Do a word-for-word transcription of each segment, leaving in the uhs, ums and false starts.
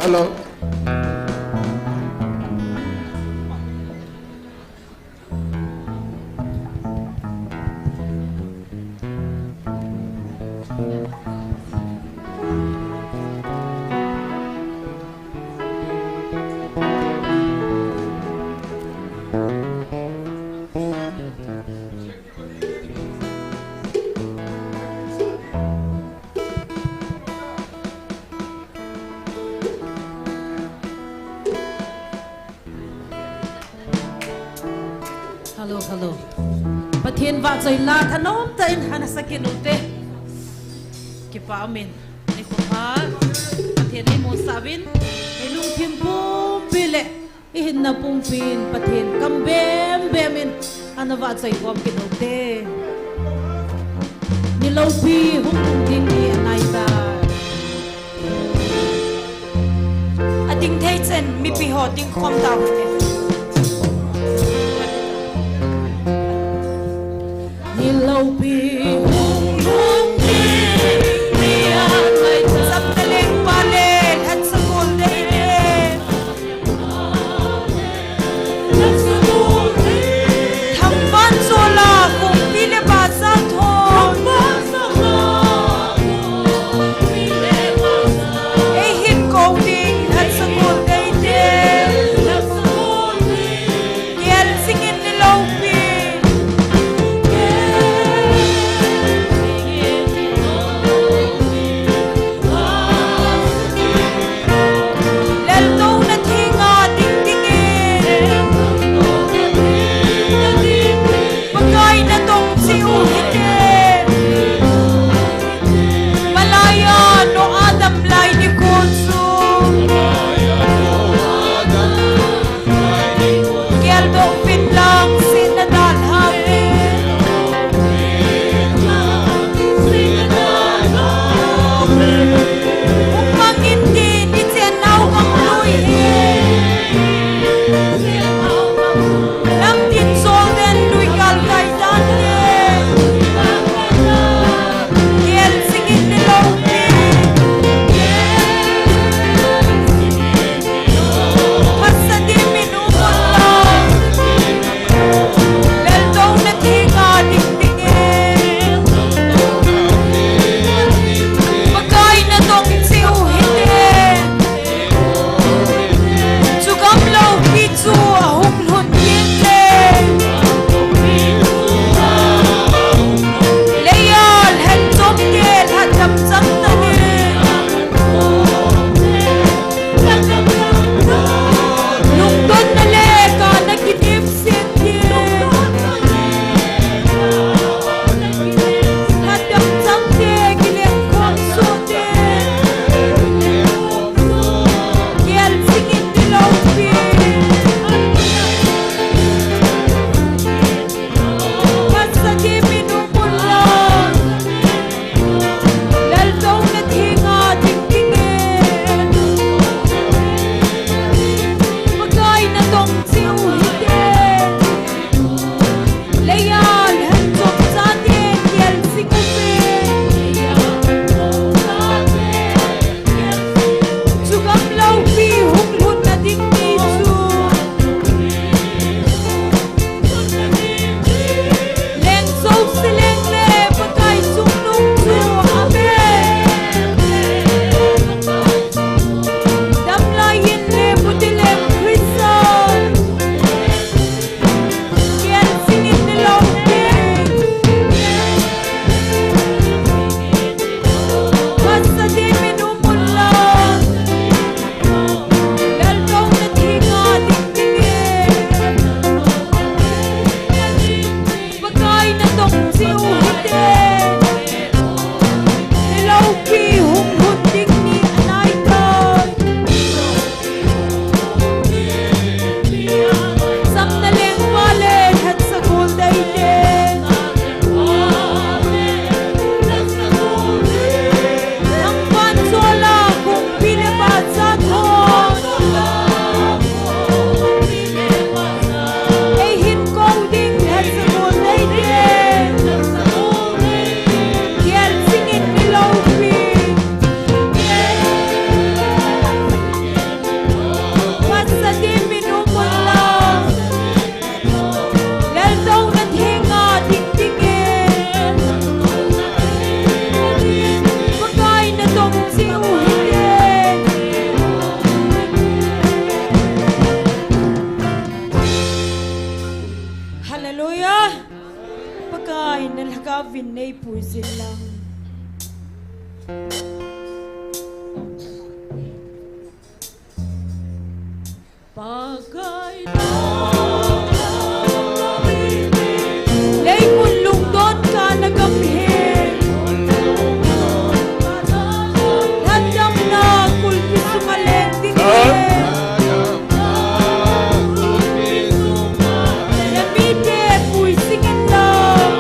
Hello. Hello, hello. Pathen vahchoi la thanom tah in ana sa kit u te. Kipa umin. Nikho pha. Pathen eimusah uvin. Ilungthim pumpi le ihinna pumpi in Pathen kam bembem in ana vahchoi khom kit u te. Ni loupi hung lhung ding ni anai tai. Ading thei chen mipi ho ding khom tau hite. Ni loupi hung lhung ding ni anai tai. Saptaleng pa le Lhansagol Dei le. Thangvahchola Kongpi le Bazar thon. Eihin kou ding Lhansagol Dei te. Hallelujah. Pakai, na lhagao vin nei puijin lang. Pakai, leimun lungdon kana gam hi. Lhatdamna kulpi sunga leng ding hi. Na mite puijing in lang.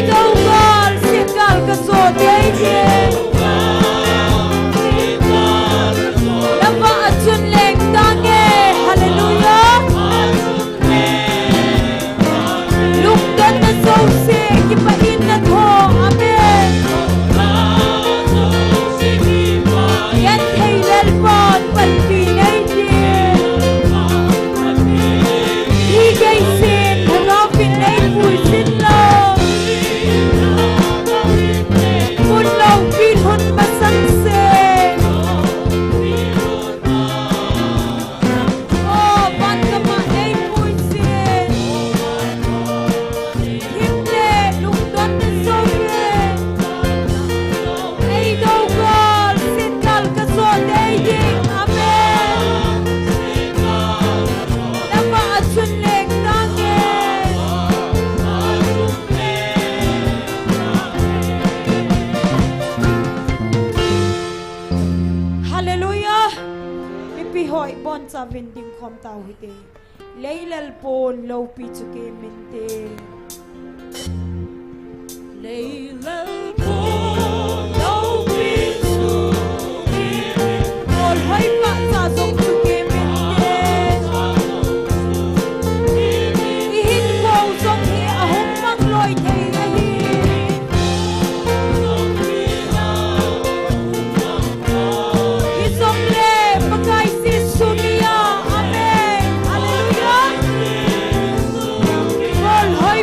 Dogal, singal ka so dei dei. Nava achun leng tange. Hallelujah. Lungdonna jouse kipah in natho. Amen. Genthei Lalpan panpi nei ding. Igei sin, Lhagao vin nei puisin lou. Mun loupi lhun masang se. O, van kama nei puisin. Himle lungdonna jouse. Ei dogal, singal ka so dei ding. Amen. Nava achun leng tange. Hallelujah. Mipi ho ibonchauvin dingkhom tau hite. Lei lel pon loupi chu kei minte. Lei lel pon loupi chu kei minte. Bolhoi pahcha jong chu kei minte. Ihinkho jong hi ahung mang loi thei ahi. Hijongle Pakai Jesu min a. Amen. Hallelujah. Bolhoi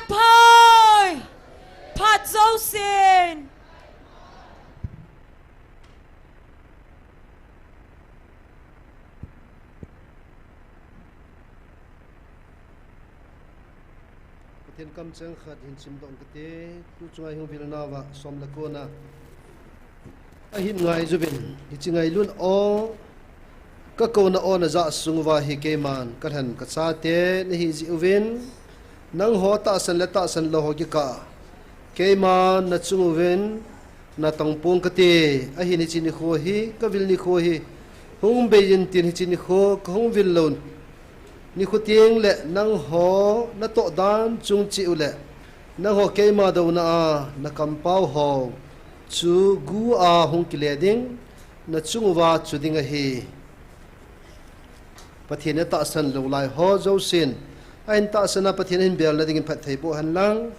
Phai! Phat jousen! Pathen kamcheng khat hin simdoh kate, tu chunga hung vil nauva som le kona ahin ngai uvin, hiche ngailutna o, ka kouna o najah sung uva hi keiman kalhen kachate nahi jeh uvin, nangho tahsan le tahsan lou ho kikah a keiman nachung uvin natong pong kate, ahin hiche nikho hi, kavil nikho hi hung bei intin hiche nikho kahung vil lou nikho teng le nangho natoh dan chung cheh u le nangho keima douna a nakampao ho chu gu a hung kile ding, nachung uva chu ding ahi. Pathen in atahsan lou lai ho jousen, ahin tahsan a Pathen ahin bel nading in phatthei boh hen lang.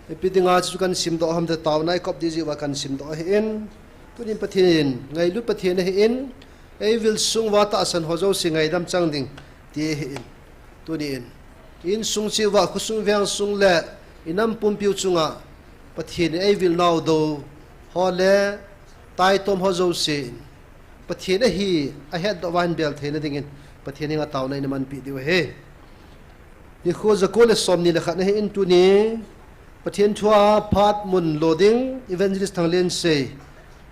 Ipi dinga chu kan simdoh ham tia taona ikop ding jeh uva kan simdoh ahin. Tunin Pathen in, ngailut Pathen ahin, eivil sung uva tahsan ho jouse ngaidam chang ding ti ahin. Tunin, insung cheh uva, khosung vengsung le inam pumpiu chunga Pathen in eivil nau dou ho le taitom ho jousen, Pathen ahi ahetdoh uva ahin bel theina dingin Pathen henga taona ina manpeh diu ahi. Nikho jako le somni le khat ahin tuni, Pathen thua phat mun lo ding Evangelist Thanglensei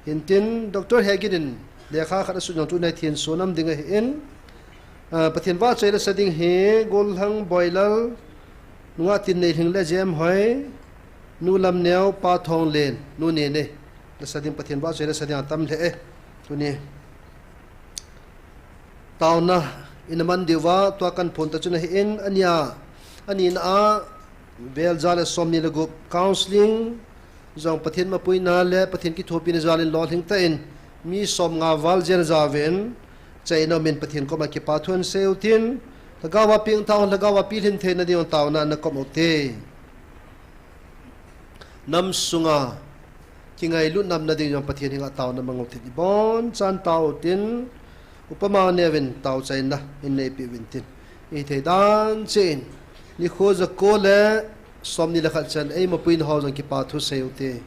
hintin, Doctor Hegin in lekha khat asut jong tuni thenso nam ding ahin, ah, Pathen vahchoi lasa ding hi Gollhang Boilal, nungah Tinneilhing le Jemhoi, nu Lamneo, pa Thonglen, nu Nene, lasa ding, Pathen vahchoi lasa ding atam lheh e, tuni. Taona ina man diuva tua kan phon ta chu ahin, ania, anina a, velja le somni le gup counseling jong Pathen mapuina le Pathen kithopina jal in lolhing tah in mi somnga val jen ajaovin, chaina umin Pathen koma kipa thu ahin sei utin, lhagao a pengthah, lhagao a pilhin theina ding taona ana kom ute. Nam sunga kingailut nam nading jong Pathen henga taona mang utin, ibonchan tao utin, upama neuvin taochaina in neipeh uvin tin, ihithei dan cheh in, nikho jako le somni le khat chan eimapuina ho jong kipa thu sei ute.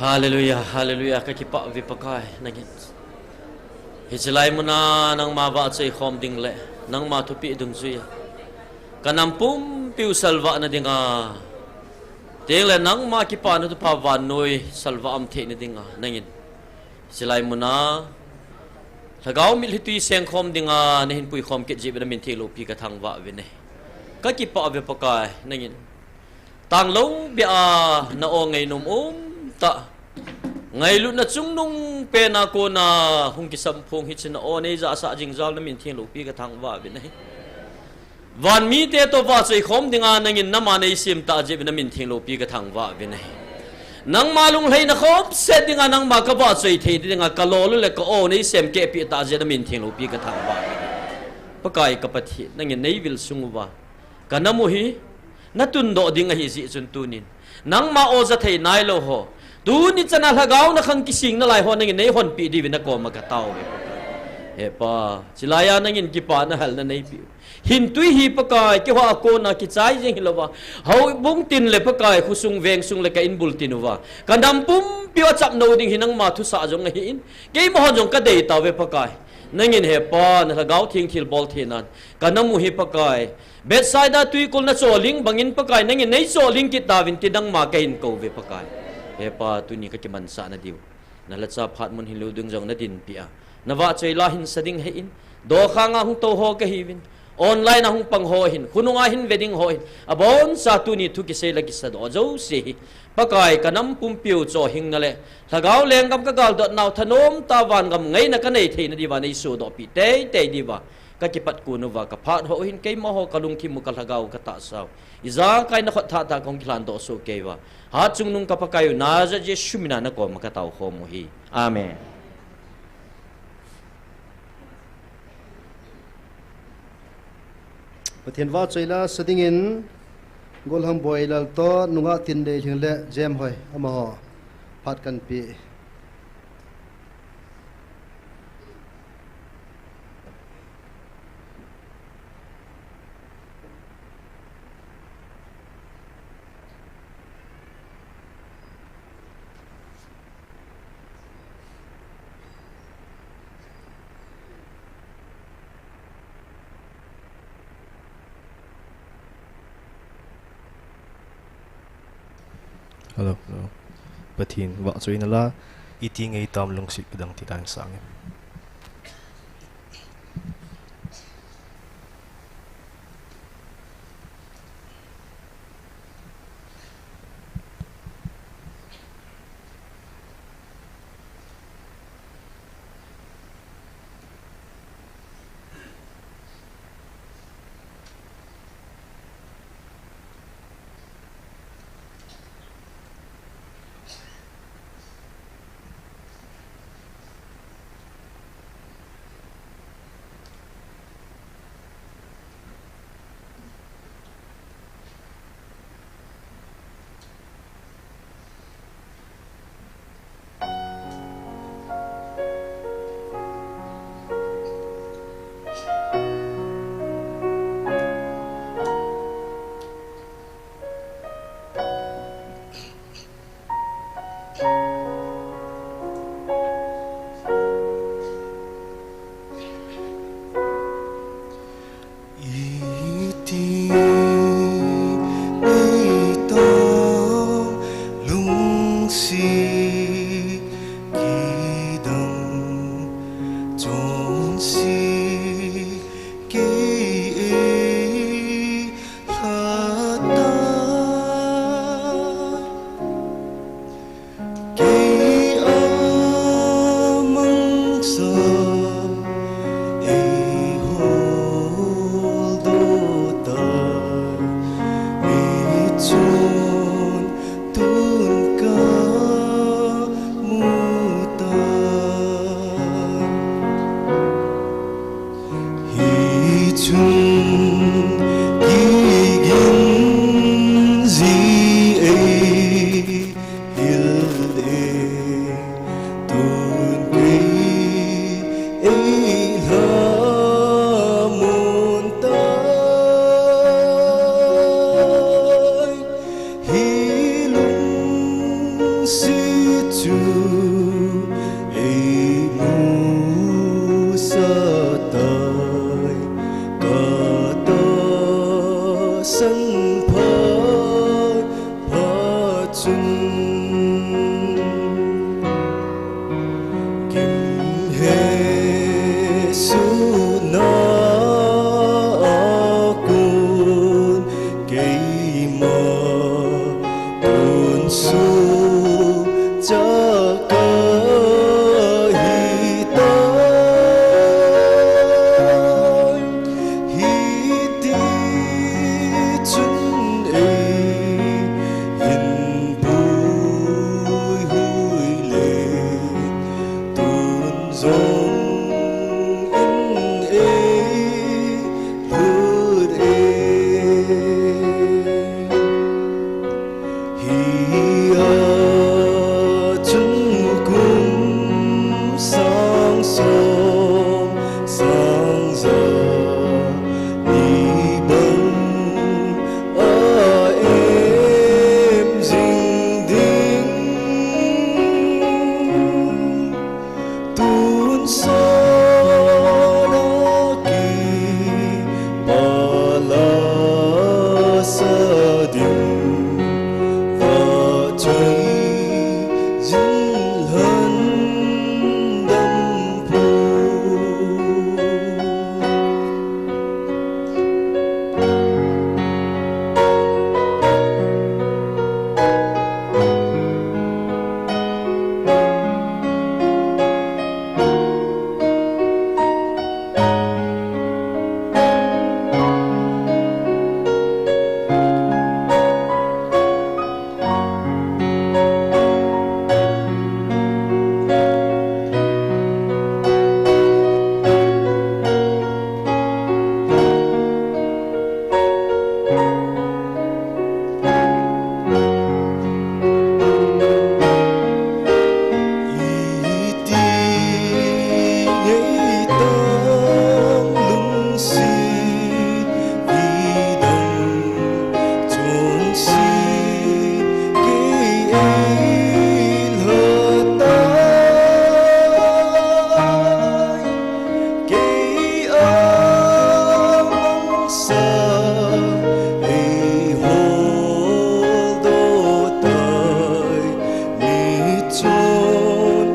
Hallelujah, hallelujah, ka kipah uve Pakai, nangin. Hiche lai muna nangma vahchoi khom ding le, nangma thupeh dungjuiya ka nam pumpiu salvah na dinga, tengle nangma kipana thupha vannoi salvah um theina dinga, nangin. Hiche lai muna, lhagao mitlhi tui sengkhom dinga, nahin puikhom kit jeh uva namin thengloupi ka thangvah uve. Ka kipah uve Pakai, nangin. Tanglou beh a na-o ngainom umtah, ngailutna chungnung pena kona hung kisamphong hiche na-o neijahsah jing jal namin thengloupi ka thangvah uve. Van mite toh vahchoi khom dinga nangin nama neisem tah jeh uva namin thengloupi ka thangvah uve. Nangma lunglhaina khopset dinga nangma ka vahchoi thei dinga ka lolou le ka-o neisem kehpeh tah jeh uva namin thengloupi ka thangvah uve. Pakai ka Pathen, nangin neivil sung uva ka nam u hi natundoh ding ahi jeh chun tunin, nangma o ja thei nailou ho, tuni chana lhagao nakhang kising nalai ho nangin neihonpeh diuvin nakoma ka taove Pakai. He Pa, chulaiya nangin kipana halna neipeh u. Hintui hi Pakai, keiho a kona kichai jeng hilouva, houbung tin le Pakai, khosung vengsung le ka inbul tin uva ka nam pumpiu achapnou ding hi nangma thusah jong ahin, keimahon jong ka deitauve Pakai. Nangin He Pa, na Lhagao Theng thilbol theinan ka nam u hi Pakai, Bethsaida twikul nachohling bangin Pakai, nangin neichohling kit tauvin ti nangma kahin kouve Pakai. He Pa, tuni ka kimansahna diu, na lhacha phat mun hinlou ding jong nadinpeh a, na vahchoi la hinsa ding ahin, dokhanga hung tou ho kahiuvin, online a hung pang ho ahin, khonunga hin ve ding ho ahin, aboncha tuni thu kisei le kisadoh jouse hi Pakai, ka nam pumpiu chohhingna le lhagao lenggam ka galdot nau thanom tah vangam ngaina ka nei theina diuva neisodohpeh teitei diuva ka kipat kon uva, ka phat ho u hin keimaho ka lungthim u, ka lhagao u, ka tahsa u, ijakai na khut thahtah kahung kilhandoh soh kei uva, hatchungnung ka Pakai u Nazareth Jesu mina nakoma ka taokhom u ahi. Amen. Pathen vahchoi la sa dingin, Golhang Boilal toh, nungah Tinleilhing le Jemhoi amaho phat kahin pe. Hello, hello. Pathen vahchoina la, iti ngeitam lungset kadang ti tan sangin. Iti neita lungset kidang chonse kei ei lhata. Kei amangsa ei holdoh ta, ei chun tun kamu ta. Hichun kigin ji ei hil e, tun kei ei lhamon tai. Hi lungset chu eimusah tai, katahsan phat phat chun. Gimhesohna a kon keima tonsot cha kahi tai. Hitichun eihin puihui le, tun jongin eilut e. Hia chun kum sang som, sang ja ni bang a em jing ding. Tonsot a kipalasa ding, vahchoi jin lhan dam phu. Iti ngei tam lungset, idam chonset kei eilha tai. Kei a mangsa eiholdoh tai, mitchun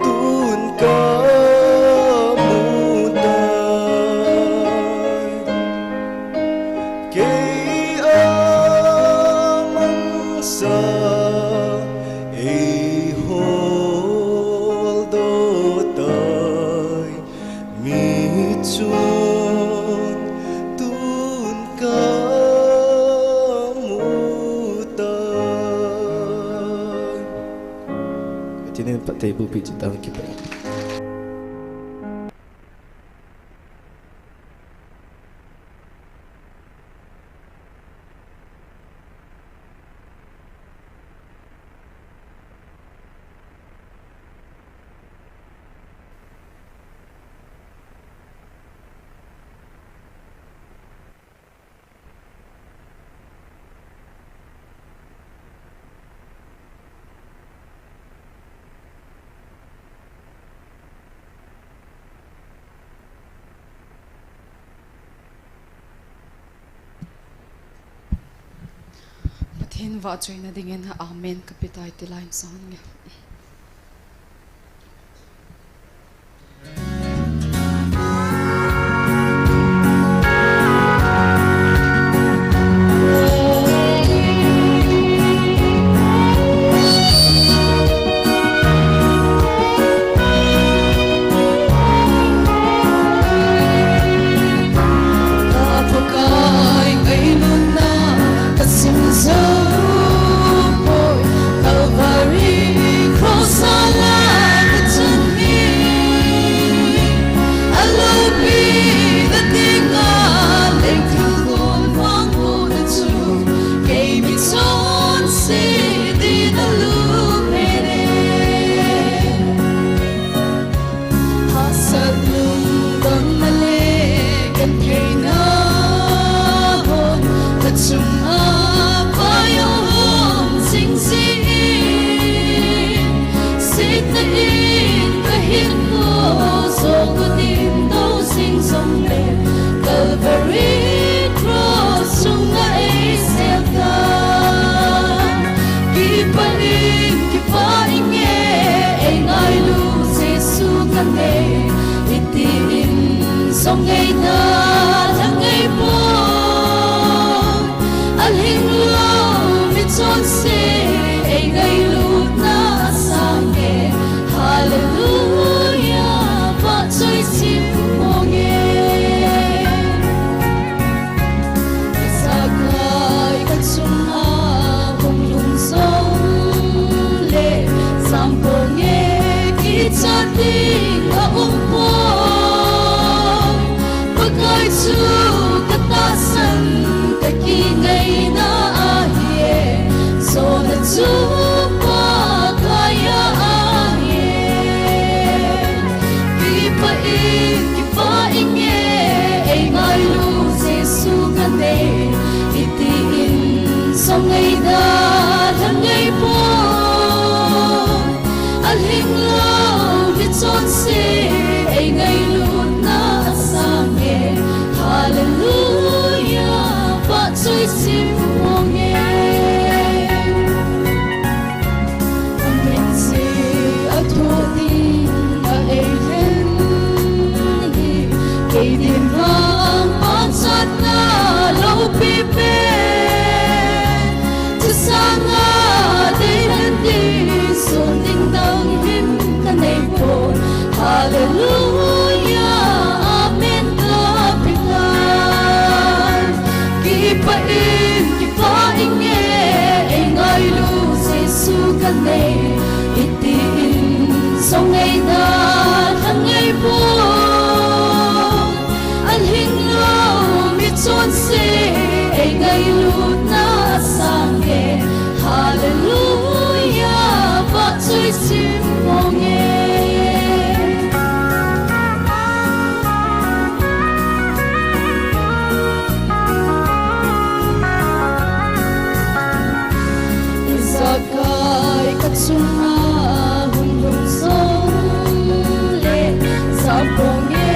tun kamu tai. Kei a mangsa eiholdoh tai, mitchun tun kamu tai. Pathen in phattheiboh peh cheh tahen, kipah e. Pathen vahchoina dingin amen kape tai ti lai in sang nge. Ngaida, lhangai poi, alhinglou michonse, eingailutna asange, Hallelujah, vahchoi chim ponge. Ijakai kachunga hung lhung jongle, jamponge kichat ding aumpoi. Pakai chu katahsan, kakingaina ahiye, jona chu Pakai a ahiye. Kipah in, kipah inge, eingailu Jesu kanei, hitin jong eida lhangai poi. Alhinglou michonse, eingailutna asange, Hallelujah, vahchoi chim ponge. Amin jeh a thoh ding a eilhen hi, kei dinga pachatna loupi pen, chusanga deilhen ding sun ding dang him kanei poi. Hallelujah, amen kapeh ngai. Kipah in, kipah inge, eingailu Jesu kanei, hitin jong eida lhangai poi. Alhinglou michonse, eingailutna asange, Hallelujah, vahchoi chim ponge. Ijakai kachunga hung lhung jongle, jamponge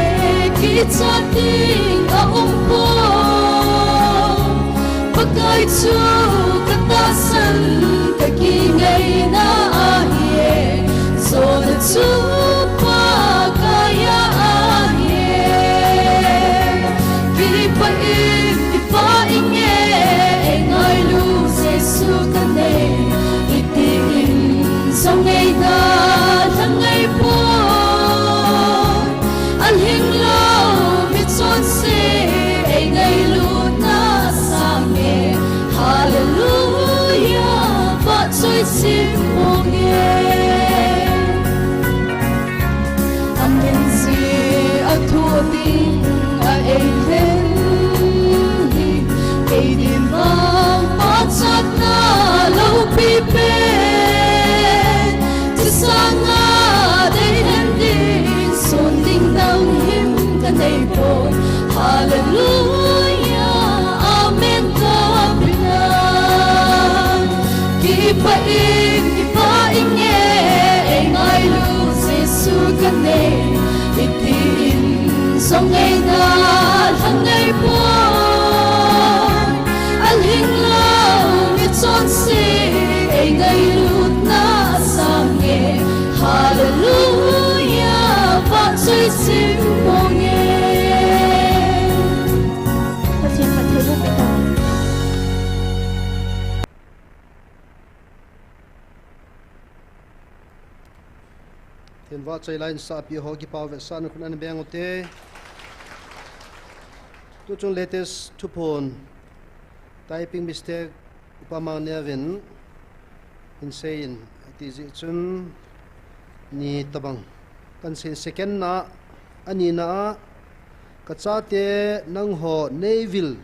kichat ding aumpoi. Pakai chu katahsan, kakingaina ahiye, jona chu Pakai a ahiye. Kipah in, kipah inge, eingailu Jesu kanei, hitin jong eida lhangai poi. Alhinglou michonse, eingailutna asange, Hallelujah, vahchoi chim ponge. Amin jeh a thoh ding a eilhen hi, kei dinga pachatna loupi pen, chusanga deilhen ding sun ding dang him kanei poi. Hallelujah, amen kapeh ngai. Kipah in, kipah inge, eingailu Jesu kanei, hitin jong eida lhangai poi. Alhinglou michonse, eingailutna asange, Hallelujah, vahchoi chim ponge. Pathen phattheiboh peh tao. Pathen vahchoi lainsahpi ho, kipah vetsahna khut ana beng ute. Tuchung latest thuphon, typing mistake, Upa Mangneo vin, hin seiyin, ati jeh chun, ni tobang kahin seiyin, second na, anina a, kachate nangho neivil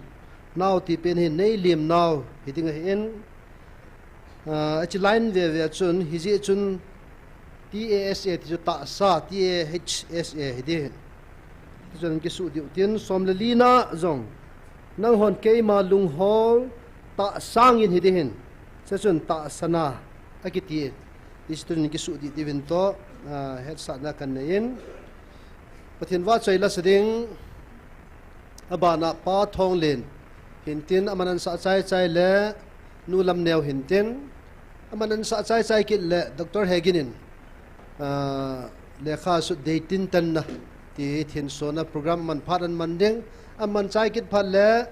nau ti pen hi neilim nau hiding ahin, ah, achi line veve a chun, hijeh chun, T A S A ti chu tahsa, T A H S A hiding. Tichun kisuh diu tin, som le lina jong, nanghon keima lunghol tahsangin hiding hin, chuchun tahsana akiti. Tichun kisuh dih diuvin toh, ah, hetsahna kanei in. Pathen vahchoi lasa ding, abana Pa Thonglen hintin, aman ansah chaichai le Nu Lamneo hintin, aman ansah chaichai kit le Doctor Hegin in, ah, lekha sut dei tintanna ti thin sona program man phat an man ding, an man chai kit phat le,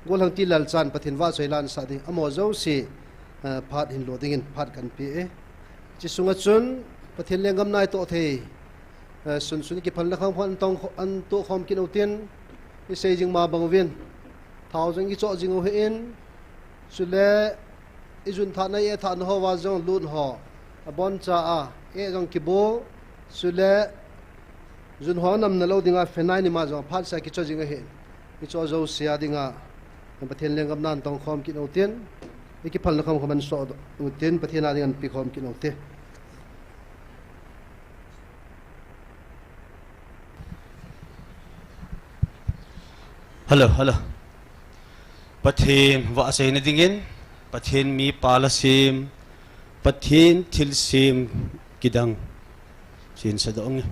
Golhang Tilal chan Pathen vahchoi lansah ding, amaho jouse, eh, phat hin lo dingin phat kan pe e. Chi sunga chun, Pathen lenggam nai toh thei, eh, sunsun kiphalna kham khan an tong kho-, an toh khom kit u tin, i sei jing ma bang uvin, thao jong i choh jing u hi in, chule, i jun thahna, i eh thahna ho va jong lut ho, abon cha a, eh jong kibu, chule, jun ho namna lo dinga, phenai ni ma jong, phat sa kicho jing ahi. I cho jouse a dinga, Pathen lenggam nan tong khom kit u tin, i kiphalna kham khan an soh u tin, Pathen a ding an pe khom kit u te. Hello, hello. Pathen vahchoi na dingin, Pathen mi pala sem, Pathen thilsem kidang. Sin sa dong.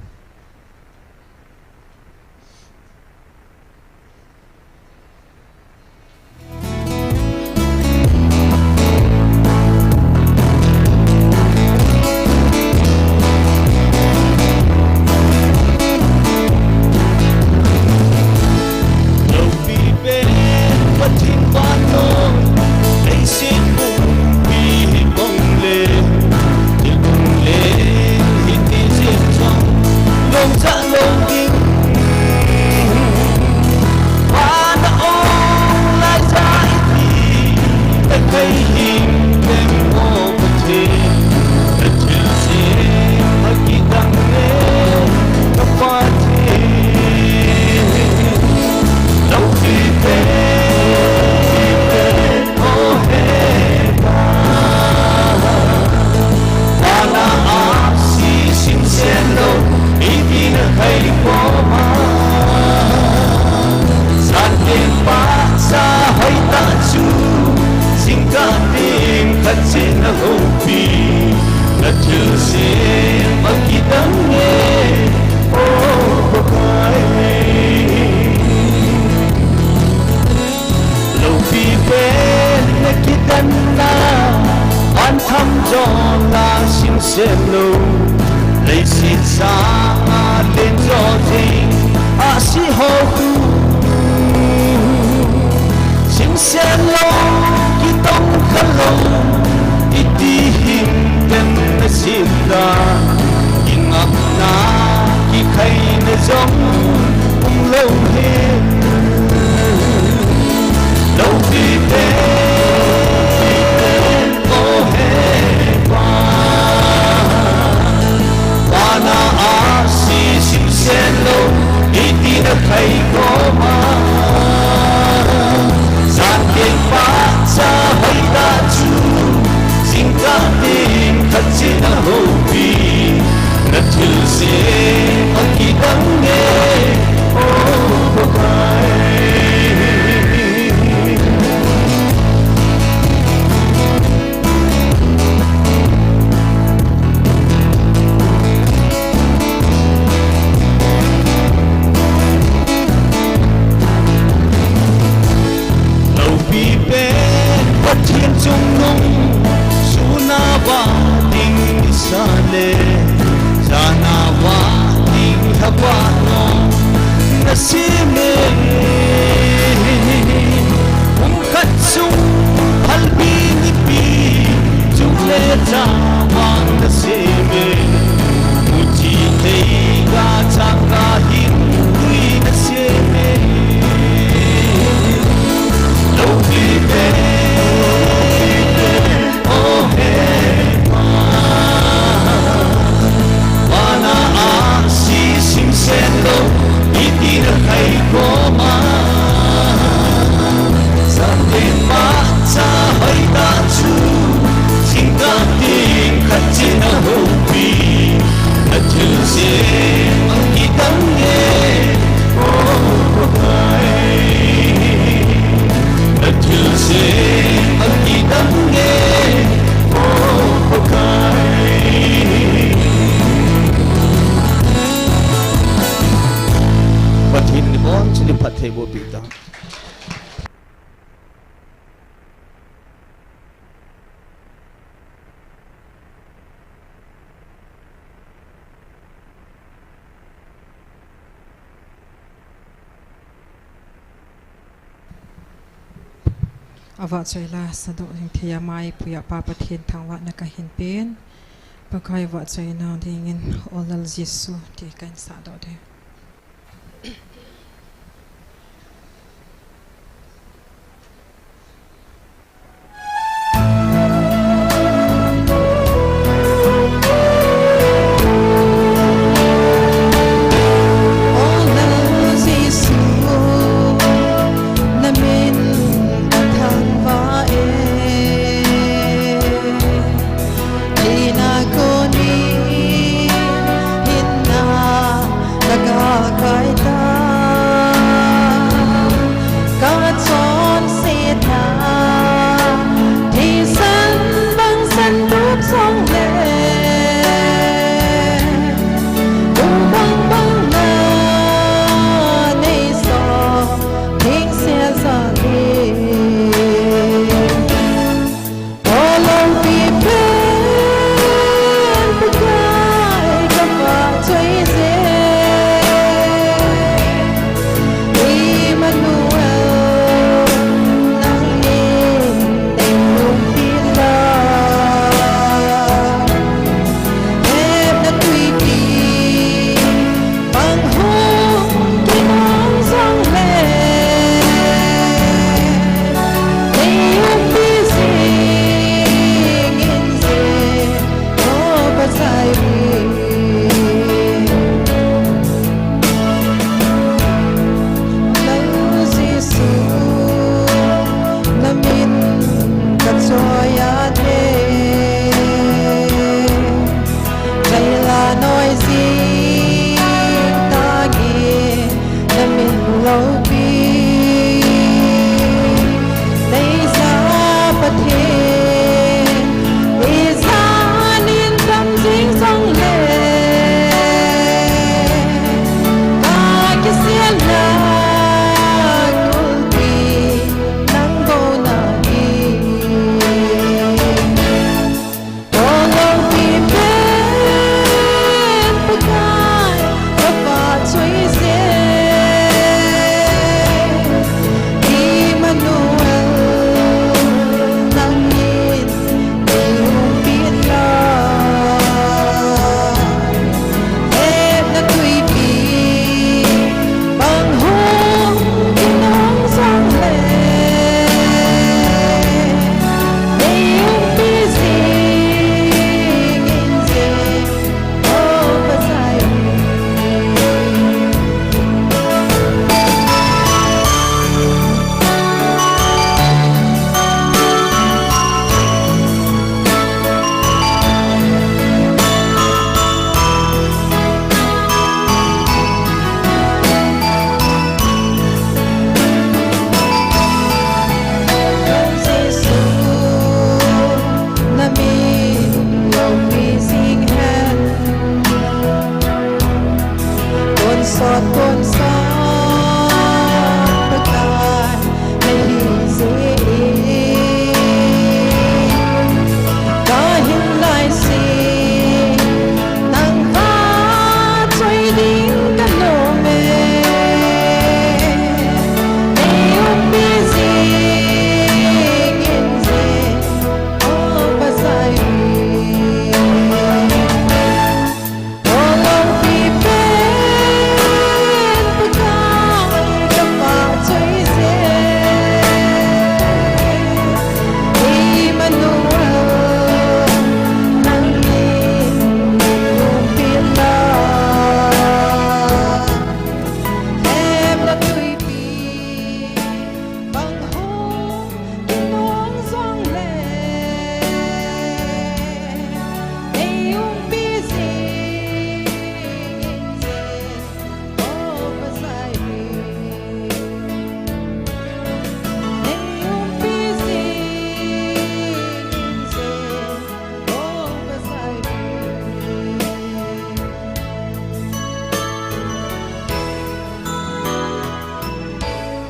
Lopi pen na kidan na, an tham jo na sim sem lo. Leiset sanga len jo thei, a si ho tu. Sim sem lo, kitong kha lo, iti hin ten na sim da. Kingapna, kikhaina jong um lou hi. Lopi pen, o he Pa. Vana a si sim sem lo, iti na khai koma. Jan keng phat cha hoitah chu, jingkah ding khat cheh na houpi, na thilsem a kidang e, o Pakai. Lopi pen Pathen chungnung, sun a vah ding nisa le, jan a vah ding lhavah nom na sem e. Kum khat sung phalbi nipi, chule chavang na sem e. Muchi thei ga chang ga hin tui na sem e. Lopi pen, o he Pa. Vana a si sim sem lo, iti na khai koma. Jan keng phat cha hoitah chu, jingkah ding khat cheh na houpi, na thilsem a kidang e, o Pakai. Na thilsem a kidang e, o Pakai. Pathen in ibon chun phattheiboh peh ta. Avahchoi la sadoh ding thei a maipuiya Pa Pathen thangvahna kahin pen. Pakai vahchoina dingin O Lal Jesu ti kahin sadoh ding.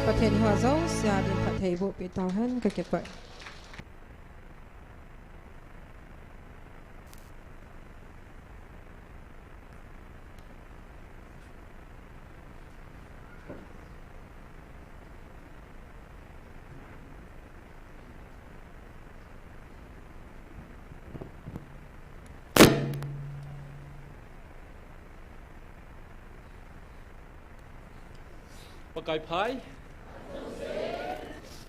Pathen in eiho jouse a dinphattheiboh peh tauhen, kakipah. Pakai phai.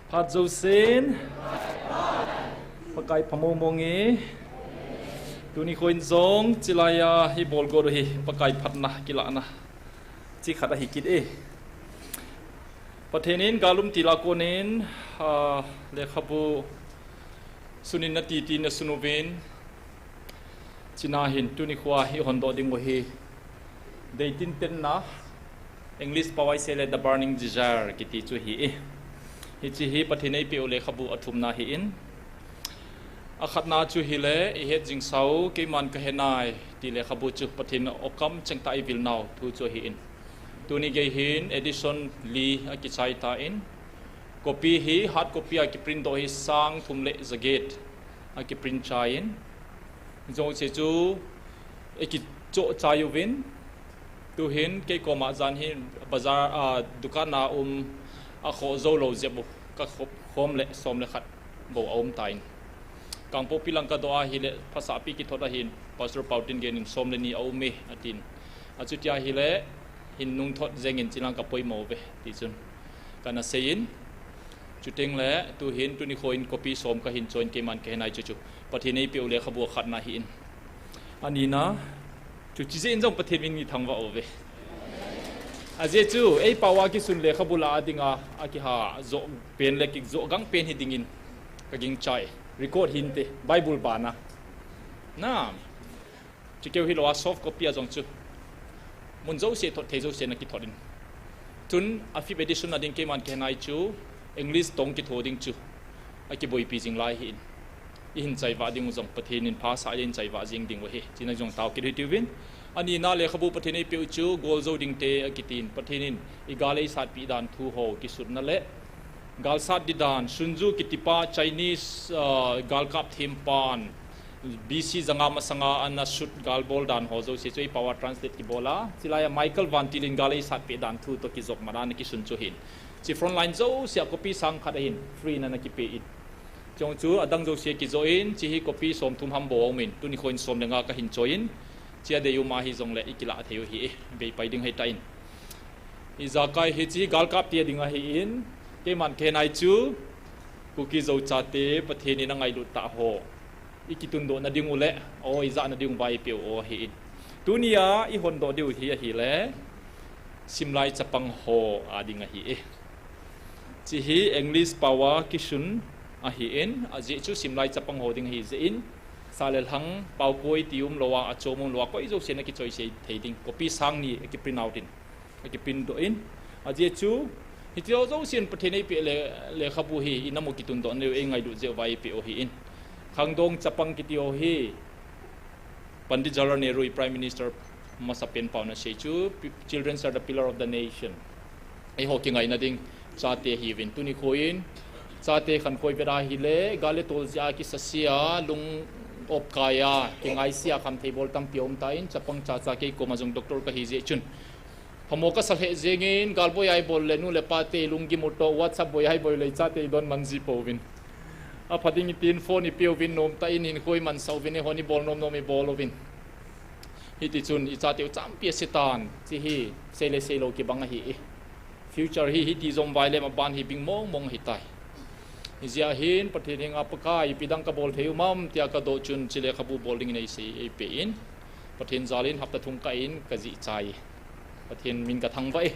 Phat jousen. Pakai pha mong mong e. Tuni khoin jong chilai a ibol got u hi Pakai phatna kilahna chi khat ahi kit e. Pathen in gal umtil a konin, ah, lekhabu sunin nati tin nasun uvin. China hin tuni khoa ihon doh ding u hi Deitin Tenna, English pao a isei le The Burning Desire kiti chu hi e. Hiche hi Pathen in eipeh u lekhabu athumna ahin. Akhatna chu hile, Ihet Jing Sao, Keiman Kahe Nai ti lekhabu chu Pathen in okam chengtah a eivil nau thu chu ahin. Tuni gei hin edition li akichai tan. Copy hi, hard copy a kiprint doh hi sang thum le jaget a kiprint chai in. Jong che chu eikichoh chai uvin. Tuhin kei koma jan hi bazar, ah, dukan a um akhoh jou lou jep u kakhop khom le som le khat bou aum tan. Kangpokpi lang kadoh a hile phasahpi kithot ahin Pastor Pautin genin som le ni aum e atin. Achuti ahile hin nungthot jengin chilang kapoimo uve ti chun kana seiyin. Chuteng le tuhin tuni khoin copy som kahin choiyin Keiman Kahe Nai chu chu Pathen in eipeh u lekhabu akhatna ahin. Anina, chuche jeh in jong Pathen min ithangvah uve. Ajeh chu, eipao a kisun lekhabu lah a dinga, akiha joh pen le kijoh gang pen hi dingin kagingchai. Record hinte, Bible bana. Na, chukeu hilou a soft copy a jong chu mun jouse thot thei jousen akithot in. Tun a fifth edition a ding Keiman Kahe Nai chu English tong kitho ding chu akiboipi jing lai ahin. Ihin chaivah ding u jong Pathen in phasah le ihin chaivah jing ding u ahi. China jong tao kit u hitiuvin. Anina lekhabu Pathen in eipeh u chu Goljou Dingte akitin. Pathen in igal eisatpi dan thu ho kisutna le galsat di dan, Sun Tzu kitipa Chinese, ah, galkap thempan, B C janga masanga ana sut galbol dan ho jouse chu eipao a translate kibol a. Chilai a Michael Van Til in gal eisatpeh dan thu toh kijopmat a ana kisun chu ahin. Chi frontline jouse a copy sang khat ahin free in ana kipe in. Chong chu adang jouse kijoh in, chi hi copy somthum ham bou aumin, tuni khoin som le nga kahin choiyin, chi adei um ahi jongle ikilah thei u ahi e, beipai ding ahitan. Ijakai hiche hi galkap ti ding ahin, Keiman Kahe Nai chu Kuki Zo chate Pathen in angailut tah ho ikitundoh na ding u le, o ijah na ding uva eipeh u ahin. Tunia ihondoh diu hi ahile, simlai chapang ho a ding ahi e. Chi hi English pao a kisun ahin, ajeh chu simlai chapang ho ding ahi jeh in, sah le lhang, paokoi ti umlou a, achom umlou a, koi jousen akichoisei thei ding, copy sang ni akiprint out in, akiprint doh in, ajeh chu, hiche ho jousen Pathen in eipeh le, lekhabu hi, inam u kitundoh na diu, eingailut jeh uva eipeh u ahin. Khangdong chapang kiti ho hi, Pandit Jawaharlal Nehru Prime Minister masapen paona asei chu, "Children are the pillar of the nation." Eiho kingaina ding chate ahiuvin, tuni khoin chate khankho ivet ahile, gal le tol jeh a kisase a, lung opkai a, kingaise a khamthei bol tampi aumtan, chapang chacha kei koma jong doctor kahi jeh chun phamo kasa lheh jengin, gal boi a ibol le nu le pate lunggim u toh, WhatsApp boi a iboi le ichate idonman ji pouvin. Apha ding itin phone ipeuvin, nomtah in hinkho imansah uvin, eihon ibol nom nom ibol uvin. Hitichun ichateu champi asetan, chi hi sei le seilou kibang ahi e. Future hi hiti jom uva ahile maban hi bing mong mong ahitai. Hijeh hin Pathen henga Pakai, ipi dang kabol thei u ham tia kadoh chun, chi lekhabu bol dingin eisei, eipeh in. Pathen jal in hapta thum kah in kajih chai. Pathen min kathangvah e.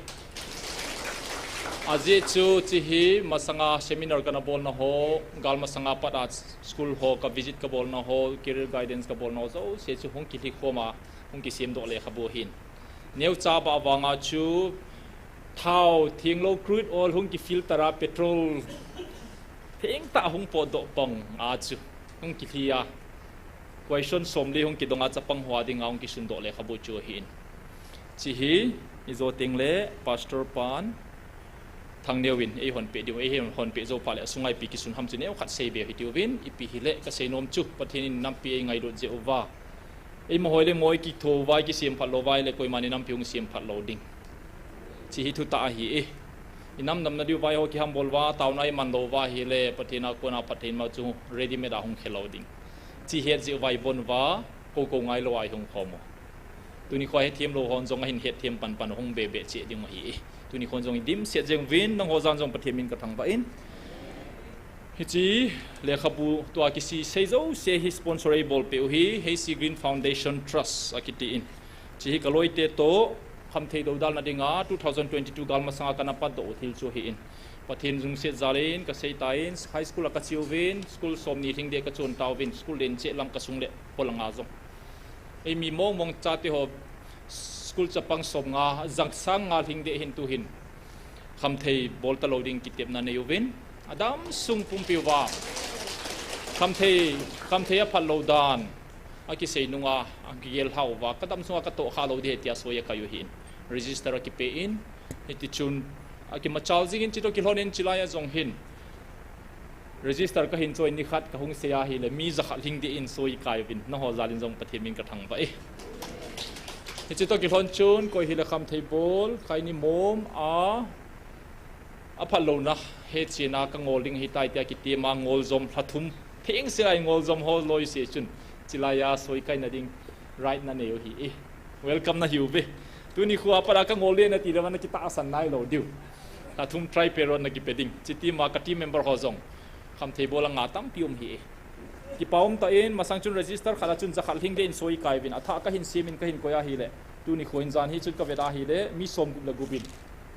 Ajeh chu chi hi masanga seminar kana bolna ho, gal masanga pat a school ho ka visit kabolna ho, career guidance kabolna ho jouse chu hung kilhi khom a, hung kisemdoh lekhabu ahin. Neocha bah vanga chu thao thenglou crude oil hung kifilter a petrol thengtah hung potdoh pang a chu hung kilhi a, question somli hung kidong a chapang ho a dinga hung kisundoh lekhabu chu ahin. Chi hi ijo tengle Pastor pan Thangneo in eihonpeh diu, eihonpeh jou phat le asunga ipi kisun ham chu neokhat seibe hitiuvin, ipi hile kaseinom chu Pathen in nampi eingailut jeh uva, eima hoi le moi kitho uva ikisemphat lou uva ahile koiman inampi hung semphat lou ding. Chi hi thutah ahi e. Inam damna diuva eiho kihambol uva, taona iman lou uva ahile Pathen a kona phatthei ma chu ready made a hung khelou ding. Chi het jeh uva ibon uva, kou kou ngailou a ihung khom u. Tuni khoa hethem lou hon jong ahin hetthem panpan hung bebe cheh ding ahi e. Tuni khon jong idimset jeng uvin, nangho jan jong Pathen min kathangvah in. Hiche lekhabu tua kisei jouse hi sponsor eibolpeh u hi H C Green Foundation Trust akitin. Hiche hi kaloite toh khamthei doudalna dinga two thousand twenty-two gal masanga kana patdoh u thil chu ahin. Pathen lungset jal in kaseitan, high school a kache uvin, school somni lhing deh kachon tauvin, school lencheh lam kasung le polanga jong. Eimi mongmong chate ho school chapang somnga, jang sang nga lhing deh hin tuhin khamthei bol talou ding kitepna nei uvin, adam sung pumpi uva khamthei, khamthei aphat lou dan akisei nunga, akigel lhauva, kadam sunga katoh khalou ding ahi tia soi akai u ahin. Register akipen, hitichun akimachal jingin, hiche toh kilhonin hilai a jong hin register kahin choi nikhat kahung sei ahile, mi jakhat lhing deh in soi akai uvin, nangho jal in jong Pathen min kathangvah e. Hiche toh kilhon chun, koi hile khamthei bol, khaini mom a, aphat louna, hechena kangol ding ahitai tia kitem a, ngol jom lha thum, thengsel a ingol jom ho loi se chun, hilai a soi kaina ding right nanei u ahi e. Welcome nahiuve. Tuni khoa pat a kangol le nati le vang nakitahsan nailou diu. Lha thum try pe ron nakipe ding. Hiche team a ka team member ho jong khamthei bol a nga tampi um ahi e. Kipa umtah in, masang chun register khat a chun jakhat lhing deh in soi akai uvin, athah kahin sem in kahin koi ahile, tuni khoin jan hi chun kavet ahile, mi somgup le gup in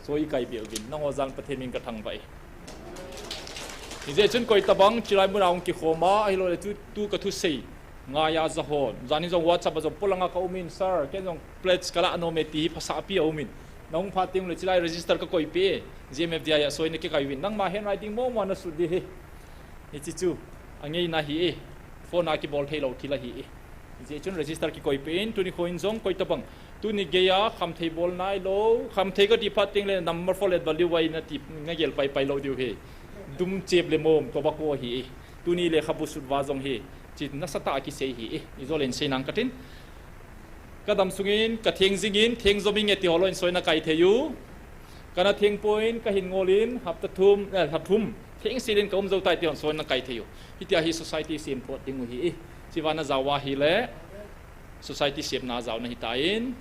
soi akai beh uvin, nangho jan Pathen min kathangvah e. Hijeh chun koi tabang hilai muna hung kikhom a, ahilouleh tu, tu kathusei ngaiya ja hon, jan hi jong WhatsApp a jong polanga kaumin, sir, ken jong pledge kalah nom e ti hi phasahpi aumin, nahung phat teng le hilai register kakoipeh e, G M F D I a soi nakikai uvin, nangma handwriting mong mong nasut ding ahi. Hiche chu angeina ahi e, phone a kibol theilou thil ahi e. Hijeh chun register kikoipeh in, tuni khoin jong koi tabang tuni geiya khamthei bol nailou, khamthei kati phat teng le number four le value a nati, nagel paipai lou diu ahi. Dumchep le mom, tobacco ahi e. Tuni lekhabu sut uva jong hiche nasatah a kisei ahi e. Ijol in seinang katin. Kadam sungin katheng jingin, theng jom inge ti ho loi in soi nakai thei u. Kana theng poi, kahin ngol in hapta thum, eh, lha thum thengsel in kaum jou tai ti hon soi nakai thei u. Hitia hi society sem phot ding u ahi e. Hiche va najao ahile society semna jaona ahitan,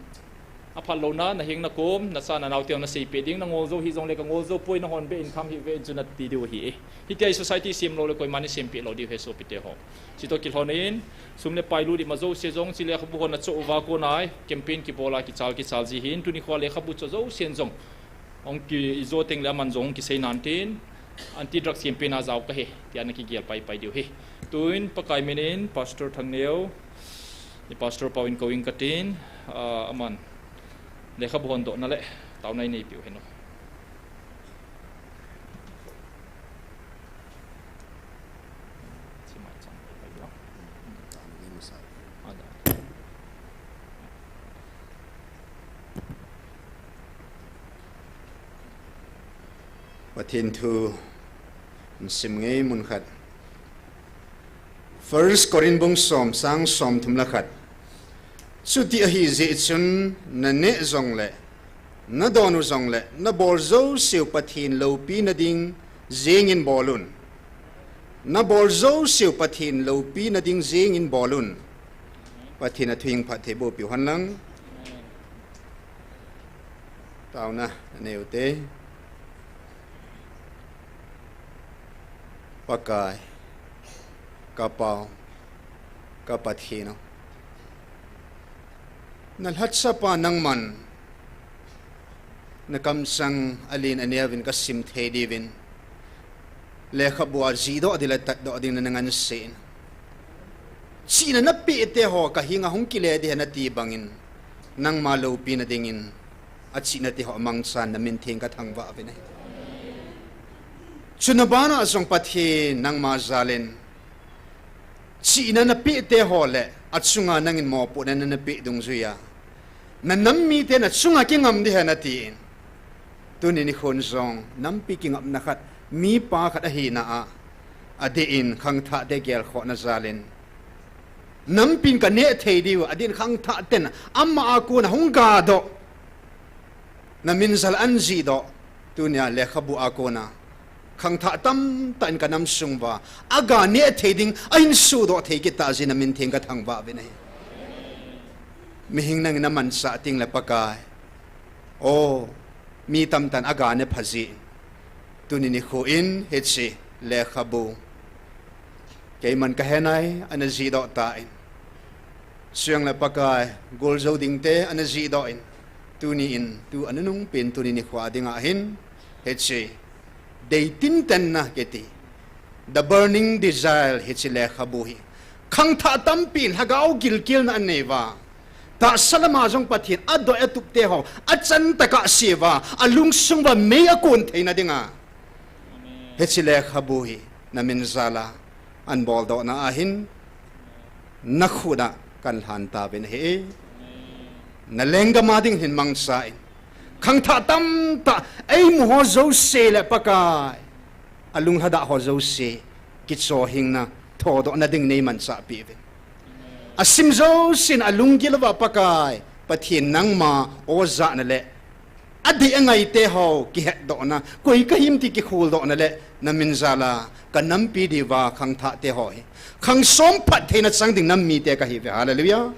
aphat louna naheng nakom, nacha nanao te hon naseipeh ding, nangol jou hijongle kangol jou poi, nahon beh in tham hih uvin chun nati diu ahi e. Hitia hi society sem lou le koiman isempeh lou diu ahi sopite ho. Hiche toh kilhonin, sum le pai lut ima jouse jong, hiche lekhabu hon achoh uva kona campaign kibol a kichal kichal ji ahin, tuni khoa lekhabu choh jousen jong hung ki, ijo teng le aman jong hung kisei nan tin, anti drugs campaign a jao kahi tia nakigel paipai diu ahi. Tuin Pakai minin Pastor Thangneo, i Pastor Pau in kou inge katin, ah, aman lekhabu hondohna le taona ineipiu hen o. Pathen thu sim ngei mun khat. First Corinth bung som, chang somthum le khat. Chuti ahijeh chun naneh jongle, nadon u jongle, nabol jouseu Pathen loupina ding jengin bol un. Nabol jouseu Pathen loupina ding jengin bol un. Pathen a thu hing phatthei boh piu hen lang. Taona anei u te. Pakai, ka Pau, ka Pathen o. Na lhacha pa nangman, na kamchang alen aneo vin ka sim thei diuvin, lekhabu a jihdoh ding le tatdoh ding na na ngansei in. Chihna na peh te ho ka henga hung kile ding ahi na ti bangin, nangma loupina dingin, achihna te ho mangchan na min theng ka thangvah uvin ahi. Chuna bana jong Pathen nangma jal in, chihna na peh te ho le, achunga nangin mopohna na, na peh dungjuiya, na nam mite na chunga kingam ding ahi na tin. Tuni nikhon jong, nampi kingapna khat, mipa khat ahina a, adeh in khangthah te gelkhohna jal in, nampin ka neh thei diu, adeh in khangthah ten, ama a kona hung gadoh, na min jal a jihdoh, tunia lekhabu a kona khangthah tamtah in ka nam sung uva, aga neh thei ding, ahin sudoh thei kit tah jeh in na min theng ka thangvah uvin ahi. Mihing nangin na manchah teng le Pakai. O, Mi tamtah in aga ne pha jin, tuni nikho in hiche lekhabu keiman kahe nai, ana jih doh tan. Sojang le Pakai, goljou dingte ana jih doh in, tuni in, tu anunung pen tuni nikho a dinga hin, hiche Deitintenna kiti, The Burning Desire hiche lekhabu hi khangthah tampin lhagao gilkelna anei uva, tahsa lama jong Pathen adei atup teho achan tah a asei uva, alungsung uva mei akon theina dinga hiche lekhabu hi namin jal a ana boldohna ahin, nakhut a kahin lhan tauvin ahi. Nalenggam a ding hin mangcha in, khangthah tamtah eimu ho jouse le Pakai, alunglhada ho jouse kichohhingna, thodohna ding neimanchah peh uvin. Asim jousen alunggil uva Pakai, Pathen nangma o jahna le adei angai teho kihetdohna, koi kahim ti kikholdohna le namin jal a kanampi diuva khangthah teho hi khangsom phat theina chang ding nam mite kahiuve. Hallelujah.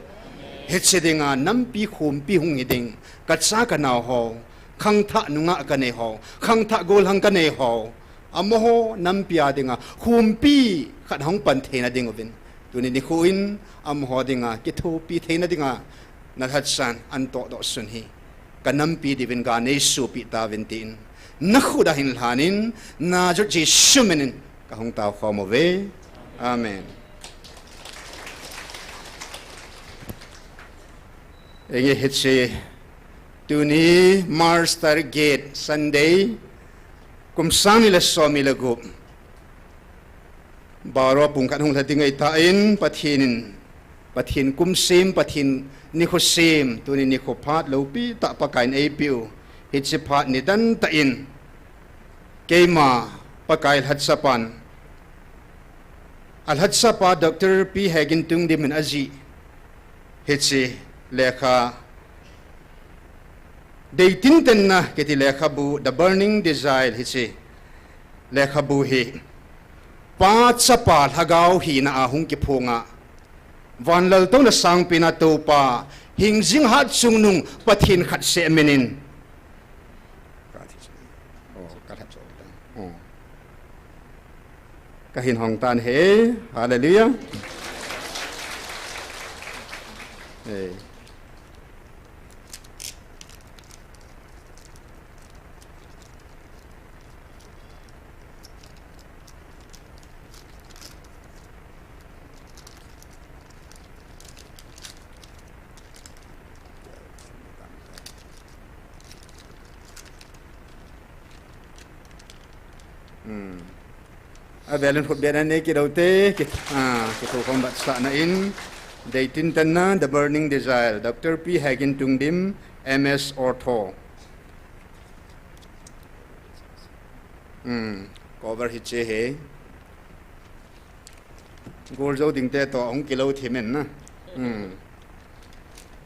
Hiche dinga nampi khompi hung hi ding, kacha kanao ho, khangthah nungah kanei ho, khangthah gollhang kanei ho, amaho nampi a dinga khompi khat hung pan theina ding uvin, tuni nikho in amaho dinga kithopi theina dinga nalhatsah in ana tohdoh sun hi kanampi diuvin ga neisopi tauvin tin, nakhut a hin lhan in, najot Jesu min in kahung tao khom uve. Amen. Inge hiche, tuni March tarik get, Sunday, kum sang ni le som ni le gup. Baro pung khat hung lha ding ahitan, Pathen in, Pathen kum sem, Pathen nikho sem, tuni nikho phat loupi tah Pakai in eipeh u, hiche phat nidan tah in, keima Pakai lhachapan, alhachapa Doctor Pi Hegin Tungdim in ajih hiche lekha, Deitintenna kiti lekhabu, The Burning Desire hiche lekhabu hi, Pa, Chapa, Lhagao hina a hung kiphong a, van laltouna sangpen a toupa, hingjing hat chungnung Pathen khat seh min in. Kahin hong tan ahi. Hallelujah. Ei. Hmm. Avel in khut beng a nei kit u te, ki, ah, kithokhom vetsahna in, Deitintenna, The Burning Desire, Doctor Pi Hegin Tungdim, M S Ortho. Hmm. Cover hiche ahi. Goljou dingte toh hung kilou thim in na. Hmm.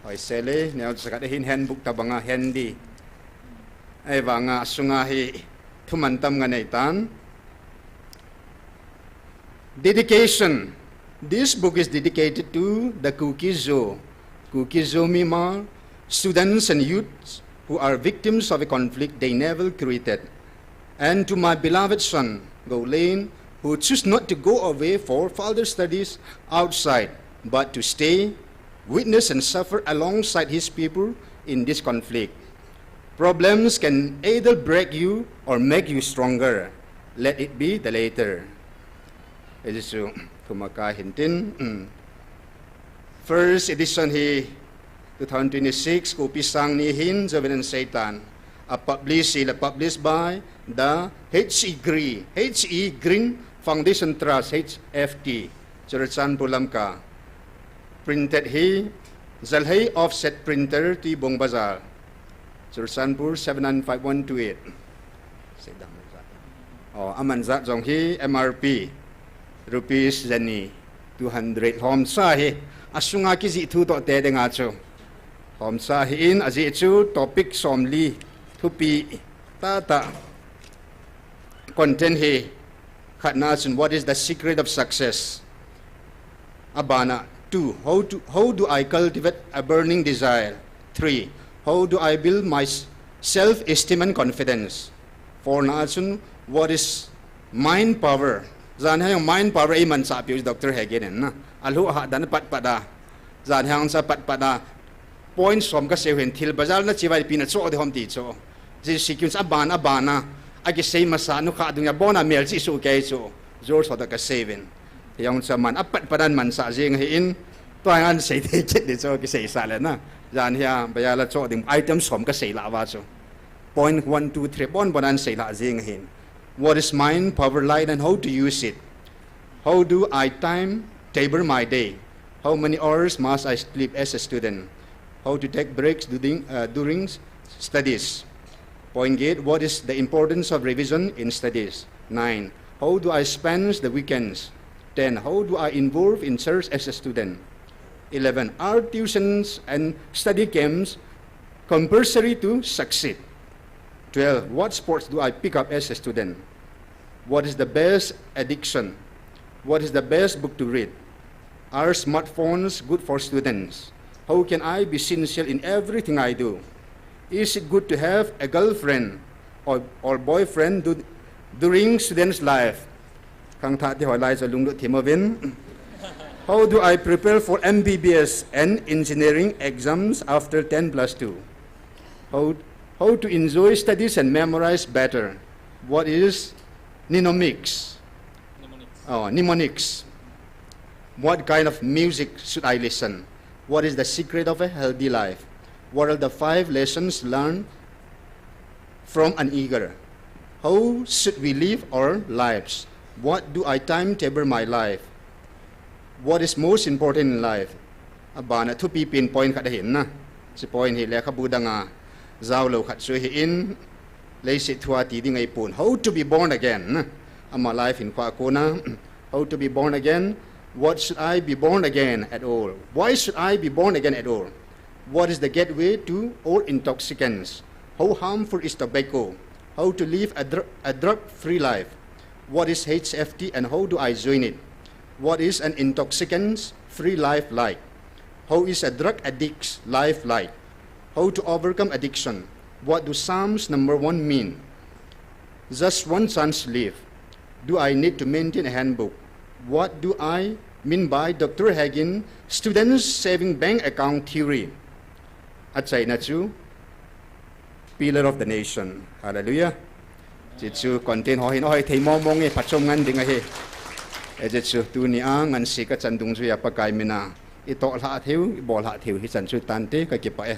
Hoise le, neocha khat hin handbook tabang a handy. Ahivang a sunga hi thuman tam nga nei tan. Dedication. This book is dedicated to the Kuki-Zo, Kuki-Zo Mimal students and youths who are victims of a conflict they never created, and to my beloved son, Golen, who choose not to go away for further studies outside, but to stay, witness and suffer alongside his people in this conflict. Problems can either break you or make you stronger. Let it be the latter. Hiche chu thum a kai hin tin, mm. First edition hi two thousand twenty-six, Kopi Sangni hin jouvin ana seitan. A publish hi la published by the H E Green, H E Green Foundation Trust, H F T, Churachandpur Lamka. Printed hi Jalhai Offset Printer, T Bong Bazar, Churachandpur seven nine five one two eight. Seidang jat. Oh, aman jat jong hi M R P rupees jani, two hundred, lhomcha hi. Asunga kijih thu toh te dinga chu lhomcha ahin, ajeh chu topic somli thupi tah tah. Content hi khatna chun, what is the secret of success? Abana, two, how do, how do I cultivate a burning desire? Three, how do I build my s-, Self-esteem and confidence. Four na a chun, what is mind power? Jan hian mind power ei manchah piu Doctor Hegin in na. A lu ha dan pat pat a. Jan hian cha pat pat a. Point som ka sei hin thil bazar na chi vai pi na cho de hom ti cho. Ji si kyun sa ban a ban a. A ki sei masa nu kha dung ya bon a mel chi su ke cho. Jor so da ka sei vin. Hiang cha man a pat pat an manchah jing hi in. Tua an sei thei chet ni cho ki sei sa le na. Jan hia bazar la cho ding item som ka sei la va cho. Point one, two, three, bon bon an sei la jing hin. What is mind power light and how to use it? How do I time table my day? How many hours must I sleep as a student? How to take breaks during, uh, during studies? Point eight, what is the importance of revision in studies? Nine, how do I spend the weekends? Ten, how do I involve in church as a student? Eleven, are tuitions and study camps compulsory to succeed? Twelve, what sports do I pick up as a student? What is the best addiction? What is the best book to read? Are smartphones good for students? How can I be sincere in everything I do? Is it good to have a girlfriend or, or boyfriend do, during students' life? Khang tha ti hoi lai cho lunglut thim uvin. How do I prepare for M B B S and engineering exams after ten plus two? How, how to enjoy studies and memorize better? What is mnemonics? Mnemonics. Oh, mnemonics. What kind of music should I listen? What is the secret of a healthy life? What are the five lessons learned from an eagle? How should we live our lives? What do I timetable my life? What is most important in life? A bana thupi pin point khat ahin na. Chi point hi lekhabu danga zau lo khat chu hi in, leiset thua ti ding ai pun. How to be born again na. Ama life in kha kona. How to be born again? What should I be born again at all? Why should I be born again at all? What is the gateway to all intoxicants? How harmful is tobacco? How to live a, dr- a drug-free life? What is H F T and how do I join it? What is an intoxicant-free life like? How is a drug addict's life like? How to overcome addiction? What do Psalms number one mean? Just one chance to live. Do I need to maintain a handbook? What do I mean by Doctor Hagin students saving bank account theory? Achaina chu Pillar of the Nation. Hallelujah. Chi chu content ho hin hoi thei mo mo nge phachom ngan ding ahi. E chi chu tuni a ngan si ka chan dungjuia Pakai mina i toh hla theu, i bol hla theu hi chan chu tante ka kipah e.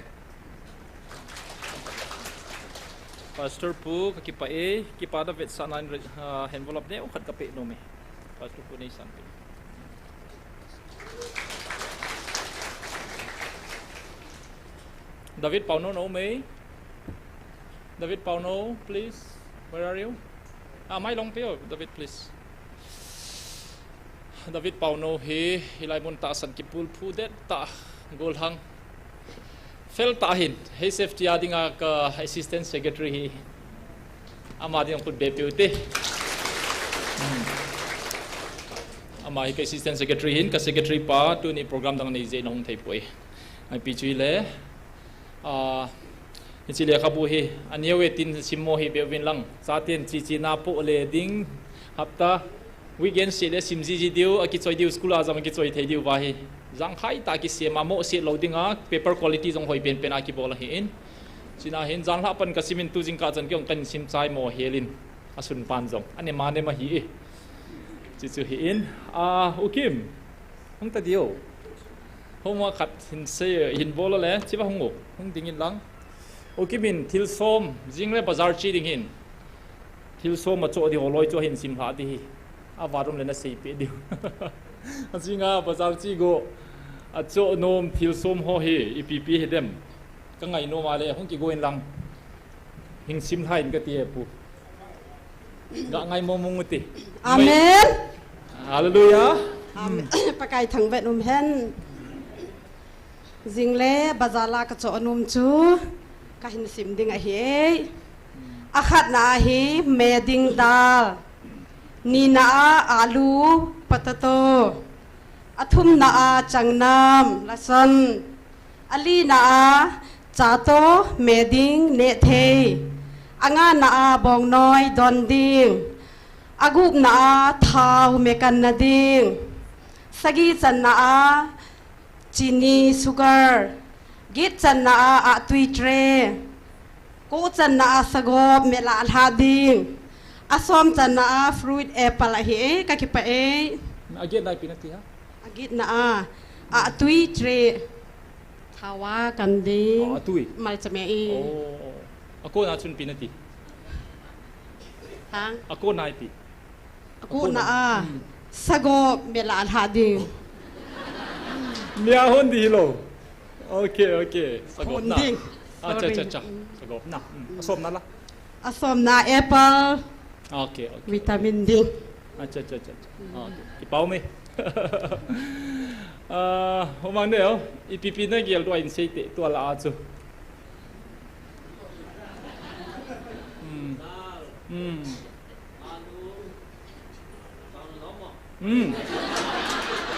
Pastor Pu, ka kipah e, kipa da vetsahna in re- ah, envelope neu khat ka pe nom e. Pastor Pu nei san pe. David Pauno no me. David Pauno, please. Where are you? Ah, mai long pe o, David, please. David Pauno hi, hilai mun tahsan kipul phu det tah, golhang. Fel tah hin, H F T a dinga ka assistant secretary hi. Ama ding khut be piu te. Hmm. Ama hi ka assistant secretary hin, ka secretary pa, tuni program dang nei je na hung thei poi. Ai pi chui le. Ah, hichi lekhabu hi, a neo e tin sim mo hi be vin lang. Chaten chi chi na po le ding, hapta, weekend se le sim ji ji diu, a kichoi diu, school a jam a kichoi thei diu va hi. Jang khai ta ki se ma mo se lo ding a, paper quality jong hoi pen pen a kibol ahi in. China hin jang hla pan ka simin tu jing ka chan ki ong kan sim chai mo helin. A sun pan jong. A ne ma ne ma hi e. Chi chu hi in. Ah, U Kim. Hung ta diu. Homework khat hin sei, hin bol le, chi va hung u. Hung ding in lang. U Kim in thil som, jing le bazar chi ding hin. Thil som a cho di ho loi cho hin sim hla di hi. A varum le na sei pe diu. A jing a bazar chi go. A cho nom thil som ho hi, ipi pi hi dem. Ka ngai nom a le, hung ki go in lang. Hing sim hla in ka ti e pu. Ga ngai mo mong u ti. Amen. Hallelujah. Amen. Pakai thangvah in um hen. Jing le bazar la ka cho nom chu ka hin sim ding ahi e. A khatna a hi me ding dal. Nina a alu potato. A thumna a changnam lasan. A lina a Tato, me ding, neh thei. Angana a bongnoi don ding. Agupna a thao me kanna ding. Sagi channa a chini, sugar. Get channa a ahtui, tray. Ko channa a sagop me lah lha ding. Asom channa a fruit, apple ahi e, kakipah e. Agetna ipi nati ham? Agetna a ahtui, tray. Thao a kan ding. Oh, ahtui. Malcha me e. Oh, oh. Akona chun ipi nati? Ha? Akona ipi? Akona a. Hmm. Sagop me lah lha ding. Mia hon ding hilou. Okay, okay. Sagopna. Hon ding. Acha, acha, acha. Sorry. Sagopna. Hmm. Asomna la? Asomna apple. Okay, okay. Vitamin ding. Acha, acha, acha, acha. Okay. Kipa um e. Ah, U Mangneo, ipi ipi nagel diu ahin sei te, tua lah a chu. Hmm. Hmm. Hmm.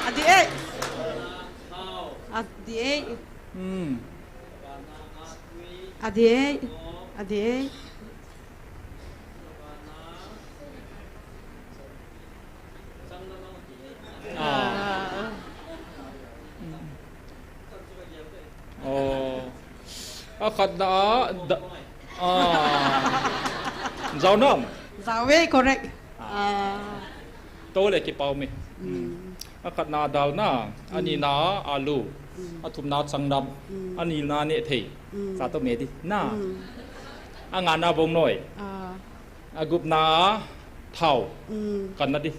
Adih e. Adih e. Hmm. Adih e. Adih e. Ah. Oh. Akhatna a da-, ah. Jaonam. Jao e, correct. Ah. Ah. Tole, kipa um e. Mm. Akhatna dalna, mm, anina alu, mm, athumna changnam, mm, anina neh thei. Mm. Tato, me ding. Na. Mm. Angana bongnoi. Ah. Agupna thao. Mm. Kanna ding.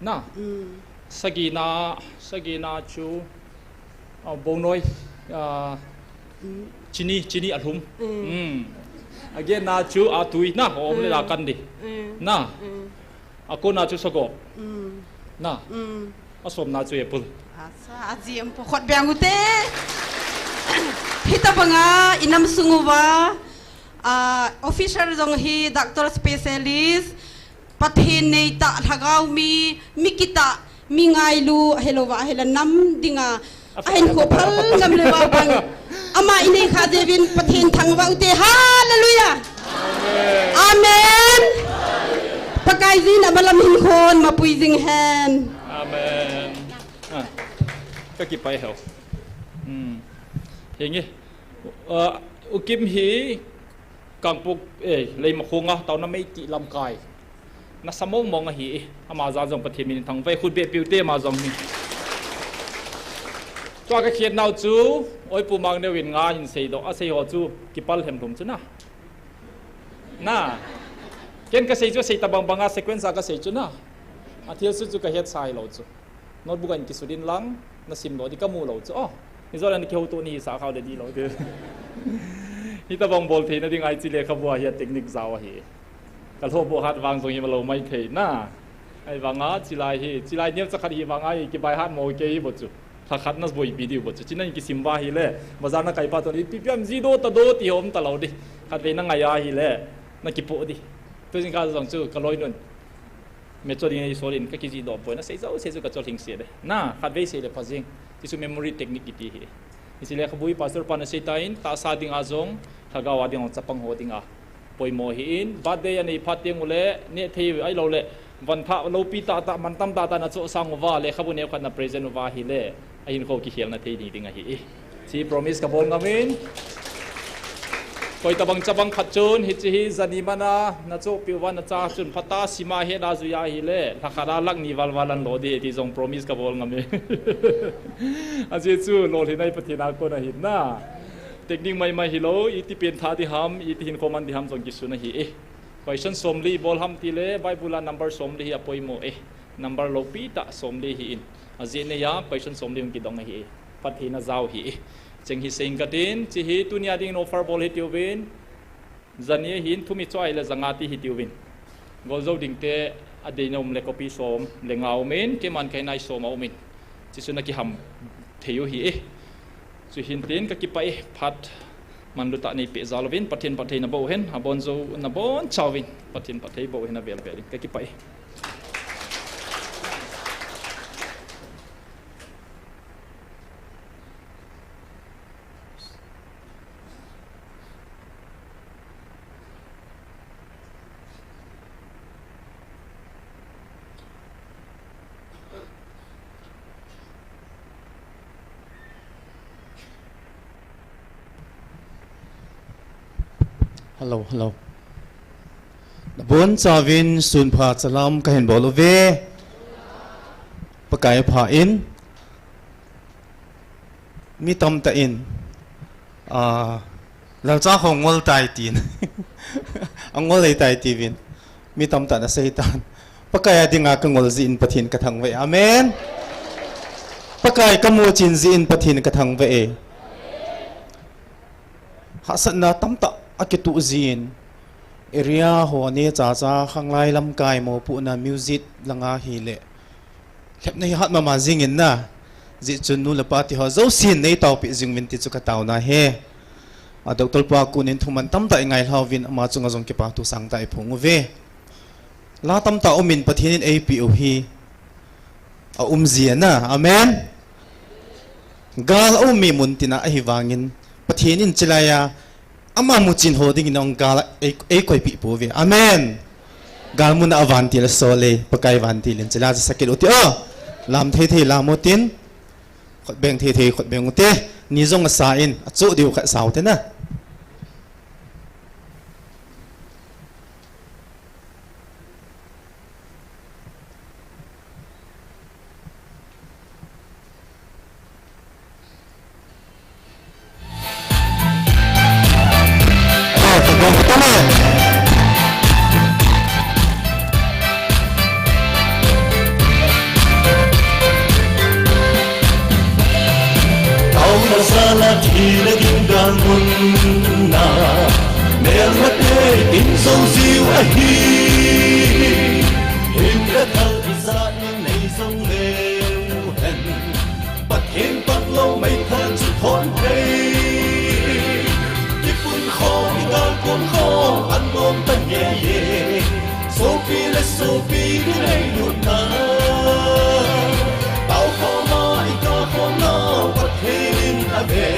Na. Mm. Sagina, sagina chu, ah, bongnoi, ah, mm, chini, chini alhum. Mm. Mm. Agetna chu ahtui, na, aum le, mm, la kan ding. Mm. Na. Mm. Akona chu sagop. Mm. Na. Mm. Asomna chu apple. Asa, aji um po, khut beng u te. Hitabanga inam sung uva, ah, officer jong hi, doctor, specialist, Pathen neitah, lhagao mi, mi kitah, mi ngailu, ahilouva, ahile nam dinga, ahinkho phal ngam leuva bang. Ama inei kha jeh uvin Pathen thangvah u te. Hallelujah. Amen. Amen. Pakai jin amalam hinkho mapui jing hen. Amen. Ah, kakipah e ho. Hmm. Henge. Ah, U Kim hi Kangpok, eh, Leimakhong a, taona Meitei lamkai. Nasa mong mong ahi e, ama jal jong Pathen min thangvah e, khut beh peh u te ama jong hi. Tua kakhetnau chu, Oipu Mangneo in nga ahin seidoh, asei ho chu, kipal hemlhum chu na. Na. Ken kasei chu, sei tabang banga sequence a kasei chu na. Athilse chu kahetsa hilou chu. Notebook a in kisut in lang, nasim lou ding kamu lou chu. Oh, hijongle nakihoutoh nahisah khao le dih lou ding. Hitabang bol theina dinga hiche lekhabu a hi a technique jao ahi. Kalhoh boh hat vang jong hi malou maithei na. Ahivanga, chilai hi, chilai neocha khat hi vanga hi, kibai hat mo kei hi bou chu. Lhakhat naboipi diu bou chu. China in kisim uva ahile, bazar nakai pa toh, ipi ipi ham jidoh tadoh ti ho um talou ding. Khatvei nangai ahile, nakipoh ding. Tujingkah jong chu, kaloinun. Mecho ding eisol in kakijih doh poi, nasei jouse chu kachol hing se le. Na, khatvei sei le pha jing. Tichu memory technique kiti hi. Hiche lekhabu hi pastor pan asei tan, tahsa dinga jong, lhagao a dinga jong chapang ho dinga poimo ahin, birthday anei phat teng ule, neh thei ahilou le, vantah loupi tahtah, mantam tahtah nachoh sang uva, lekhabu neokhat na present uva ahile, ahinkho kikhelna thei ding ding ahi. Hiche promise kabol ngam in. Koi tabang chabang khat chun, hiche hi jani mana, nachohpeh uva nacha chun, phatah a sima hena juiya ahile, lhakhat a lakh ni val val anlo ding, ti jong promise kabol ngam e. Ajeh chu, lolhinna hi Pathen a kon ahi na. Technique maimai hilou, iti pentha ding ham, iti hinkho man ding ham jong kisun ahi e. Question somli ibol ham tile, Bible a number somli hi apoimo e. Number loupi tah somli ahin. Ajeh neiya, question somli hung kidong ahi e. Pathen a jao ahi e. Cheng hi sei inge katin, hiche hi tunia dingin offer bol hitiuvin. Jani ahin, thum ichoh ahile janga ti hitiuvin. Goljou dingte adei na um le copy som le nga umin, keiman kahin nai som aumin. Hiche chu nakiham thei u ahi e. Chuhin tin kakipah e, phat manlutah neipeh jal uvin, Pathen phatthei naboh hen, abonjou nabonchauvin, Pathen phatthei boh hen avel vel in. Kakipah e. Hello, hello. Nabonchauvin sunpha salam kahin bol uve. Pakai pha in. Mi tamtah in, ah, lalcha ho ngol tai tin. Angol lei tai tiuvin. Mi tamtah in asei tan. Pakai a dinga kangol jeh in Pathen kathangvah e. Amen. Pakai kamu chin jeh in Pathen kathangvah e. Hahsatna tamtah akitoh jin, area ho neocha cha khanglai lamkai mopohna music langa hileh, lhepna hi hat mama jingin na, jeh chun nu le pa ti ho jousen neitaopeh jing uvin ti chu kataona ahi. A Doctor pa kunin thuman tamtah ingailha uvin ama chunga jong kipa thu sangtah iphong uve. La tamtah umin Pathen in eipeh u hi aum jia na. Amen. Gal aum mi mun tina ahivangin Pathen in chilai a ama muchin ho dingin ong gal a ei, eikoipeh pouve. Amen. Gal muna a vantil asol e, Pakai vantil in chilai a sakit u ti o. Lam thei thei lam u tin. Khut beng thei thei khut beng u te. Ni jong asa in, achu diu khat sao te na. Auna sala thina ding gal mun na, melmate in jong jiu ahi. Hinna thal ijat in nei jong leu hen, Pathen panglou mei thal chu thon thei. Kipun khom, igal pun khom, anom ta ngei e. Sopi le sopi kingailutna, tao khom a ikah khom nau Pathen in ave.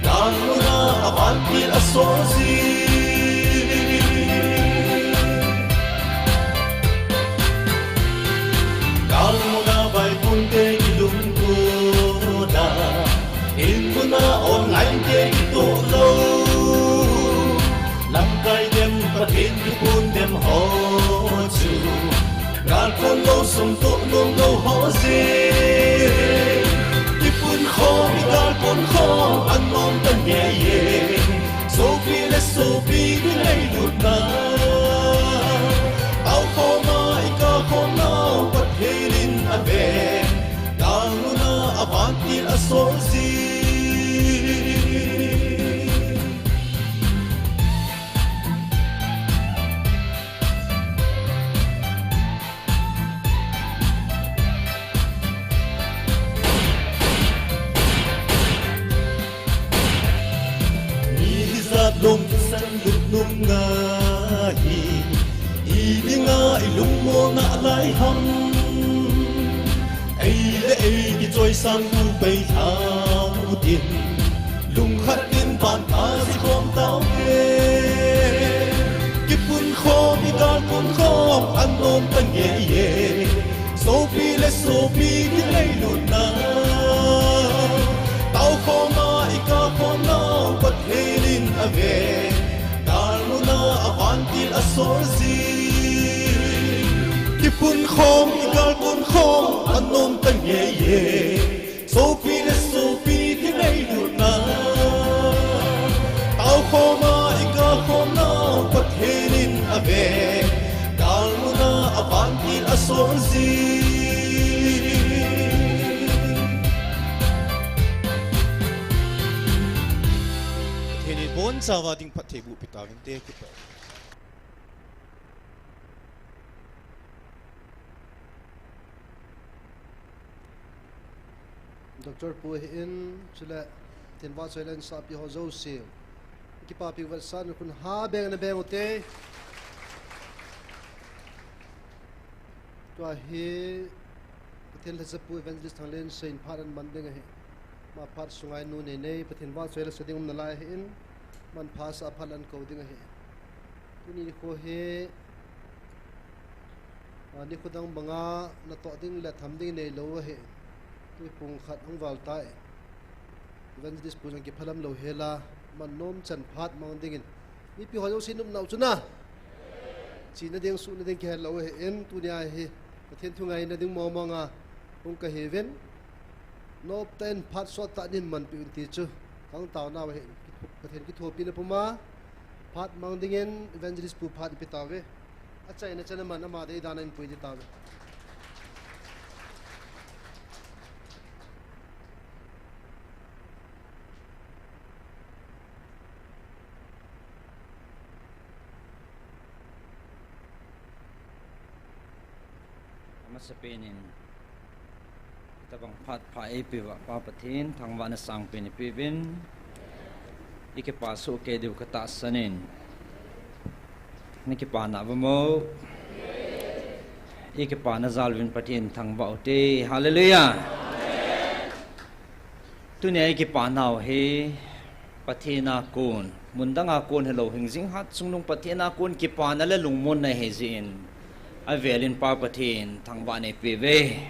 Gal muna a vantil asol jin. Gal muna vaipun te kilungtoh a, in muna online te kitoh lou. Lamkai dem, Pathen kipun dem ho chu, gal kon lou, sum toh nom lou ho jeh. Kipun khom, igal kon khom, anom ta ngei e. Sopi le sopi kingailutna, tao khom a ikah khom nau Pathen in ave. Gal muna a vantil asol jin. Mi hijat lungsan lut nung ngai, i dinga ilungmonna lai ham. Ei le ei kichoisang u pei thau tin, lungkhat in van a ji khom tau te. Kipun khom, igal pun khom, anom ta ngei e. Sopi le sopi kingailutna, tao khom a ikah khom nau Pathen in ave. Gal muna a vantil asol jin. Kipun khom, igal pun khom, anom ta ngei e. Sopi le sopi kingailutna, tao khom a ikah khom nau Pathen in ave. Gal muna a vantil asol jin. Pathen in abonchauva ding phattheiboh pe tauvinte, kipah. Doctor pu ahin, chule Pathen vahchoi le ansahpi ho jouse, kipapi vetsahna khun ha beng na beng ute. Tua hi Pathen lhacha pu Evangelist Thanglen seina phat ana man ding ahi. Ama phat sunga nu nei nei Pathen vahchoi le sa ding um nalai ahin, aman phat sa phat le ana kou ding ahi. Tuni nikho hi, a, nikho dang banga natoh ding le tham ding neilou ahi. Tui pung khat hung val tai. Evangelist pu jong kiphalam lou hela, aman nom chan phat mang dingin Mipi ho jouse nopnau chu na. Chena ding, suhna ding kihe lou ahin, tunia hi Pathen thu ngaina ding mong mong a hung kahiuvin. Noptah in phat sottah in manpeh un ti chu kataona ahin, Pathen kithopina puma phat mang dingin Evangelist Pu phat ipe tauve. Achaina chan a man ama deidan a inpui ding tauve. Amasapen in, itobang phat pha eipeuva Pa Pathen, thangvahna sangpen ipeuvin, ikipa soh kei diu katahsan in. Nakipah nauvam? Ikipana jal uvin Pathen thangvah ute. Hallelujah. Tunia ikipa nau hi Pathen a kon, mun dang a kon hilou, hingjing hat chungnung Pathen a kon kipana le lungmonna ahi jeh in, avel in Pa Pathen thangvahna ipeuve.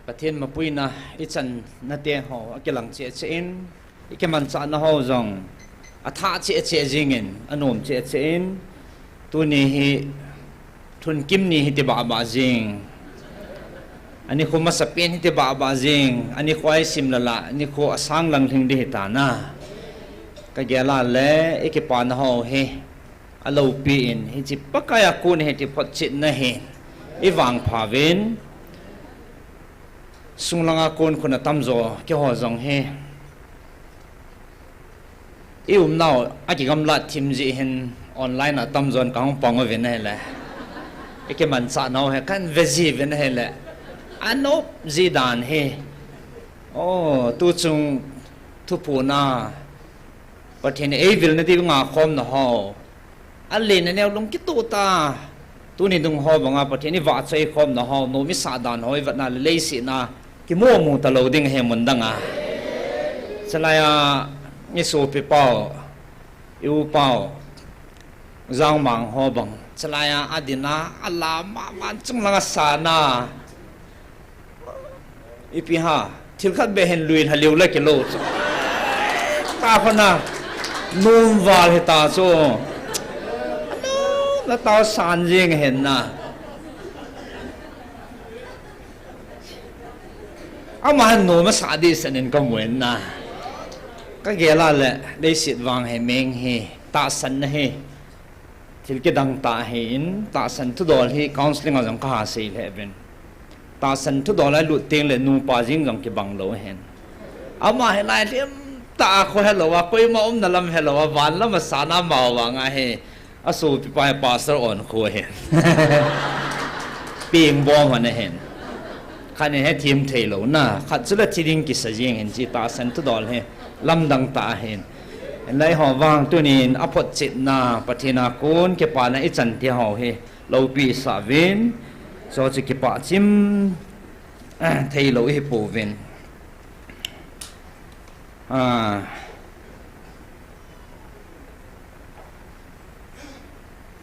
Pathen mapuina ichanna te ho akilang cheh cheh in, ikimanchahna ho jong athah cheh cheh jing in, anom cheh cheh in, tuni hi thunkim ni hiti bahbah jing, anikho masapen hiti bahbah jing, anikho a isim lala, anikho asang lang lhing ding hita na. Kagel a le, ikipana ho hi aloupi in, hiche Pakai a kon hi ti photchetna hi ivangpha uvin, sunglang a kon khun atamjo keiho jong hi iumnau akigamlat thim jeh hin online a atamjon kahung pang uvin ahile, ikimanchah nau hi kahin ve ji uvin ahile, anop ji dan hi. O, tuchung thuphona Pathen in eivilna diu ngakhomna ho, alen aneo lung kitoh tah, tuni dung ho banga Pathen in ivahchoi khomna ho, nom isah dan ho ivetna le leiset a kimu mu talou ding ahi mun dang a. Chulai a isopi pau, i-u pau, Jangmang ho bang, chulai a adin a, alam a, van chunglang a asan a, ipi ham, thil khat beh hin lui lha liu le kilou chu. Tah khun a nom val hita chu. Anom na tao san jing ahin na. Ama hin nom asah ding san in kamu in na. Kagel a le, leiset vang hi, meng hi, tahsanna hi thil kidang tah ahin, tahsan thudol hi counselling a jong kaha sei lheh uvin. Tahsan thudol a ilut teng le nupa jing jong kibang lou ahin. Ama hi lai lhem tah a kho helou a, koima umna lam helou a, van lam a asan a, amavang a hi asopipa hi pastor onkho ahin. Peng bom hon ahin. Khat in hethem thei lou na, khat chu la thi ding kisa jing ahin, hiche tahsan thudol hi lamdang tah ahin. Lai ho vang tunin aphotchetna, Pathen a kon kipana ichan te ho hi loupi isah uvin, chu chu kipah chim, eh, thei lou ihi pouvin. Ah,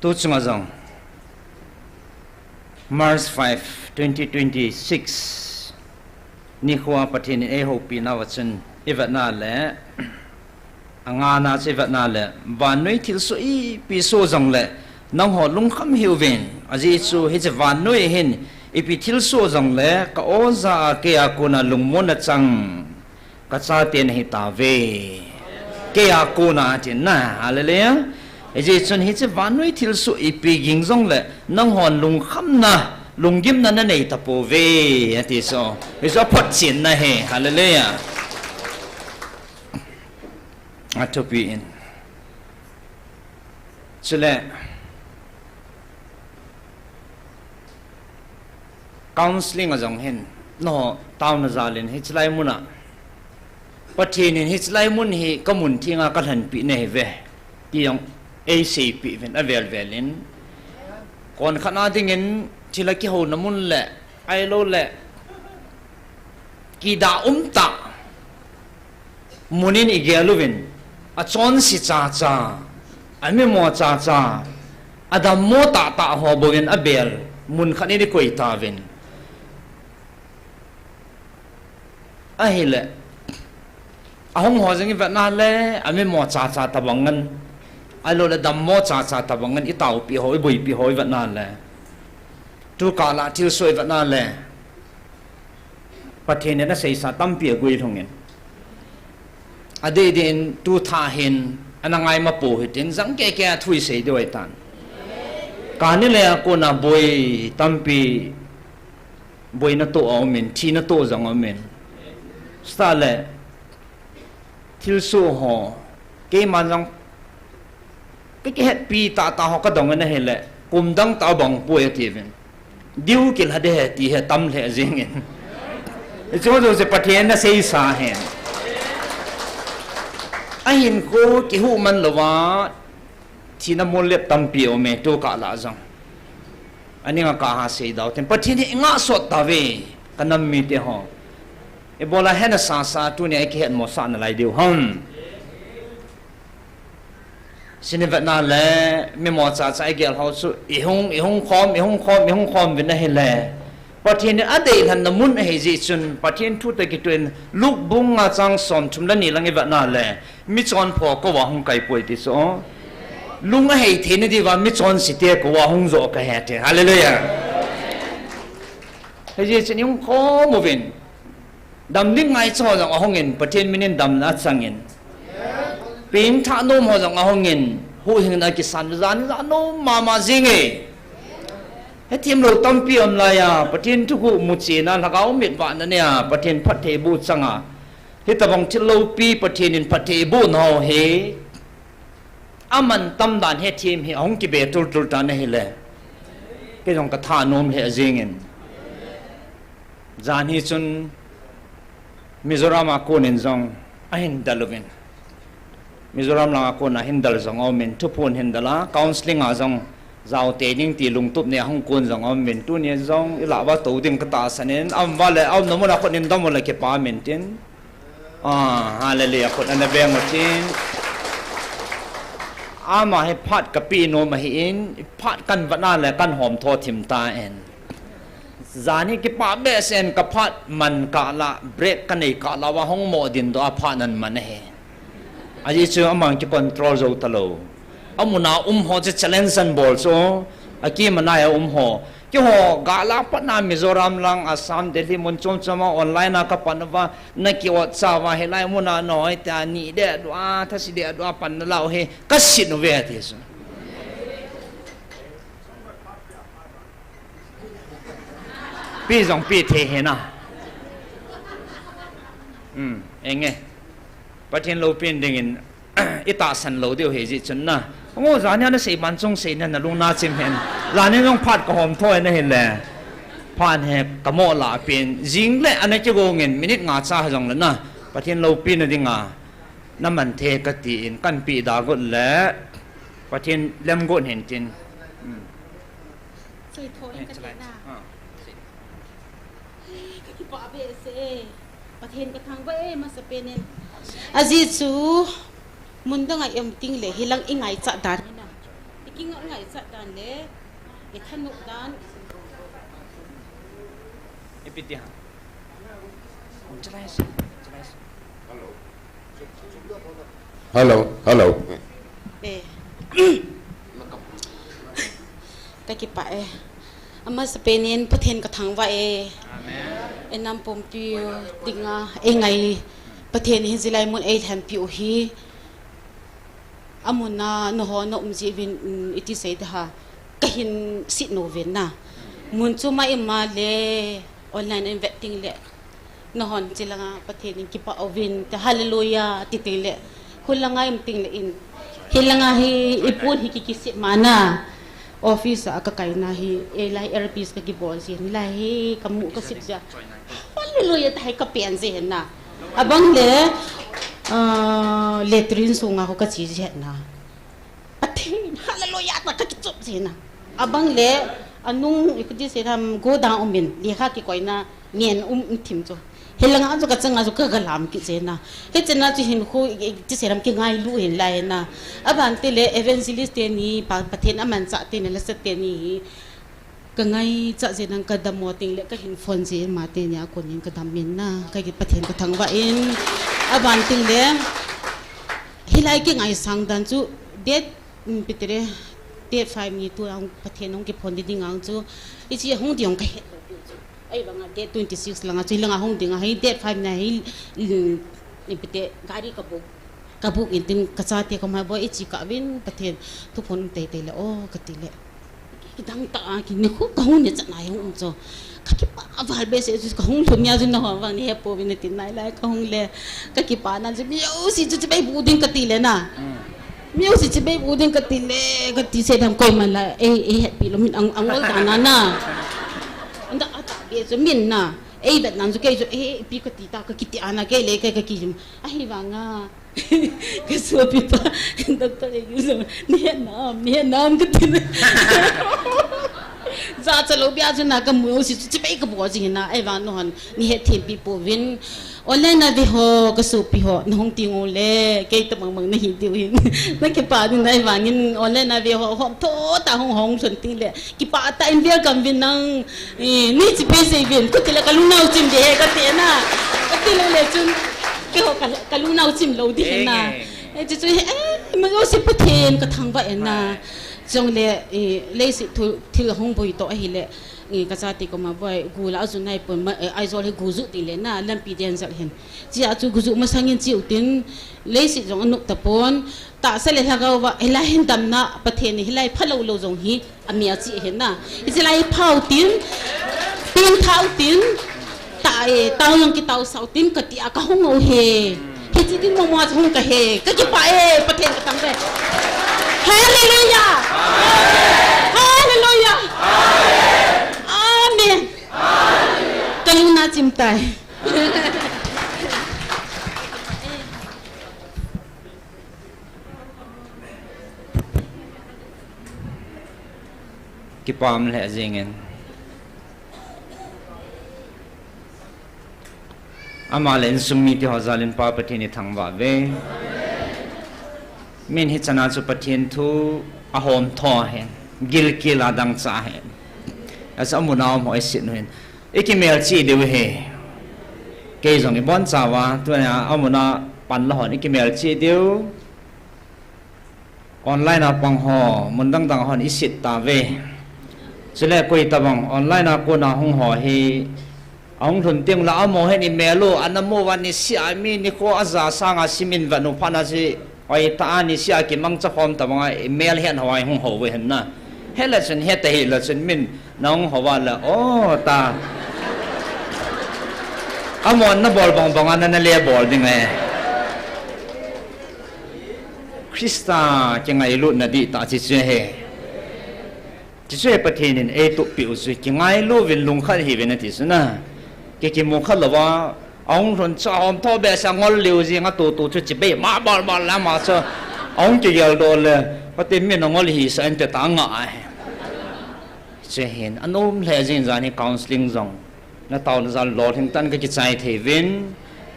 tu chunga jong, March five, twenty twenty-six nikho a Pathen in eihoupi nauva chun, ivetna le, angana chu ivetna le, vannoi thilsoh ipi soh jongle, nangho lungkham hih uvin, ajeh chu hiche vannoi hin ipi thilsoh jongle, ka-o jah a kei a kona lungmonna chang, kachaten ahi tauve. Kei a kona atin na, hallelujah. Hijeh chun hiche vannoi thilsoh ipi ging jongle, nanghon lungkhamna, lunggimna nanei tapouve, ati chu. Hichu aphotchenna ahi, hallelujah. Athupi in. Chule, counselling a jong hin, nangho taona jal in hichelai mun a, Pathen in hichelai mun hi kamun theng a kalhenpeh nahiuve, ti jong eiseipeh uvin avel vel in. Konkhat na dingin thil a kihouna mun le, ahilouleh kidah umtah mun in igel uvin, achonse chacha, amimo chacha, adammo tahtah ho bouvin abel mun khat in ikoi tauvin. Ahile, Ahung ho jong ivet na le, amimo chacha tabang ngan. Ahilou le dammo chacha tabang ngan, itaopi ho, iboipi ho ivet na le. Tukah lah thilsoh ivet na le. Pathen in aseisa tampi aguilhung in. Adeh deh in tu thah hin, ana ngai mapo hitin, jang keke a thu isei diu ahitan. Kani le a kona boi tampi, boina toh aumin, thina toh jong aumin. Sita le, thilsoh ho, keiman jong, ka kihetpi tahtah ho kadong in ahile, kum dang tah bang poi atiuvin. Diu kilha de he ti he tam lheh jengin. Hiche ho jouse Pathen in aseisa ahin. Ahinkho kihuh man louva, thina mollep tampi aume, tukah lah jong. Aning a kaha sei dau tin. Pathen hi ingah sot tauve, kanam mite ho. Ibola hena sasa tunia ikihetmo sah nalai diu ham. Sini vetna le, mimo chacha igel ho chu, ihung, ihung khom, ihung khom, ihung khom uvin ahile. Pathen in adeilhenna mun ahi jeh chun, Pathen thu toh kitoh in, Luke bung nga chang somthum le ni lang ivetna le, michonpho kouva hung kaipoi ti chu. Lung ahei theina diuva michonsete kouva hung joh kahe te. Hallelujah. Hijeh chun ihung khom uvin. Dam ding ngaicha ho jong ahungin, Pathen minin damna achangin. Pengthah nom ho jong ahungin, huhhingna kisan jan jan nom mama jenge. Hethem lou tampi aum laiya, Pathen thuguh muchena, lhagao mitvahna neiya, Pathen phattheiboh changa. Hitobang thil loupi Pathen in phattheibohna ho hi, aman tam dan hethem hi ahung kibe tultul tan ahile. Kei jong katha nom lheh jengin. Jan hi chun Mizoram a konin jong ahin del uvin. Mizoram langa kona hin del jong aumin, thuphon hin del a, counselling a jong jaote ding ti lungtup nei ahung kon jong aumin, tunia jong ilah uva tou ding katahsan in, aum uva le, aumna muna khut in dam ule kipa min tin. Ah, hallelujah, khut ana beng utin. Ama hi phat kapeh nom ahin, phat kahin vetna le kahin homtho thim tan. Jan hi kipah behseh in kaphat man kahlah, break kanei kahlah uva hung mo dindoh a phat nahin man ahi. Ajeh chu aman kicontrol jou talou. Amuna um ho chu challenge ahin bol chu, akimana a um ho. Keiho, gala patna Mizoram lang, Assam, Delhi, mun chom chom a online a kapan uva, nakiotcha uva, hilai muna nahoitea, nideh dua, thase deh dua pan nalah u hi, kasit uve ati chu. Pe jong pe thei hina. Hmm, enge. Pathen loupina dingin, itahsan lou diu ahi jeh chun na. Ngo, jan hi ana sei man chung sei na, nalung nachim hen. Jan hi jong phat kahomtho in ahile. Phat hi kamoh lah pen. Jing le ana kigong in, minute nga cha hijongle na. Pathen loupina dinga. Naman thei katin, kahin peh da got le. Pathen lemgot hen tin. Hmm. Sei tho in katina. Ah, sei. Kakipah behseh e. Pathen kathangvah e, masapen in. Ajeh chu, mun dang a i um tengle, hilang ingaichat dan hina. Ikingaichat dan le, ithanop dan. Ipi ti ham. Hello, hello. Eh. Kakipah e. Amasapen in Pathen kathangvah e. Amen. Inam pumpi dinga, eingai Pathen hi hilai mun eilhenpi u hi. Amuna nangho na um jeh uvin, um, iti sei ding ham. Kahin sei nom uvin na. Mun chom a i um a le online in vet tengle. Nahon chilanga Pathen in kipah uvin, te hallelujah, ti tengle. Hulanga i um tengle in. Hilanga hi, ipon hi kikisih mana. Office a kakaina hi, eh, lai earpiece kakibol jin, lai hi kamu kasip jia. Hallelujah, tahai kapen jin na. Abang le, ah, latrine sunga ho kache jin na. Pathen, hallelujah, ta kakichop jin na. Abang le, anung, ikuti se ram, go down umin, lekha kikoina, ngen um, um thim chu. Hilanga chu kachanga chu kagalam kit jin na. Hichena chu hinkho, i, i, ti se ram kingailu hin lai na. Abang te le evangelist teni, pa, Pathen amanchah teni, lasa teni hi. Kangaicha jin na kadammo tengle kahin phone jin ama teni a konin kadam in na. Kaki Pathen kathangvah in. Aban tin le, hilai kingaisang dan chu date, um, ipi ti le, date five ni tu ang Pathen hung kiphon ding ding ang chu, hiche hung ding kahet lou pi chu. Ahivanga date twenty six langa chu, hilanga hung ding ahi, date five na hi, um, ipi ti, gari kabuk. Kabuk in tin kachate koma boi, hiche kavin Pathen thuphon um teitei le, o kati le. Kidang tah a, kinikho kahung ne chan a hung um chu. Kakipah val behseh chu, kahung lhun nia chu nangho vang neihe pouvin tin, nai lai kahung le. Kakipah na chu, mi jouse chu chibai bu ding kati le na. Mm. Mi jouse chibai bu ding kati le, kati se dam koiman la, ei, eihetpi lou min ang, angol ta na na. Anda ata be chu min na. Eivet nan chu kei chu, ei, ipi kati ta, kakiti a na, kei le, kei kaki chu. Ahivanga. Kasopi pa, doctor e, kisu, neihe nam, neihe nam kati na. Jachat lou bia chu na kamu jouse chu, chibai kabol jing na, ahivang nangho, neihe thempi pouvin. Online a ve ho, kasopi ho, nahung teng u le, kei tabang bang nahi diu hin. Nakipah ding na ahivangin, online a ve ho, hom tho tah hung hung sun ti le. Kipah tah in welcome vin nang, eh, nei chibai sei vin, kati le kalungnau chim ding ahi kati na. Kati le le chun, keiho ka, kalungnau chim lou ding ahi na. Eng, eng. Eh, chuchu hi, eh, ma jouse Pathen kathangvah e na. Hai. Chule, eh, leiset thu, thil hung boi toh ahile, eh, kachate koma boi, gu la aju nai pon, ma, eh, Aizawl hi gu ju ti le na, lampi den jal hin. Chea chu gu ju masangin cheu tin, leiset jong anop tapon, tahsa le lhagao va, hilai hin damna, Pathen in hilai phalou lou jong hi, Amia chi ahi na. Hiche lai phau tin, tin thau tin, ta e, tau jong kitau sau tin, kati a kahung u ahi. Hiche tin mo mo hung kahi. Kakipah e, Pathen kathangvah e. Hallelujah! Hallelujah! Amen! Kalungna chim tai. Kipah lheh jingin. Ama le insung mite ho jalin Pa Pathen ithangvah uve. Min hichan a chu Pathen thu ahom tho ahin, gilkel a dangchah ahin. Achu amun a um ho isit u hin. Ikimelchih diu ahi. Kei jong ibon chauva, tuna amun a pan la hon ikimelchih diu. Online a pang ho, mun dang dang hon isit tauve. Chule koi tabang online a kona hung ho hi, ahung lhun teng le amaho hin imel u, ana mu uva nisih a mi nikho aja sanga simin vet u phat na chu, oi ta a nisih a kimangcha khom tabang a imel hen ho a hung ho uve hen na. Hile chun, heta hile chun min nahung ho uva le, o ta. Amon nabol bang bang a nana le bol ding ahi. Christa kingailutna dihtah chu chu ahi. Chu chu ahi Pathen in eitup peh u chu kingailu uvin lungkhat hiuvin ati chu na. Ki kimu kha louva, ahung lhun chu ahom tho behseh a ngol liu jing a tutu chu chibai ma bol bol le ama chu. Ahung kigel doh le, Pathen min angol hisah inte tia nga ahi. Chu hin, anom lheh jing jan hi counseling jong. Na taona jal lolhing tah in ka kichai thei uvin.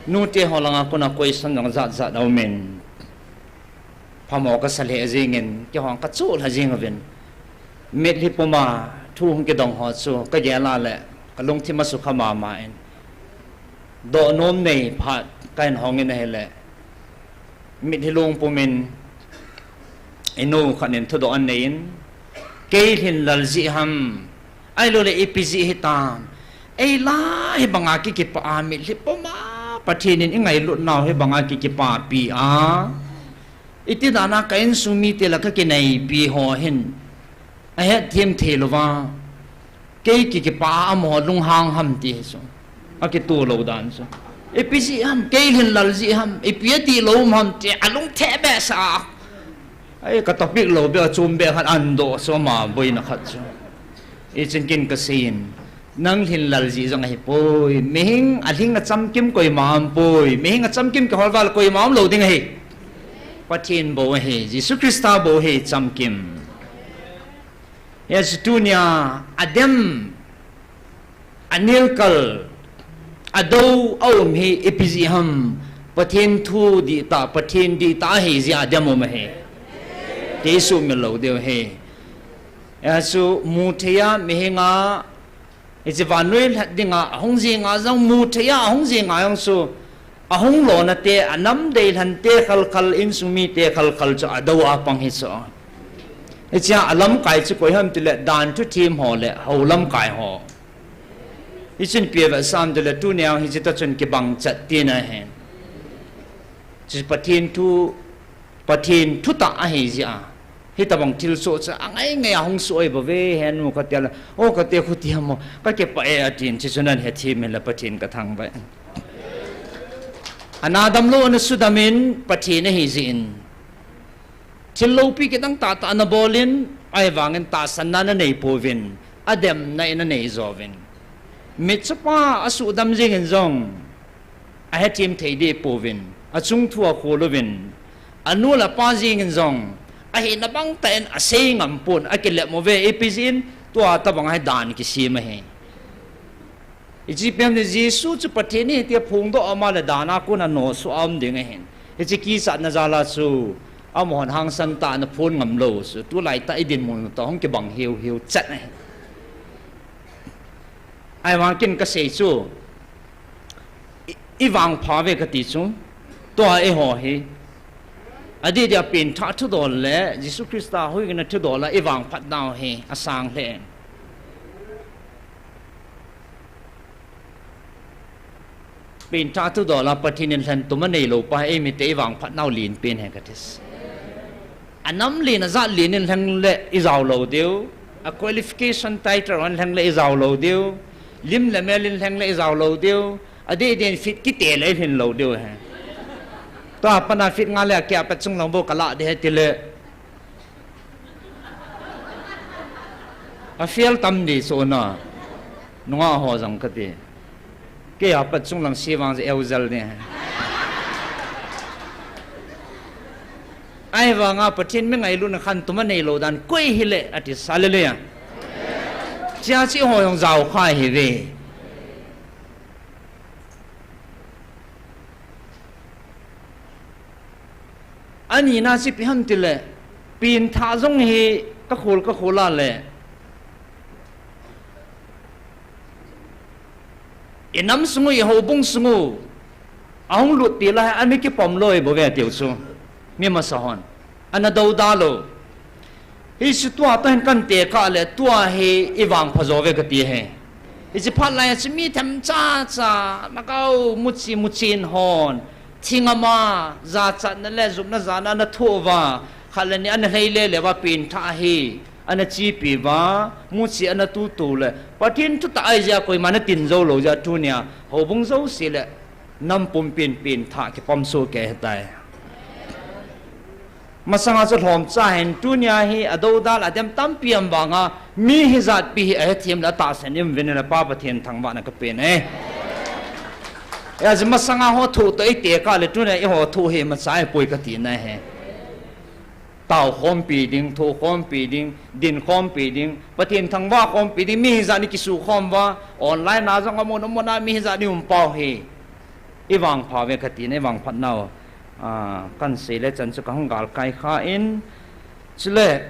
Nute ho langa kona question jong jat jat aumin. Phamo ka sa lheh jingin, keiho ka chu lha jing uvin. Mitlhi puma thu hung kidong ho chu ka gel a le, ka lungthim a sukha mama in. Doh nom nei phat ka hin hong in ahile. Mitlhi lung pumin, inu khat in thudoh anei in, kei lhin lal jeh ham, ahilou le ipi jeh hitam, ei la hibanga ki kipah a mitlhi puma, Pathen in i ngailut nau hibanga ki kipah pi a, iti dan a ka insung mite la ka kinaipi ho hin, ahet them thei louva, kei ki kipah a amaho lunghang ham ti hi chu. Akitu lou dan chu. Ipi jeh ham, kei lhin lal jeh ham, ipi ati lou ham ti a lungthim behseh a. Ai, ka topic lou beh a chom beh khat an doh chu ama boina khat chu. Ichin kin ka seiyin. Nang lhin lal jeh jong ahipoi. Mihing a lhing a chamkim koima aum poi. Mihing a chamkim kihol val koima aum lou ding ahi. Pathen bou ahi. Jesu Christa bou ahi chamkim. Hiche tunia, adem, anelkal, adou, aum hi, ipi jeh ham, Pathen thu dihtah, Pathen dihtah ahi jeh a adem um ahi. Ti sumil lou diu ahi. Hichu, mu thei a, mihing a, hiche vannoi lhat dinga, ahung jing a jong, mu thei a, ahung jing a jong chu, Ahung lona te, anam deilhen te khalkhal, insung mi te khalkhal chu adou a pang hi chu. Hichea alamkai chu koi ham tile, dan thuthem ho le, hou lamkai ho. Hichun ipi avetsah ham tile, tunia hiche tah chun kibang chat tina ahi. Chu Pathen thu, Pathen thutah ahi jeh a. Hitobang thilsoh chu angai ngai a hung soh ahi bouve, henu kati a le, o kati khu ti ham o, kakipah e atin, chuchun ahin hethem in le Pathen kathangvah e. Ana damlou, ana sudam in, Pathen ahi jeh in. Thil loupi kidang tahtah ana bol in, ahivangin tahsanna ana nei pouvin, ademna in anei jouvin. Mitchopa asuhdam jeng in jong, ahethem thei deh pouvin, achung thu akhol uvin, anu le apa jeng in jong, ahina bang tah in asei ngam pon, akilep mo ve, ipi jeh in, tua tobang hi dan kisem ahi. Hiche ipi ham tile Jesu chu Pathen ahi tia phongdoh a ama le dan a kon a nosoh a um ding ahin. Hiche kichatna jal a chu, amahon hangsan tah a ana phon ngam lou chu, tulai tah idinmun toh hung kibang hiu hiu chat ahi. Ahivang ken kasei chu, i, ivangpha uve kati chu, tua eiho hi. Adeh dia pengthah thudol le, Jesu Christa huhhingna thudol a ivangphat nau hi, asang lheh in. Pengthah thudol a Pathen in lhentum anei lou pa hi, eimite ivangphat nau lenpen ahi kati. Anam len ajat len in lheng le ijao lou diu. A qualification title hon lheng le ijao lou diu. Lim le mel in lheng le ijao lou diu. Adeh deh in feet kiti le ilhin lou diu ahi. Tua pat a feet nga le akeh a pat chunglang bou kalah ding ahi tile. A fail tam ding chu na. Nungah ho jong kati. Kei a pat chunglang se vang chu eujel ding ahi. Ahivang a Pathen mi ngailutna khantum anei lou dan koi hile ati, hallelujah. Chia chu eiho jong jao kha ihiuve. Anina chu ipi ham tile, pengthah jong hi kakhol kakhol a le, inam sung u, ihoubung sung u, ahung lut til a hi ana kipom lou bouve tiu chu. Mi masa hon ana dou da lou. Hichu tua toh hin kan tekah le tua hi ivangpha jo uve kati ahi. Hiche phat lai a chu mi themcha cha, lhagao muchi muchen hon, thing ama, jachatna le jumna jana ana thoh uva, khat le ni ana lhei le le uva pengthah hi ana chepi uva, muchi ana tutu le, Pathen thutah ahi jeh a koima ana tin jou lou jeh a tunia houbung jouse le nam pumpin pengthah kipom soh kei ahitai. Masanga chu lhomcha hin tunia hi adoudal adem tampi um vanga mi hijat pi hi ahethem le atahsan in um uvin le Pa Pathen thangvahna kapen e. Ajeh masanga ho thoh toh itekah le tunia eiho thoh hi imacha ahipoi kati na ahi. Tao khompi ding, thoh khompi ding, din khompi ding, Pathen thangvah khompi ding, mi hijat in kisukhom uva, online a jong amun amun a mi hijat in um pau hi. Ivangpha uve kati na, ivangphat nau, ah, kan sei le chan chu kahung galkai kha in, chule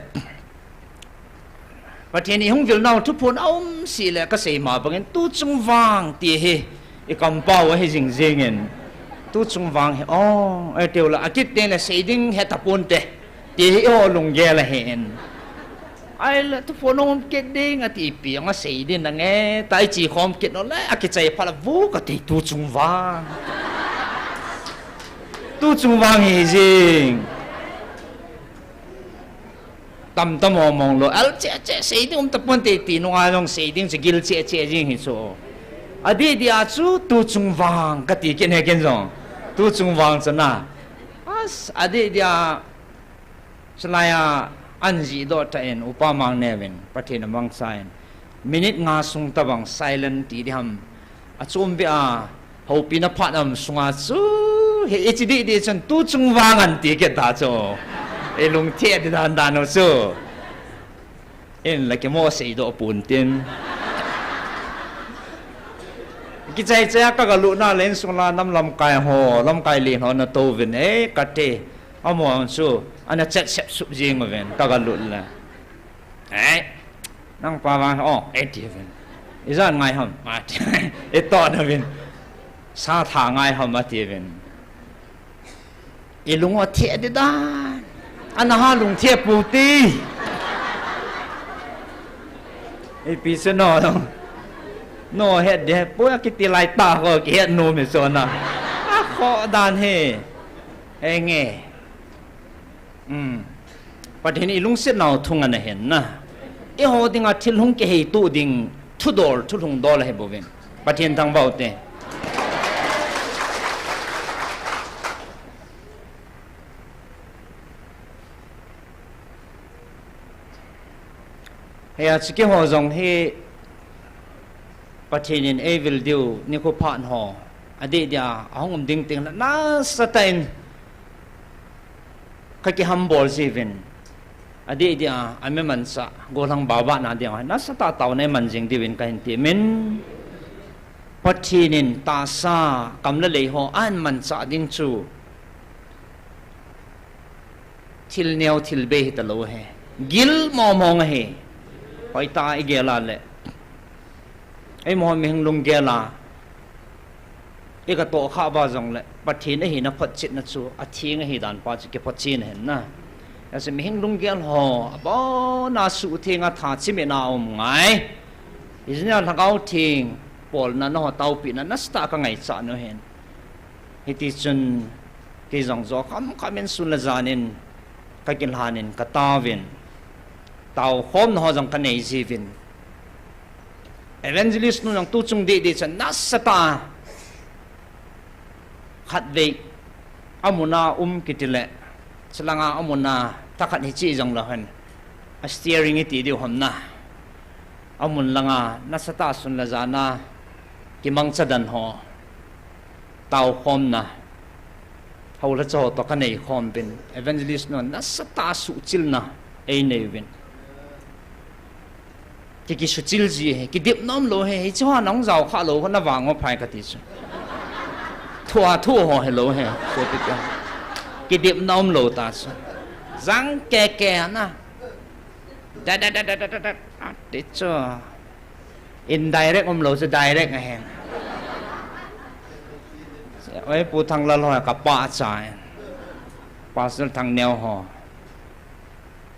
Pathen ihung vil nau thuphon aum seh le kasei ma bangin tuchung vang ti hi ikampau ahi jing jing in, tuchung vang hi, o, eitiu le akit teng le sei ding hetapon te ti hi eiho lunggel ahi in. Ahile thuphon aum kit ding ati, ipi anga sei ding nange, ta ichi khom kit nau le akichai phat le vu kati, tuchung vang. Tuchung vang hi jing. Tamtam mong mong lou, al cheh cheh, sei ding um tapon te ti nunga jong sei ding chu gil cheh cheh jing hi chu. Adeh dia chu tuchung vang kati kit e ken jong. Tuchung vang chu na. As, adeh dia chulai a an jih doh tah in Upa Mangneo in Pathen amangcha in minute nga sung tabang silent ti ding ham. Achom beh a, houpina phat um sunga chu, hi, ichi dih dih chun tuchung vang an ti kit ta chu. Ilungthim dih dan dan u chu. Inla kimo seidoh pon tin. Kichai chai a kagalut na le insung la nam lamkai ho, lamkai len ho ana tou vin, e, kati. Amaho chu, ana chat sep sup jing uvin, kagalut le. Ei, nang pa vang, o, eti uvin. Ijat ngai ham, ati. Itoh na uvin. Sa tha ngai ham atiuvin. I lung u athe di dan. Ana ha lung the pu ti. Ipi se no no. No het de pu a kiti lai ta ho kihet nom e so na. A kho dan he. He nge. Um. Pathen i lungset nau thung ana hen na. Eiho dinga thil hung kihei tu ding thudol, thulhung dol ahi bouvin. Pathen thangvah u te. Hia chiki ho jong hi Pathen in eivil diu nikho phat ho. Adeh dia, ahung um ding teng le nasatah in kakihambol jiuvin. Adeh dia, ami manchah, gollhang baba na dia, nasatah taona iman jing diuvin kahin temin. Pathen in tahsa, kam le lei ho, ahin manchah ding chu. Thil neo, thil bei hita lou ahi. Gil mong mong ahi. Hoitah a igel a le. Eiho mihing lunggel a. Ikatoh kha ba jong le. Pathen ahina photchetna chu. Atheng ahi dan pa chu kiphotchen ahin na. Ahin mihing lunggel ho. Abon a suhtheng a tha chimit na um ngai. Hijeh a Lhagao Theng. Polna na ho taopina nasatah a kangaichat u ahin. Hiti chun, kei jong jo kham kham in sun le jan in, kakilhan in, kataovin. Taokhomna ho jong kanei jiuvin. Evangelist nu jong tu chung deh deh chun nasatah a. Khatvei, amun a um kiti le, chulanga amun a, thakhat hiche jong lou hen. A steering iti diu ham na. Amun langa, nasatah a sun le jan a, kimangcha dan ho. Taokhomna. Houlhacha ho toh kanei khom uvin. Evangelist nu nasatah a suhchilna einei uvin. Ki, kisuhchil ji ahi, kidipna umlou ahi, hiche ho nahung jao kha lou, navang u phai kati chu. Thua thu ho hilou ahi, sopi te. Kidipna umlou ta chu. Jang keke na. Da, da, da. Ati chu. Indirect umlou chu direct ahi. Oi, Pu Thanglal ho kapah cha e. Pastor Thangneo ho.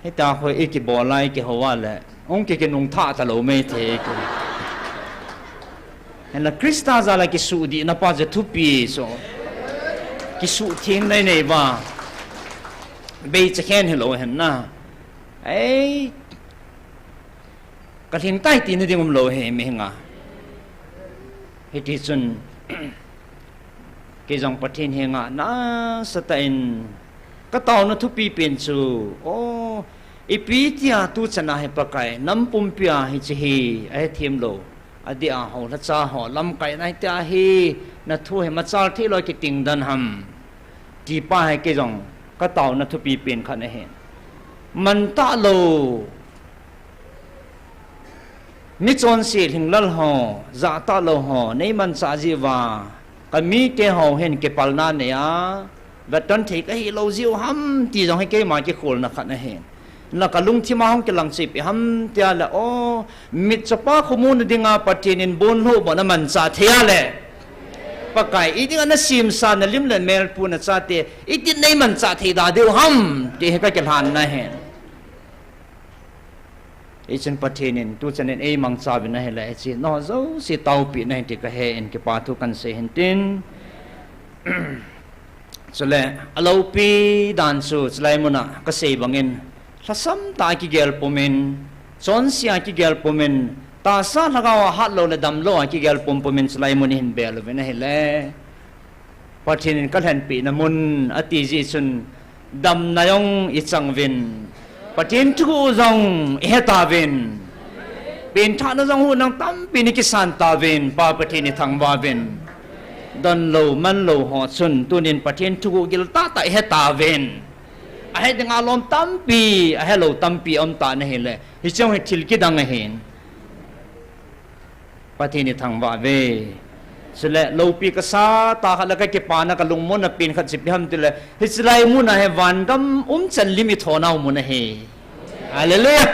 Hita ho ikibol a ikihou a le. Hung ki kinungthah talou mei thei ki. Hinla Christa jal a kisuhdihna pa chu thupi so. Kisuhthengna inei uva. Beicha khen hilou hen na. Ei. Kalhing tai tina ding umlou ahi mihing a. Hiti chun, kei jong Pathen henga nasatah in kataona thupi pen chu, o, ipi tia tuchan a hi Pakai, nam pumpi a hiche hi, ahethem lou, adeh a houlhacha ho, lamkai na hitia hi, nathu hi machal thei lou kiting dan ham. Ti pa hi kei jong, kataona thupi pen khat ahi. Mantah lou, Mi chonse lhinglel ho, jahtah lou ho, neimanchah jeh uva, kamite ho hin kipalna nei a, vetton thei kahilou jeh u ham ti jong hi keima kikholna khat ahi. Hinla kalungthim a hung kilang chu ipi ham tia le, o, mitchopa khomuna dinga Pathen in bonlhoh bon amanchah thei a le. Pakai, idinga nasemsa nalim le melpu nachate, itin neimanchah thei da diu ham, ti hi kakilhanna ahi. Hichun Pathen in, tuchan in eimangcha uvin ahile, hiche nangho jouse taopina ahi ti kahe in kipa thu kahin sei hin tin. Chule, aloupi dan chu, chulai muna kasei bangin, lhasam tah a kigel pumin, chonse a kigel pumin, tahsa lhagao a hatlou le damlou a kigel pum pumin, chulai mun ihin bel uvin ahile. Pathen in kalhenpehna mun ati jeh chun damna jong ichang uvin. Pathen thuguh jong ihetauvin. Pengthahna jong huhhing tampin ikisan tauvin. Pa Pathen ithangvah uvin. Donlou, manlou ho chun tunin Pathen thuguh giltah tah ihetauvin. Ahe dinga lom tampi, ahelou tampi aumtan ahile. Hiche jong hi thil kidang ahin. Pathen ithangvah uve. Chule, loupi kasatah khat le kakipana kalungmonna pen khat chu ipi ham tile, hiche lai muna hi vangam umchan lim ithonau mun ahi. Hallelujah!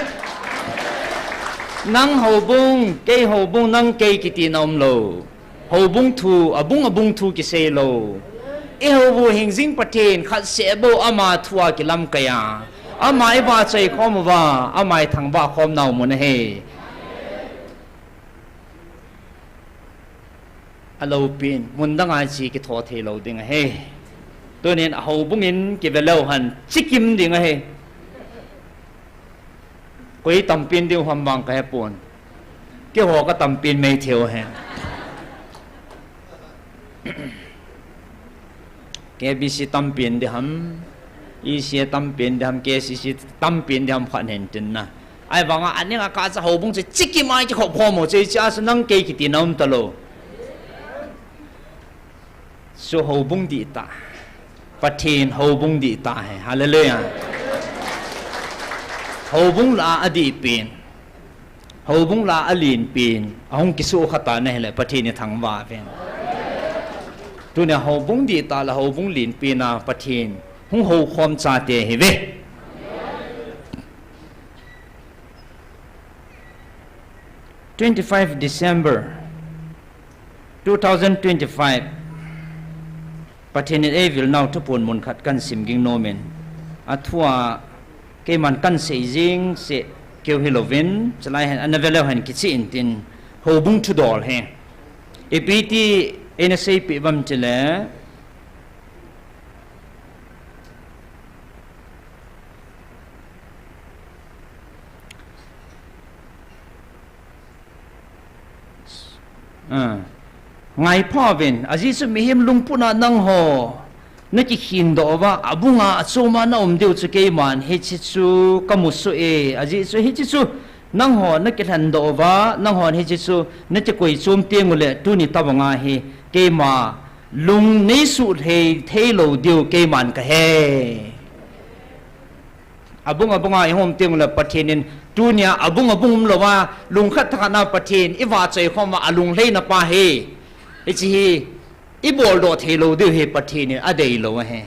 Nang houbung, kei houbung, nang kei kitina umlou. Houbung thu, abung abung thu kisei lou. I houbu hingjing Pathen khat seh bou ama thu a kilamkai a. Ama i vahchoi khom uva, ama i thangvah khom nau mun ahi. Aloupin, mun dang a chi kitho thei lou ding ahi. Tunin a houbung in kive leu hen, chikim ding ahi. Koi tampin ding ham vang ka he pon. Keiho ka tampin mai thei u hen. K B C tampin ding ham, E C A tampin ding ham, K C C tampin ding ham khat hen tin na. Ahivang a, aning a kacha houbung chu chikim a kikhop khom u chu, hiche a chu nang kei kiti na um talou. Chu houbung dihtah. Pathen houbung dihtah ahi. Hallelujah. Houbung lah a adihpen. Houbung lah a alenpen. Ahung kisuhkha tan ahile Pathen i thangvah uvin. Tunia houbung dihtah le houbung lenpen a Pathen hung houkhom chate ihiuve. Twenty-five December two thousand twenty-five. Pathen in eivil nau thuphon mun khat kahin sim ging nom in. A thu a keiman kahin sei jing seh keu hilouvin, chulai hen ana ve leu hen kicheh in tin, houbung thudol hi. Ipi ti eina seipeh uvem tile, Ah. Ngaipha uvin, ajeh chu mihem lungput a nangho nakikhin doh uva, abung a achom a na um diu chu keiman hiche chu kamu soh e, ajeh chu hiche chu nangho nakilhen doh uva, nanghon hiche chu nakikoi chom teng ule, tuni tobang a hi keima lung neisuh thei, thei lou diu keiman kahe. Abung abung a ihung um teng ule Pathen in tunia abung abung um lou a, lungkhat thakhat na Pathen i vahchoi khom uva alunglhaina pa hi, hiche hi i boldoh thei lou diu hi Pathen in adei lou ahi.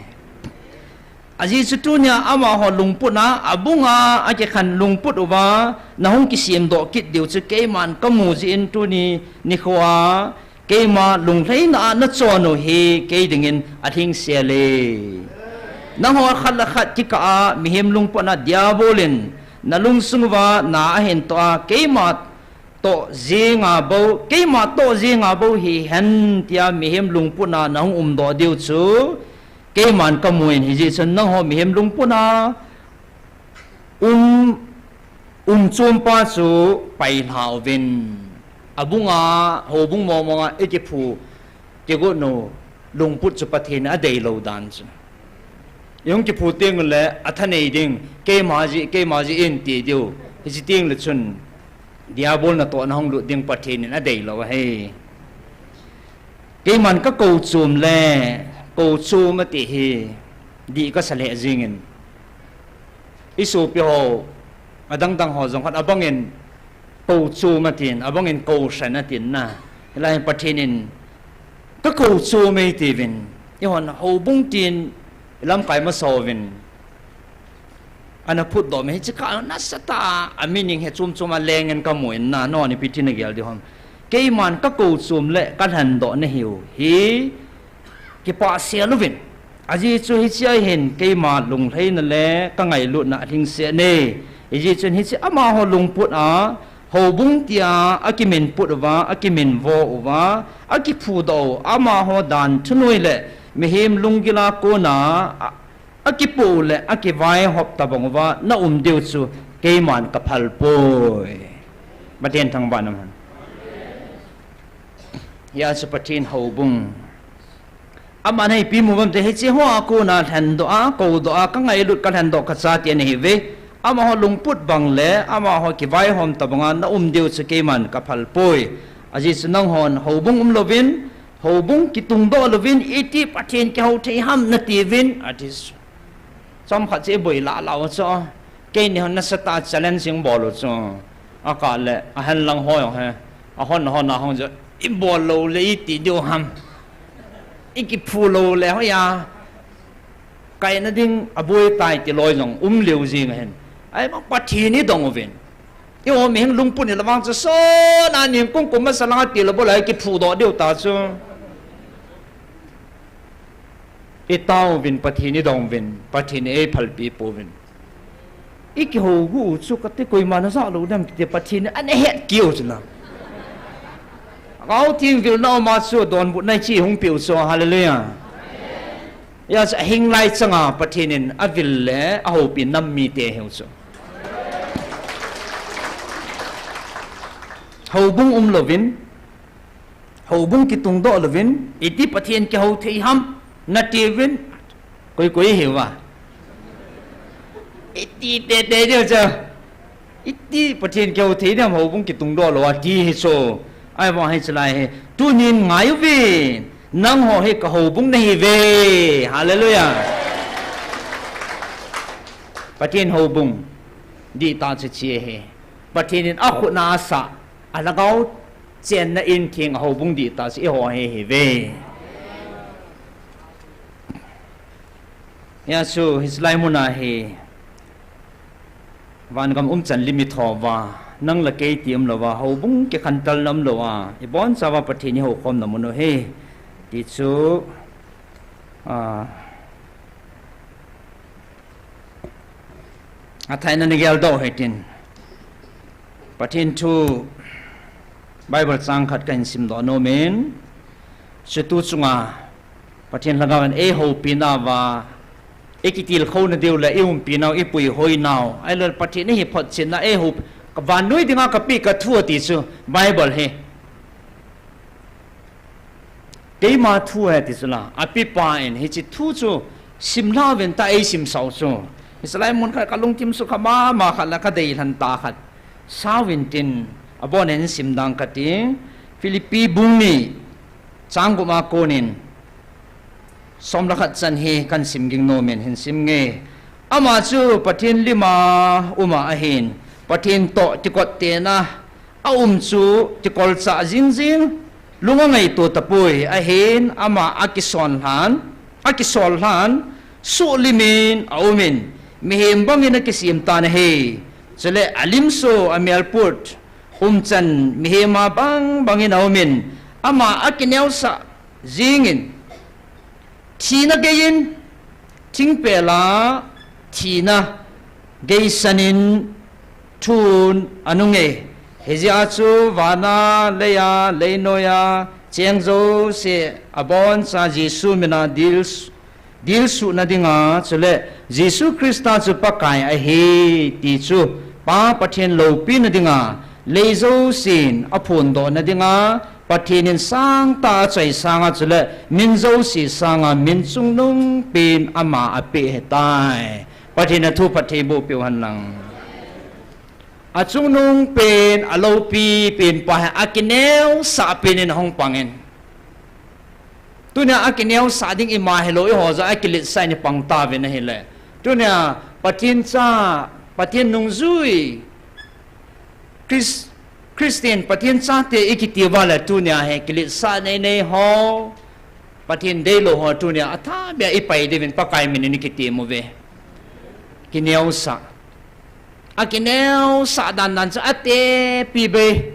Ajeh chu tunia amaho lungput a, abung a akikhen lungput uva nahung kisemdoh kit diu chu keiman kamu jeh in tuni nikho a keima lunglhaina a nachon u hi kei dingin alhingsel e. Nangho khat le khat kikah a mihem lungput a Diabol in nalungsung uva na ahin toh a, keima toh jeng a bou, keima toh jeng a bou hihen tia mihem lungput a nahung umdoh diu chu keiman kamu in, hijeh chun nangho mihem lungput a um, um chom pa chu pailha uvin. Abung a, houbung mong mong a ikiphu, kigot u lungput chu Pathen in adei lou dan chu. Ihung kiphu teng ule athanei ding, keima jeh, keima jeh in ti diu. Hiche teng le chun Diabol natoh na hung lut ding Pathen in adei lou ahi. Keiman kakou chom le, kou chom ati hi, dih kasa lheh jeng in. I sopi ho, adang dang ho jong khat abang in, kou chom atin, abang in kou hran atin na. Hilai hin Pathen in, kakou chom e ati uvin. Eihon houbung tin, ilamkai masa uvin. Ana phutdoh me hiche kah nasatah a, a meaning hi chom chom a leng in kamu in na, nangho ipi ti nagel diu ham. Keiman kakou chom le kalhendoh nahiu hi kipah sel uvin. Ajeh chu hiche a hin keima lunglhaina le kangailutna alhingset e. Hijeh chun hiche amaho lungput a, houbung tia akiminput uva, akiminvo uva, akiphudoh u, amaho dan thunoi le mihem lunggil a kona, a, akipoh u le akivaihop tabang uva na um diu chu keiman kaphal poi. Pathen thangvah in um hen. Hia chu Pathen houbung. Aman ipi mu uvem tile hiche hoa kona lhendoh a, koudoh a, kangailut kalhendoh kachate ana hiuve. Amaho lungput bang le, amaho kivaihom tabang a na um diu chu keiman kaphal poi. Ajeh chu nanghon houbung umlouvin, houbung kitungdoh louvin, iti Pathen kihou thei ham nati uvin, ati chu. Chomkhat chu iboi lah lah u chu. Keini hon nasatah a challenge ibol u chu. Akah le, ahenlang ho jong hi. Ahon, ahon, ahon chu. Ibol lou le iti diu ham. Ikiphu lou le hoiya. Kaina ding aboi tai ti loi jong um leu jeng ahin. Ahivang Pathen idong uvin. Eiho mihem lungput hi lavang chu sona ning kum kum masa langa ti la bola kiphudoh diu ta chu. Itaovin, Pathen idongvin, Pathen eiphalpi pouvin. Ikihou gu u chu kati koima najah lou dem kiti Pathen in ana het kiu chu la. Gao thim vil na uma chu donbut nai chi hung piu chu, hallelujah. Hijeh chun ahinglai changa Pathen in avil le ahoupi nam mite hiu chu. Houbung um louvin, houbung kitungdoh louvin, iti Pathen kihou thei ham, natiuvin, koi koi hiuva. Iti tete diu chu. Iti Pathen kihou thei ding ham houbung kitungdoh lou a ti hi chu. Ahivang hiche lai hi. Tunin ngai uvin. Nangho hi ka houbung nahiuve. Hallelujah. Pathen houbung. Dihtah chu hiche ahi. Pathen in akhut a asah. Alhagao chenna in theng a houbung dihtah chu eiho hi ahiuve. Hijeh chun, hiche lai muna hi, vangam umchan lim itho uva, nang le kei ti umlouva, houbung kikhantelna umlouva, ibonchauva Pathen ihoukhomna mun u ahi, ti chu, ah, athaina nagel doh u hitin. Pathen thu Bible chang khat kahin simdoh nomin, chutu chunga Pathen lhagao in eihoupi nauva, ikitilkhou nadiu le iumpi nau, ipuihoi nau, ahilou le Pathen ihi photchetna eihou, vannoi dinga kapeh kathu ati chu Bible hi. Keima thu ahi ti chu la, apipa in hiche thu chu simlha uvin tia eisimsah u chu. Hiche lai mun khat kalungthim sukha mama khat le kadeilhen tah khat. Sauvin tin, abon in simdang kati, Philippi bung ni, chang gup a konin, som le khat chan hi kahin simging nomin hin sim nge. Ama chu Pathen lima uma ahin, Pathen toh kikottena, aum chu kikolchah jingjing, lung angaito tapoi, ahin ama akisonlhan, akisolhan, suhlimin aumin, mihem bangin akisem tan ahi. Chule alimso, amelput, umchan mihem a bang bangin aumin, ama akineosah jingin, thina geiyin, thingpel a thina geisanin thun anunge. Hijeh a chu vana, leiya, leinoiya, cheng jouse, aboncha Jesu mina dil, dilsuhna dinga, chule Jesu Christa chu Pakai ahi, ti chu Pa Pathen loupina dinga, lei jousen aphondohna dinga, Pathen in sangtah a achoi sanga chule min jouse sanga min chungnungpen ama apeh ahitai. Pathen in athu phattheiboh peh u henlang. Achungnungpen, aloupipen pa hi akineosah pen in ahung pangin. Tunia akineosah ding ima hilou, eiho jong akiletsah in ipang tauvin ahile. Tunia Pathen cha, Pathen nungjui, Chris-, Christian, Pathen chate ikiti uva le tunia hi kiletsah neinei ho, Pathen deilou ho tunia athabeh a ipai diuvin Pakai min in ikitem uve. Kineosah. Akineosah dandan chu atepi bei.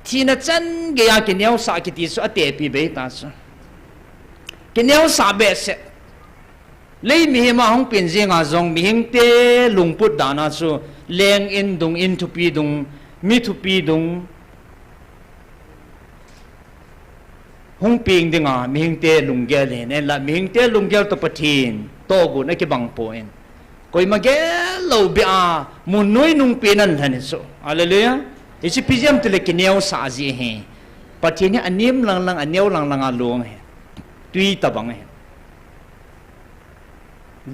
Thina chan geiya kineosah kiti chu atepi bei ta chu. Kineosah behseh. Lei mihem a hung pen jenga jong mihingte lungput dan a chu leng in dung, in thupi dung, mi thupi dung, hung peng dinga mihingte lunggel ahin, ahinla mihingte lunggel toh Pathen tohgon akibang poi. Koima gel lou beh a mun noi nungpen ahin lhen hi chu. Hallelujah. Hiche ipi jeh ham itile kineosah jeh ahi. Pathen hi anem langlang, aneo langlang a long ahi. Twi tobang ahi.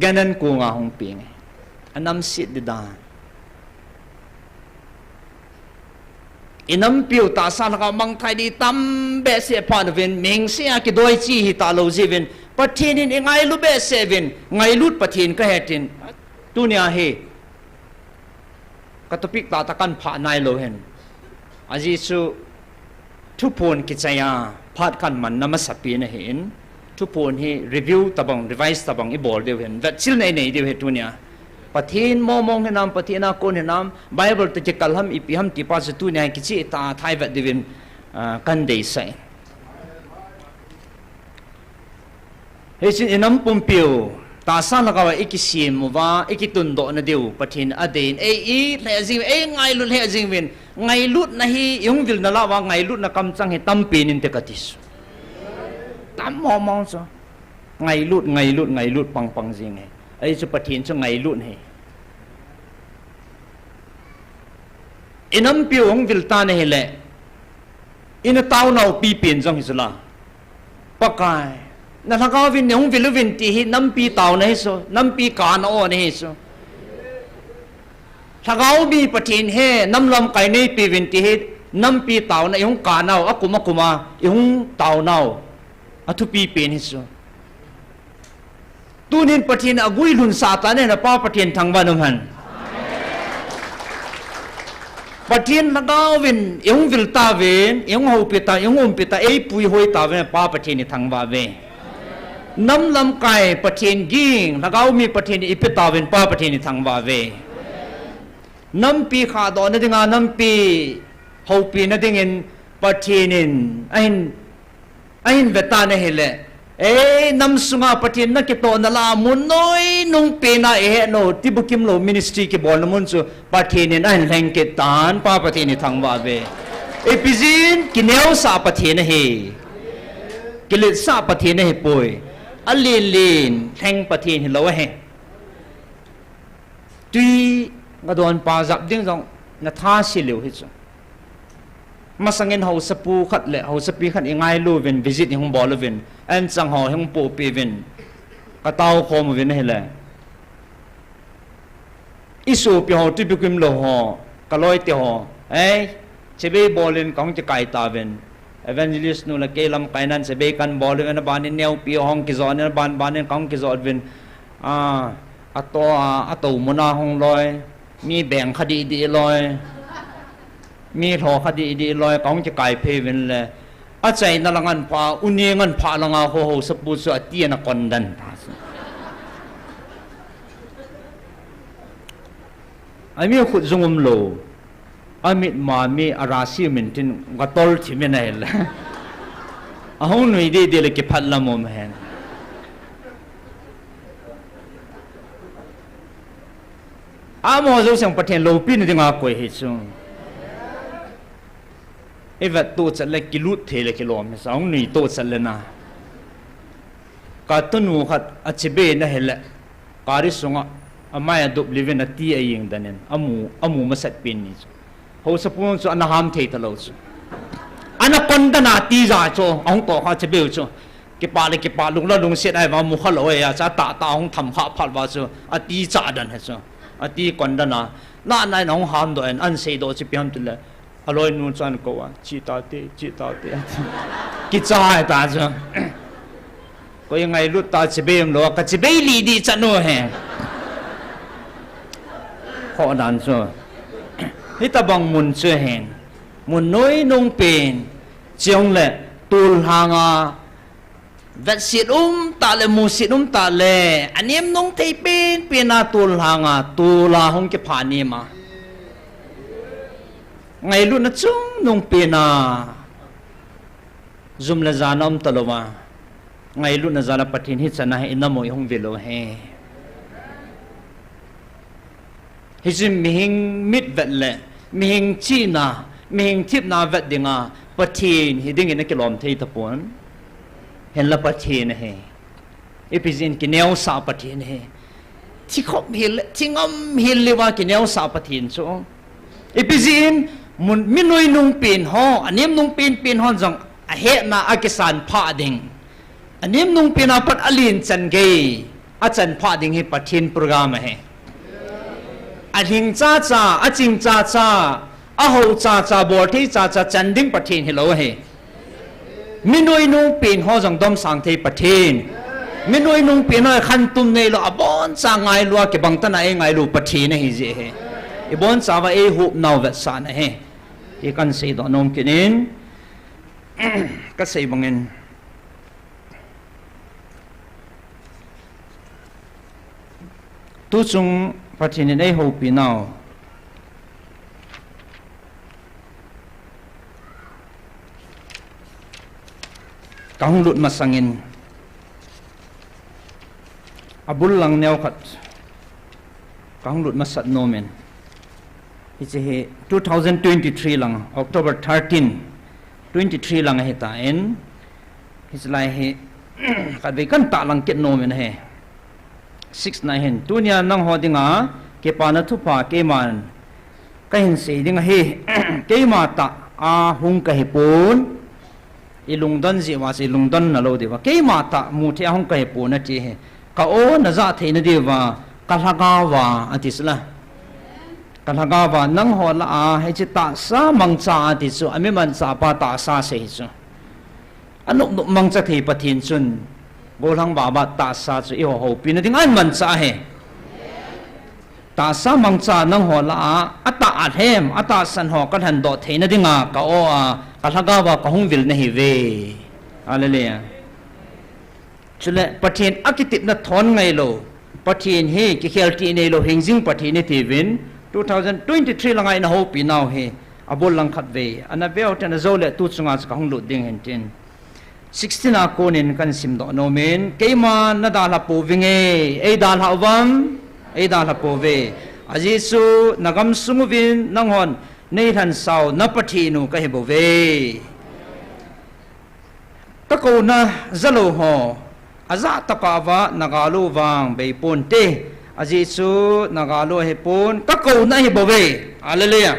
Gan an konga hung peng ahi. Anamset di dan. Inampiu tahsa lhagao mangthai di tam behseh phat uvin, mihing sea kidoi chi hita lou jeh uvin, Pathen in ingailu behseh uvin, ngailut Pathen kahi tin, tunia hi ka topic tahtah kahin phah nailou hin. Ajeh chu thuphon kichai a phat kahin manna masapen ahin, thuphon hi review tobang, revise tobang ibol diu hin, vetchilna inei diu ahi tunia. Pathen mong mong hinam, Pathen a kon hinam, Bible toh kikal ham, ipi ham ti pa chu tunia kicheh tah a thai vet diuvin, ah, kadeisah e. Hichun inam pumpiu, tahsa lhagao a ikisem uva, ikitundoh nadiu, Pathen adeiyin, ei it lheh jing, ei ngailut lheh jing uvin, ngailutna hi, ihung vilna lah uva, ngailutna kamchang hi tampen inte kati chu. Tam mong mong chu. Ngailut, ngailut, ngailut pang pang jing e. Ahi chu Pathen chu ngailut ahi. Inampiu hung vil tan ahile, ina taonau pipen jong hi chu la. Pakai, na lhagao vin nei hung vil uvin ti hi nampi taona hi chu, nampi kana o ahi chu. Lhagao mi Pathen he, nam lamkai neipe uvin ti hi, nampi taona ihung kanau, akum akum a, ihung taonau. Athupi pen hi chu. Tunin Pathen aguilhun sah tan e, na Pa Pathen thangvah in um hen. Pathen lhagao vin, ihung vil tauvin, ihung houpi ta, ihung umpi ta, eipui hoi tauvin, Pa Pathen ithangvah uve. Nam lamkai Pathen ging, lhagao mi Pathen ipe tauvin, Pa Pathen ithangvah uve. Nampi khahdohna dinga, nampi houpina dingin Pathen in ahin, ahin ve tan ahile, ei, nam sunga Pathen nakitohna lah a mun noi nung pena ihet lou, tibukim lou ministry kibolna mun chu Pathen in ahin lheng kit tan, Pa Pathen ithangvah uve. Ipi jeh in kineosah Pathen ahi. Kiletsah Pathen ahipoi. Alen len lheng Pathen hilou ahi. Tui gadon pa jap ding jong na tha se leu hi chu. Masangin haosapu khat le haosapi khat ingailu uvin, visit ihung bol uvin, anchang ho ihung pohpeh uvin, katao khom uvin ahile, isopi ho, tibukim lou ho, kaloite ho, ei, chibai bol in kahung kikai tauvin, evangelist nu le kei lamkai nan chibai kan bol uvin, aban in neopi ho hung kijot in, aban ban in kahung kijot uvin, a, ato a, atou muna hung loi, mi beng kha didi loi, mi lho kha didi loi, kahung kikai phei uvin le, achaina lang an pha, uni ngan pha langa ho haosapu chu ati ana kon den ta chu. Ami khut jung umlou. Amit ma mi arasi mintin gatol thim in ahile. Ahung nui didi le kiphat lam um hen. Amaho jouseng Pathen loupina dinga koi hi chu. Ivet tohchat le kilut thei le kilom hi sa, ahung nui tohchat le na. Katunu khat achibai na hile, gari sunga amai adup liuvin ati ajing den in, amu, amu masat pen ni chu. Haosapu chu ana ham thei talou chu. Ana kon den a ati ja chu, ahung tohkha chibai u chu. Kipah le kipah, lung le lungset ahi vang mu kha lou ahi a, chu atah tah ahung tham kha phat uva chu, ati cha den hi chu. Ati kon den a, na na in ahung hamdoh in, ahin seidoh chu ipi ham tile, aloinu chu ahin kou a, che tate, che tate, ati. Kicha ahi ta chu. Koi ngailut ta chibai umlou a, kachibai lih ding chan u hen. Khoh dan chu. Hitobang mun chu hen. Mun noi nung pen. Chule tol lhanga vetset um tah le, muset um tah le, anem nung thei penpen a tol lhanga, tol a hung kipha nem a. Ngailutna chung nung pen a. Jum le jana um talou va. Ngailutna jal a Pathen hichan a hi inam u ihung vil u hi. Hichun mihing mit vet le, mihing chihna, mihing thepna vet dinga, Pathen hi dingin akilom thei tapon. Hinla Pathen ahi. Ipi jeh in kineosah Pathen ahi. Thikhop hel, thingam hel leuva kineosah Pathen chu. Ipi jeh in mun, mi noi nung pen ho, anem nung penpen hon jong ahetna akisan phah ding. Anem nung pen a pat alen chan gei achan phah ding hi Pathen program ahi. Alhing chacha, aching chacha, aho chacha, bolthei chacha chan ding Pathen hilou ahi. Mi noi nung pen ho jong domsang thei Pathen. Mi noi nung pen ho khantum neilou, aboncha ngailu a kibang tah a eingailu Pathen ahi jeh ahi. Iboncha uva eihop nau vetsahna ahi. Ti kahin seidoh nom kit in, kasei bangin. Tuchung Pathen in eihoupi nau. Kahung lut masangin, abul lang neo khat kahung lut masat nomin. Hiche hi two thousand twenty-three lang, October thirteen, twenty-three lang ahitan, hiche lai hi khatvei kan tahlang kit nomin ahi. Six na hin, tunia nangho dinga kipana thupha keiman kahin sei ding ahi. Keima tah a hung kahipon, ilungdon jeh uva chu ilungdon nalou diuva. Keima tah muthei a hung kahipon ati hi. Ka o najah theina diuva, ka lhagao va ati chu la. Ka lhagao va nangho lah a hiche tahsa mangcha ati chu, ami manchah pa tahsa sei chu. Anop nop mangcha thei Pathen chun, gollhang vava tahsa chu eiho houpina ding ahin manchah ahi. Tahsa mangcha nangho lah a, atah alhem, atahsan ho kalhendoh theina dinga, ka o a, ka lhagao va kahung vil nahiuve. Hallelujah. Chule, Pathen akitepna thon ngailou, Pathen hi kikheltih neilou hingjing Pathen itiuvin, two thousand twenty-three langa eina houpi nau hi, abul lang khatvei ana veu ten, ajou le tu chunga chu kahung lut ding ahin tin. Sixteen a konin kahin simdoh nomin, keima nadalha pouvinge, eidalhah uvam, eidalha pouve. Ajeh chu nagam sung uvin nanghon neilhansau na Pathen u kahibouve. Kakouna jalou ho, ajah tokah uva nagal u vang beiponte. Ajeh chu nagal u ahipon, kakouna ahibouve. Hallelujah.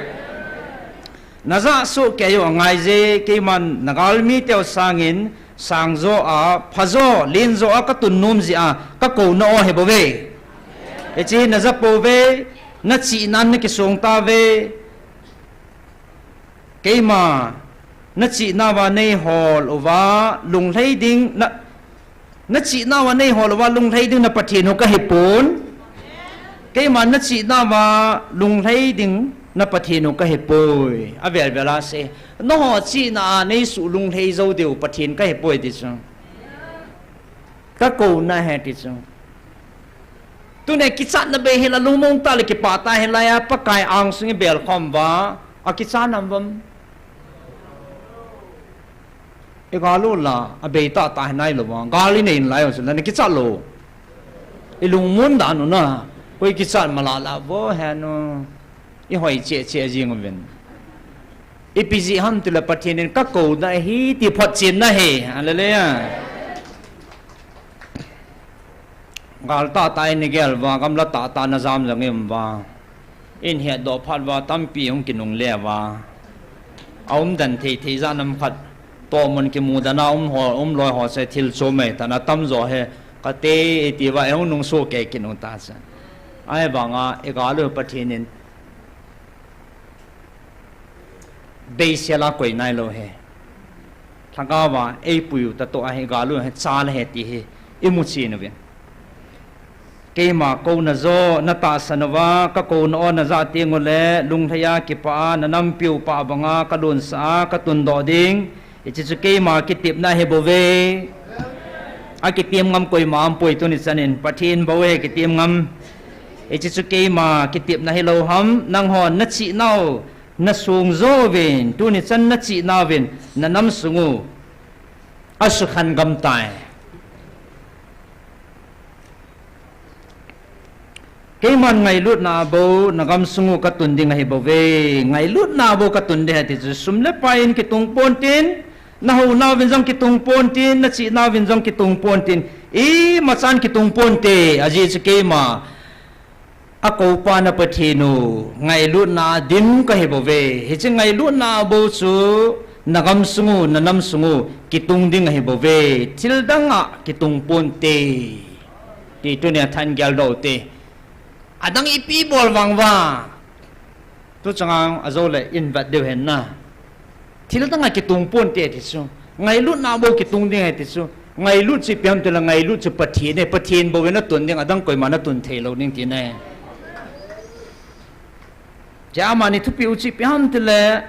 Najah sohkei u angaije, keiman nagalmi teu sangin sangjo a, phajo, lenjo a katun nom jeh a, kakouna u ahibouve. Hiche najah pouve, nachihnan nakisong tauve. Keima, nachihnauva neihol uva, lunglhai ding, na, nachihnauva neihol uva, lunglhai ding na Pathen u kahipon. Keima, nachihnauva, lunglhai ding na Pathen u kahipoi. Avel vel a sei. Nangho chihna a neisuh lunglhai jou diu Pathen kahipoi ti chu. Kakouna ahi ti chu. Tunia kichatna bei hila lungmong tah le kipah tah hilai a Pakai angsunga ibelkhom uva, akichat nam uvam? Igal u la, abei tahtah hinailou uva, gal inei nalai u chu la nakichat lou. Ilungmon dan u na, koi kichat malala vo henu. Ihoi cheh cheh jing uvin. Ipi jeh ham tile Pathen in kakouna ahi ti photchenna ahi. Hallelujah. Gal tahtah in igel uva, gamla tahtah najam jong ium uva. Ihin hetdoh phat uva, tampi hung kinungle uva. Aumden thei thei jat nam khat. Tohmun kimudan a um ho, um loi ho se thil chom mai tan atamjo hi. Kate iti uva, ihung nungsoh kei kit u tachu. Ahivanga, igal u Pathen in beisel a koi nailou ahi. Lhagao va eipui u tah toh ahi, gal u hi chal ahi ti hi imuchen uvin. Keima kouna jo natahsan uva, kakouna u najah teng ule, lunglhai a kipah a, nanampiu pah banga kalonsah a, katundoh ding. Hiche chu keima kitepna ahibouve. Akitem ngam koima aumpoi tuni chan in, Pathen bou ahi kitem ngam. Hiche chu keima kitepna hilou ham, nanghon nachihnau nasong jouvin, tuni chan nachihnauvin, nanam sung u asukhan gam tai. Keiman ngailutna a bou, nagam sung u katun ding ahibouve, ngailutna a bou katun ding ahi ti chu, sum le pai in kitung ponte, nahounauvin jong kitung ponte, nachihnauvin jong kitung ponte, imachan kitung ponte, ajeh chu keima akoupa na Pathen u, ngailutna a dim kahibouve. Hiche ngailutna a bou chu, nagam sung u, nanam sung u, kitung ding ahibouve. Thildang a kitung ponte. Ti tunia than geldoh u te. Adang ipi bol vang uva. Tuchunga ajou le ihin vet diu ahin na. Thildang a kitung ponte ti chu. Ngailutna a bou kitung ding ahi ti chu. Ngailut chu ipi ham tile ngailut chu Pathen ahi, Pathen bou in natun ding, adang koima natun theilou ding tina ahi. Chua amani thupi u chu ipi ham tile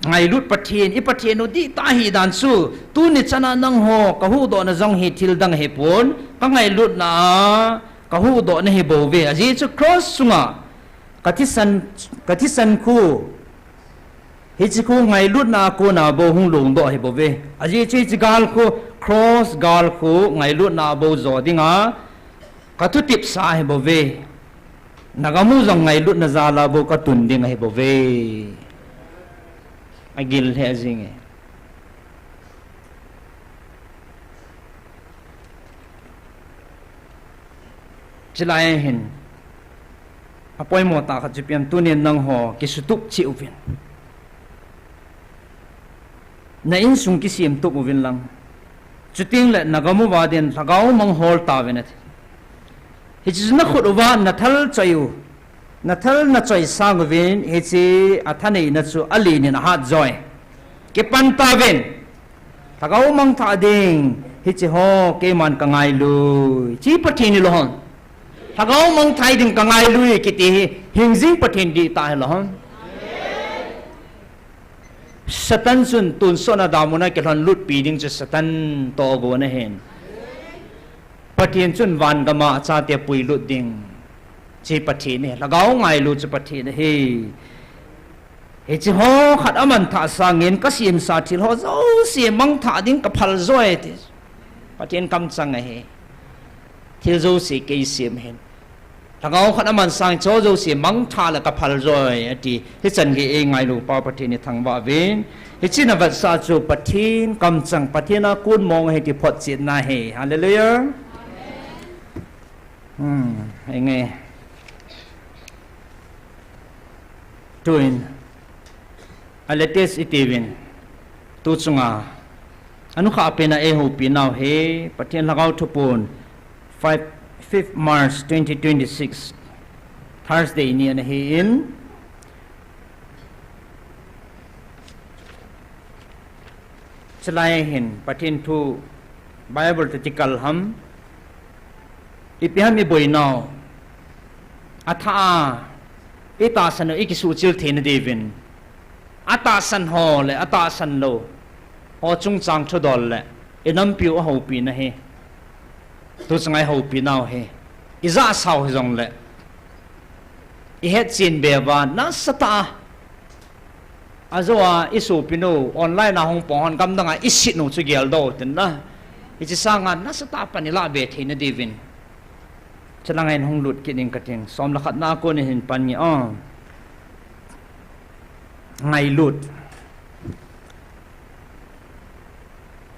ngailut Pathen, i Pathen u dihtah ahi dan chu, tuni chana nangho kahuhdohna jong hi thildang ahipon, kangailutna a, Kahuhdoh na hi bou ve. Ajeh chu cross chunga kathisan, kathisan khu, hiche khu ngailutna a kona bou hung longdoh hi bou ve. Ajeh chu hiche gal khu, cross gal khu ngailutna a bou jo dinga kathutepsa hi bou ve. Nagamu jong ngailutna jala bou katun ding ahi bou ve. Agil he ajing e. Chulai hin apoimo tah khat chu ipi ham, tunin nangho kisutup cheh uvin. Na insung kisemtup uvin lang. Chuteng le nagamu uva din lhagao mang hol tauvin ati. Hiche chu nakhut uva nathal choi u. Nathal nachoi sang uvin, hiche athaneina chu alen in ahat joi. Kipan tauvin. Lhagao mangthah ding, hiche ho keiman kangailui. Hiche Pathen hilou ham. Lhagao mangthah ding kangailui kiti hi, hingjing Pathen dihtah hilou ham. Satan chun tonsot na damun a kilhonlutpi ding chu Satan toh agon ahin. Pathen chun van gama achate puilut ding. Hiche Pathen hi, lhagao ngailu chu Pathen ahi. Hiche ho khat amanthah sangin kasemsa thil ho jouse mangthah ding kaphal joi ti. Pathen kamchang ahi. Thil jouse keisem ahin. Lhagao khat aman sang chu jouse mangthah le kaphal joi ati. Hichan gei eingailu pa Pathen ithangvah uvin. Hiche navetsah chu Pathen kamchang, Pathen a kon mong ahi ti photchetna ahi. Hallelujah. Hmm, enge. Tuin, a latest itiuvin, tu chunga anukhah pena eihoupi nau hi Pathen Lhagao thupon, five, fifth March twenty twenty-six, Thursday ni ana hin, chulai hin Pathen thu Bible toh kikal ham, ipi ham iboinau, athah a itahsan u ikisuhchil theina diuvin, atahsan ho le atahsan lou ho chungchang thudol le inampiu ahoupina hi, tu chunga ihoupi nau hi, ijahsau hijongle ihetchen beuva nasatah a, ajou a isopinu online a hung pang hon gamdang a iset u chu geldoh tin na, hiche sanga nasatah a pan ilahbe theina diuvin, chulanga hin hung lut kit ing kating, som le khatna a kon hin pan nge o. Ngailut.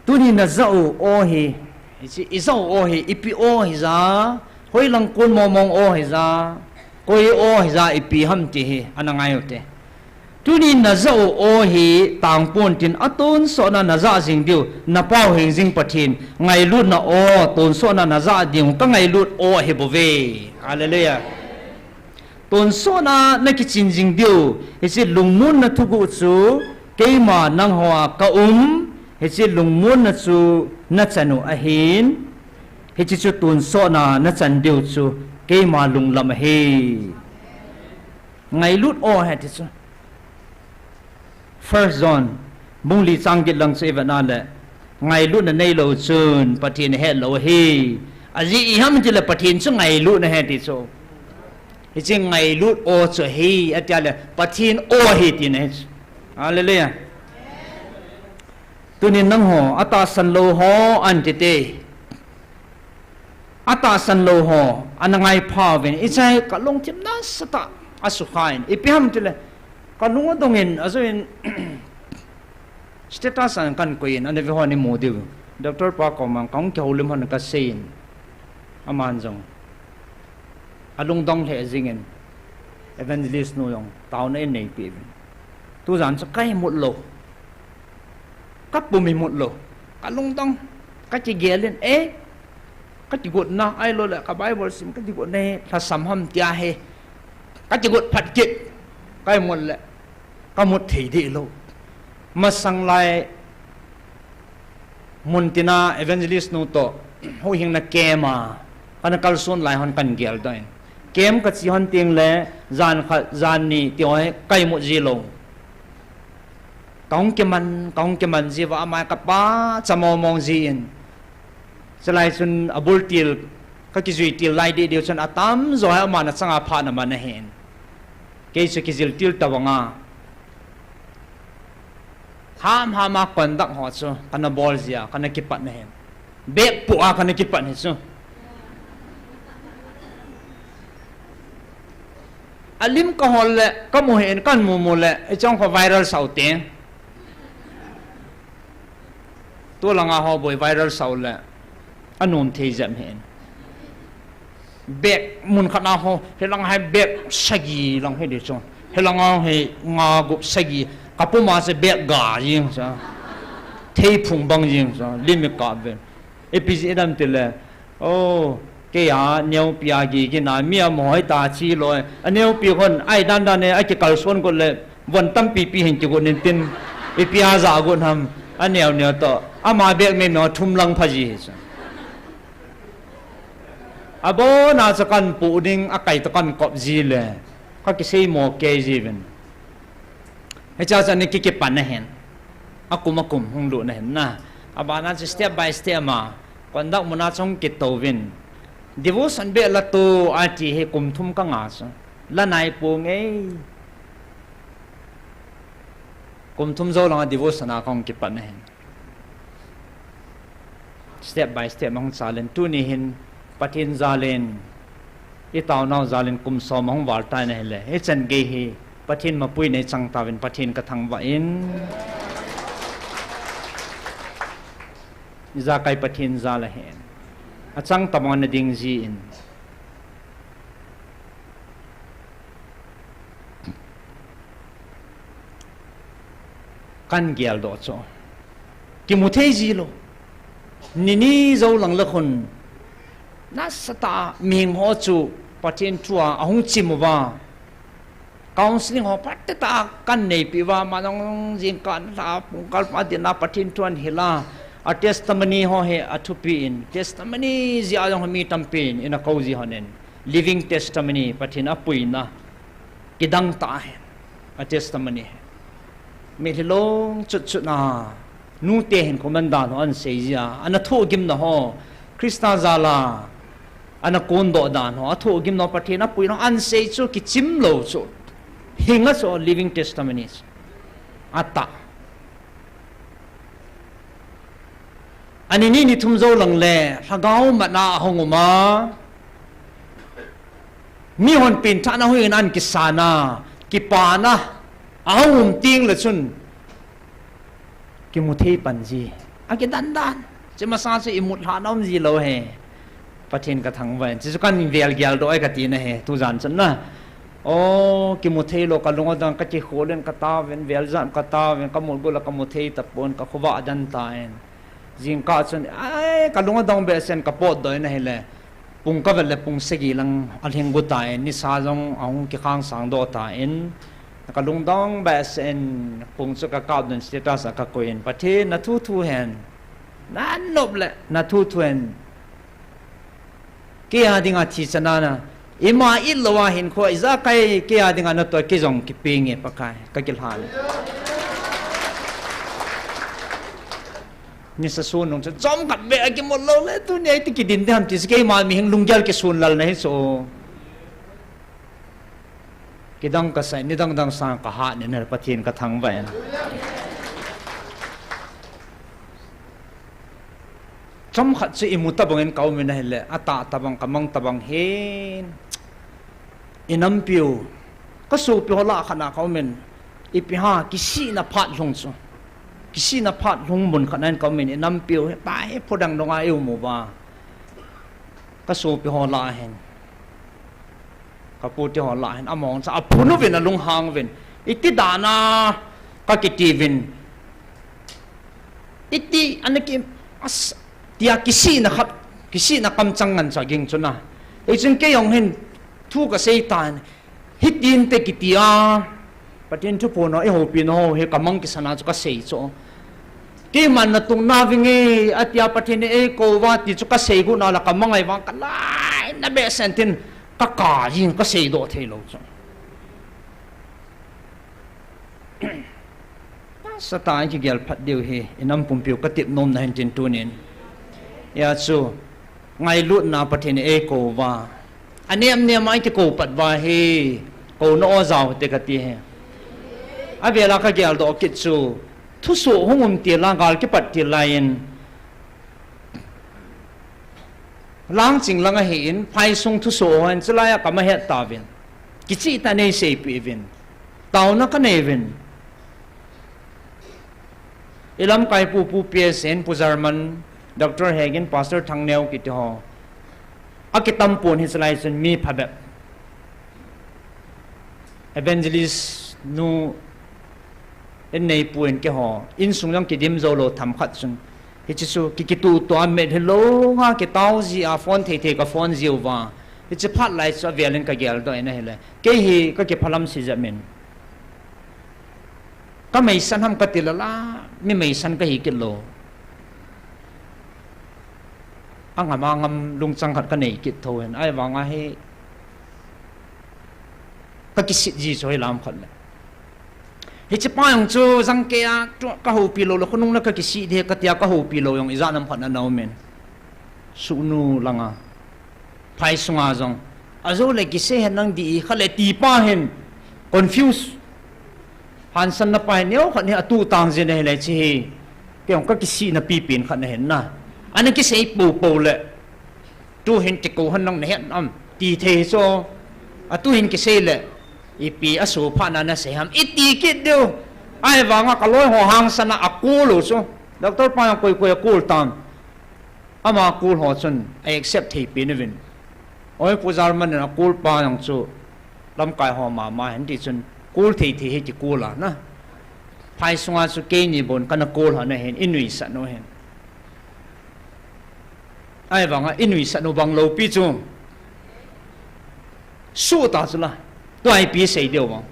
Tuni najah u o hi, hiche ijah u o hi ipi o hija, hoilang kon mongmong o hija, koi o hija ipi ham ti hi ana ngai ute. Tuni najah u o hi tangpon tin, atonsotna najah jing diu napau hingjing Pathen, ngailutna o, tonsotna najah ding kangailut o ahibouve. Hallelujah. Tonsotna nakichin jing diu, hiche lungmonna thuguh chu keima nangho a kaum, hiche lungmonna chu nachan u ahin, hiche chu tonsotna nachan diu chu keima lunglam ahi. Ngailut o ahi ti chu. First John bung li chang get lang chu ivet na le, ngailutna neilou chun Pathen ahetlou ahi. Ajeh iham tile Pathen chu ngailutna ahi ti chu. Hiche ngailut o chu ahi, atia le Pathen o ahi tina ahi chu. Hallelujah. Tunin nangho, atahsan lou ho ahin tite. Atahsan lou ho ana ngaipha uvin, hiche hi kalungthim nasatah a asukha in. Ipi ham tile, kalung adongin, ajouvin, status a kahin koi in, ana ve hon imu diu. Doctor pa koma kahung kihoulim hon kasei in, aman jong alungdong lheh jingin, evangelist nu jong taona eineipeh uvin. Tujan chu kaimut lou, kapum imut lou, kalungdong, kakigel in, eh, kakigotna, ahiloule ka Bible sim kakigotna hi lhasam ham tia hi kakigot phat kit, kaimut le kamut thei dehlou. Masang lai muntina evangelist nu toh huhhingna camp a kana kalson lai hon kahin geldoh in, camp kache hon tengle jan khat, jan ni tiho hi kaimut ji lou. Kahung kiman, kahung kiman jiuva amai kapachat mongmong jin, chulai chun abultil Ka kijui til lai deh deh chun atamjo hi aman achanga phat aman ahin. Kei chu kijil til tabanga. Ham ham a conduct ho chu kana bol jia, kana kipat ahin. Bag pu a kana kipat hi chu. Alim kahol le, kamu hin, kamu mu le, ichong kho viral sau te. Tulanga ho boi viral sau le, anom thei jep hin. Bag mun khat a ho, hilang hai bag sagi lang hi di chu. Hilang a hi nga gup sagi, kapuma se bag ga jing sa. Thei phung bang jing sa, limit ka ven. Ipi ji dam ti le, oh, kei a, neopi a gigin a, mi a mohoi ta chi loi. A neopi hon, ai dan dan e, a kikalson got le, von tampi pi hin kigot nin tin, ipi a ja got ham, a neo neo to, ama bag me me thum lang pha ji hi sa. Abona cha kan pu ding, akai to kan kop ji le, ka kisei mo kei ji vin. Hicha cha ni kikipan ahin. Akum akum hung lut ahin na. Abana chu step by step ma. Conduct muna chu hung kit tou vin. Devotion beh la tu ati hi kum thum ka nga chu. La nai pu ngei. Kum thum jou langa devotion a ka hung kipan ahin. Step by step ma hung chal in, tuni hin Pathen jal in, i taonau jal in kum som a hung val tai na hile, hichan gei hi Pathen mapui nei chang tauvin Pathen ka thangvah in. Ijakai Pathen jal ahin. Achang tabang na ding ji in. Kan gel doh chu. Kimu thei ji lou. Nini jou lang le khun. Nasatah a mihing ho chu Pathen thu a ahung chim uva. Counseling ho phatah a kan neipi uva, ma nong jingkah na pung kal pa din a Pathen thu an hil a. A testimony ho hi athupi in. Testimony jeh a jong mi tampi in, in a kou ji hon in. Living testimony, Pathen apuina. Kidang tah ahi, a testimony hi. Mitlhi long chut chut na, nute hin comment dan ho an sei jia, ana thohgim na ho, Christa jal a, ana kondoh dan ho, athohgim na ho, Pathen apuina ho, an sei chu kichim lou chu. Hinga chu living testimony chu. Atah. Ani ni ni thum jou lang le, lhagao mat na ahung um a. Mihon pengthahna hung in an kisan a, kipana, ahung um teng le chun, kimu thei pan ji. Akidan dan. Che masa chu imut lhah na um ji lou he. Pathen ka thangvah in. Che chu kan vel gel doh e ka ti na he. Tu jan chun na. O, kimu thei lou ka lung adang ka kikhol in ka tauvin, vel jan ka tauvin, ka mut gu la ka mu thei tapon ka khovah adan tan. Jingkah chun, ai, ka lung adang behseh in ka potdoh in ahile. Pung ka vet le pung sagi lang alhing gu tan, nisa jong ahung kikhang sang doh tan. Ka lungdong behseh in pung chu ka kap doh in status a ka koi in, Pathen na thu thu hen. Na nop le na thu thu hen. Kei a dinga thi chana na. Ima it lou a hinkho, ijakai kei a dinga na toh kei jong kipe nge Pakai, ka kilhan. Nisa sun nung chun, chomkhat beh a kimut lou le, tuni a iti kidin ding ham ti se, keima mihing lunggel kisun lal na hi chu. Kidang kasah in, nidang dang sang ka hat nin, Pathen ka thangvah in. Chomkhat chu imu tabang in ka um in ahile, atah tabang, ka mang tabang hin. I nampiu, ka sopi ho lah khat na ka um in, ipi ham, kisihna phat lhung chu. Kisihna phat lhung mun khat na in ka um in, i nampiu, hepa hi phu dang dong a i um uva. Ka sopi ho lah hin. Ka pu te ho lah hin, among cha, aphun uvin alunghang uvin. Iti dan a, ka kiti uvin. Iti, ana ki, as, tia kisihna khat, kisihna kamchang ngan cha ging chu na. Ei chun kei jong hin, thu ka sei tan, hitin te kiti a, Pathen thuphon ho, i houpi na ho, hi ka mang kisan a chu ka sei chu. Keiman na tung na vinge, atia Pathen in ei kou uva ti chu ka sei gu na la ka mang ai vang ka lai na behseh in tin ka ka jing ka sei doh thei lou chu. Satan kigel phat diu hi, i nam pumpiu ka tep nom na hin tin tunin. Hia chu, Ngailutna Pathen in eikou uva, anem nem a ikikou pat uva hi, kouna o jao hite kati hi. Avela kageldoh kit chu, thusoh hung um til a, gal kipat til lai in, Langching lang ahin, phaisung thusoh ho hin, chulai a kama het tauvin. Kicheh tah in eiseipeh uvin. Taona kanei uvin. Ilamkai pu, Pu P S in, Pu German, Doctor Hegin, Pastor Thangneo kiti ho. Akitam pon hi chulai chun mi phabep. Evangelist nu in neipu in keiho, insung jong kidim jou lou themkhat chun. Hiche chu ki, kituhtuh a met hilou nga kitao ji a phone thei thei ka phone jiu va. Hiche phat lai chu avel in kageldoh in ahile. Kei hi kakiphalam si jep in. Kameisan ham kati lala, mi meisan kahi kit lou. Angam angam lungchang khat kanei kit thou hin. Ahivang a hi kakisit ji chu hilam khat le. Hiche pa jong chu jangkei a, tu kahoupi lou le, khonung le kakisih ding katia kahoupi lou jong ijat ham khat ana um in. Sugnu langa. Phai sunga jong. Ajou le kisei hen nang di khat le ti pa hin. Confuse. Hansanna pa hin neokhat hi atuh tang jin ahile hiche hi. Kei jong kakisihna pipen khat ahin na. Ana kisei poupou le. Tu hin kikou hen nang nahet am. Ti thei chu. Atu hin kisei le. Ipi asoh phat na nasei ham. Iti kit diu. Ahivang a kaloi ho hangsan a akul u chu. Doctor pa jong koi koi akul tam. Ama kul ho chun a accept thei pen uvin. Oi, Pu German in akul pa jong chu lamkai ho mama hin ti chun kul thei thei hi kikul a na. Phai sunga chu keini bon kana kul ho na hin inuisat u hin. Ahivang a inuisat u bang loupi chu. Suh ta chu la. Tua ipi sei diu vang.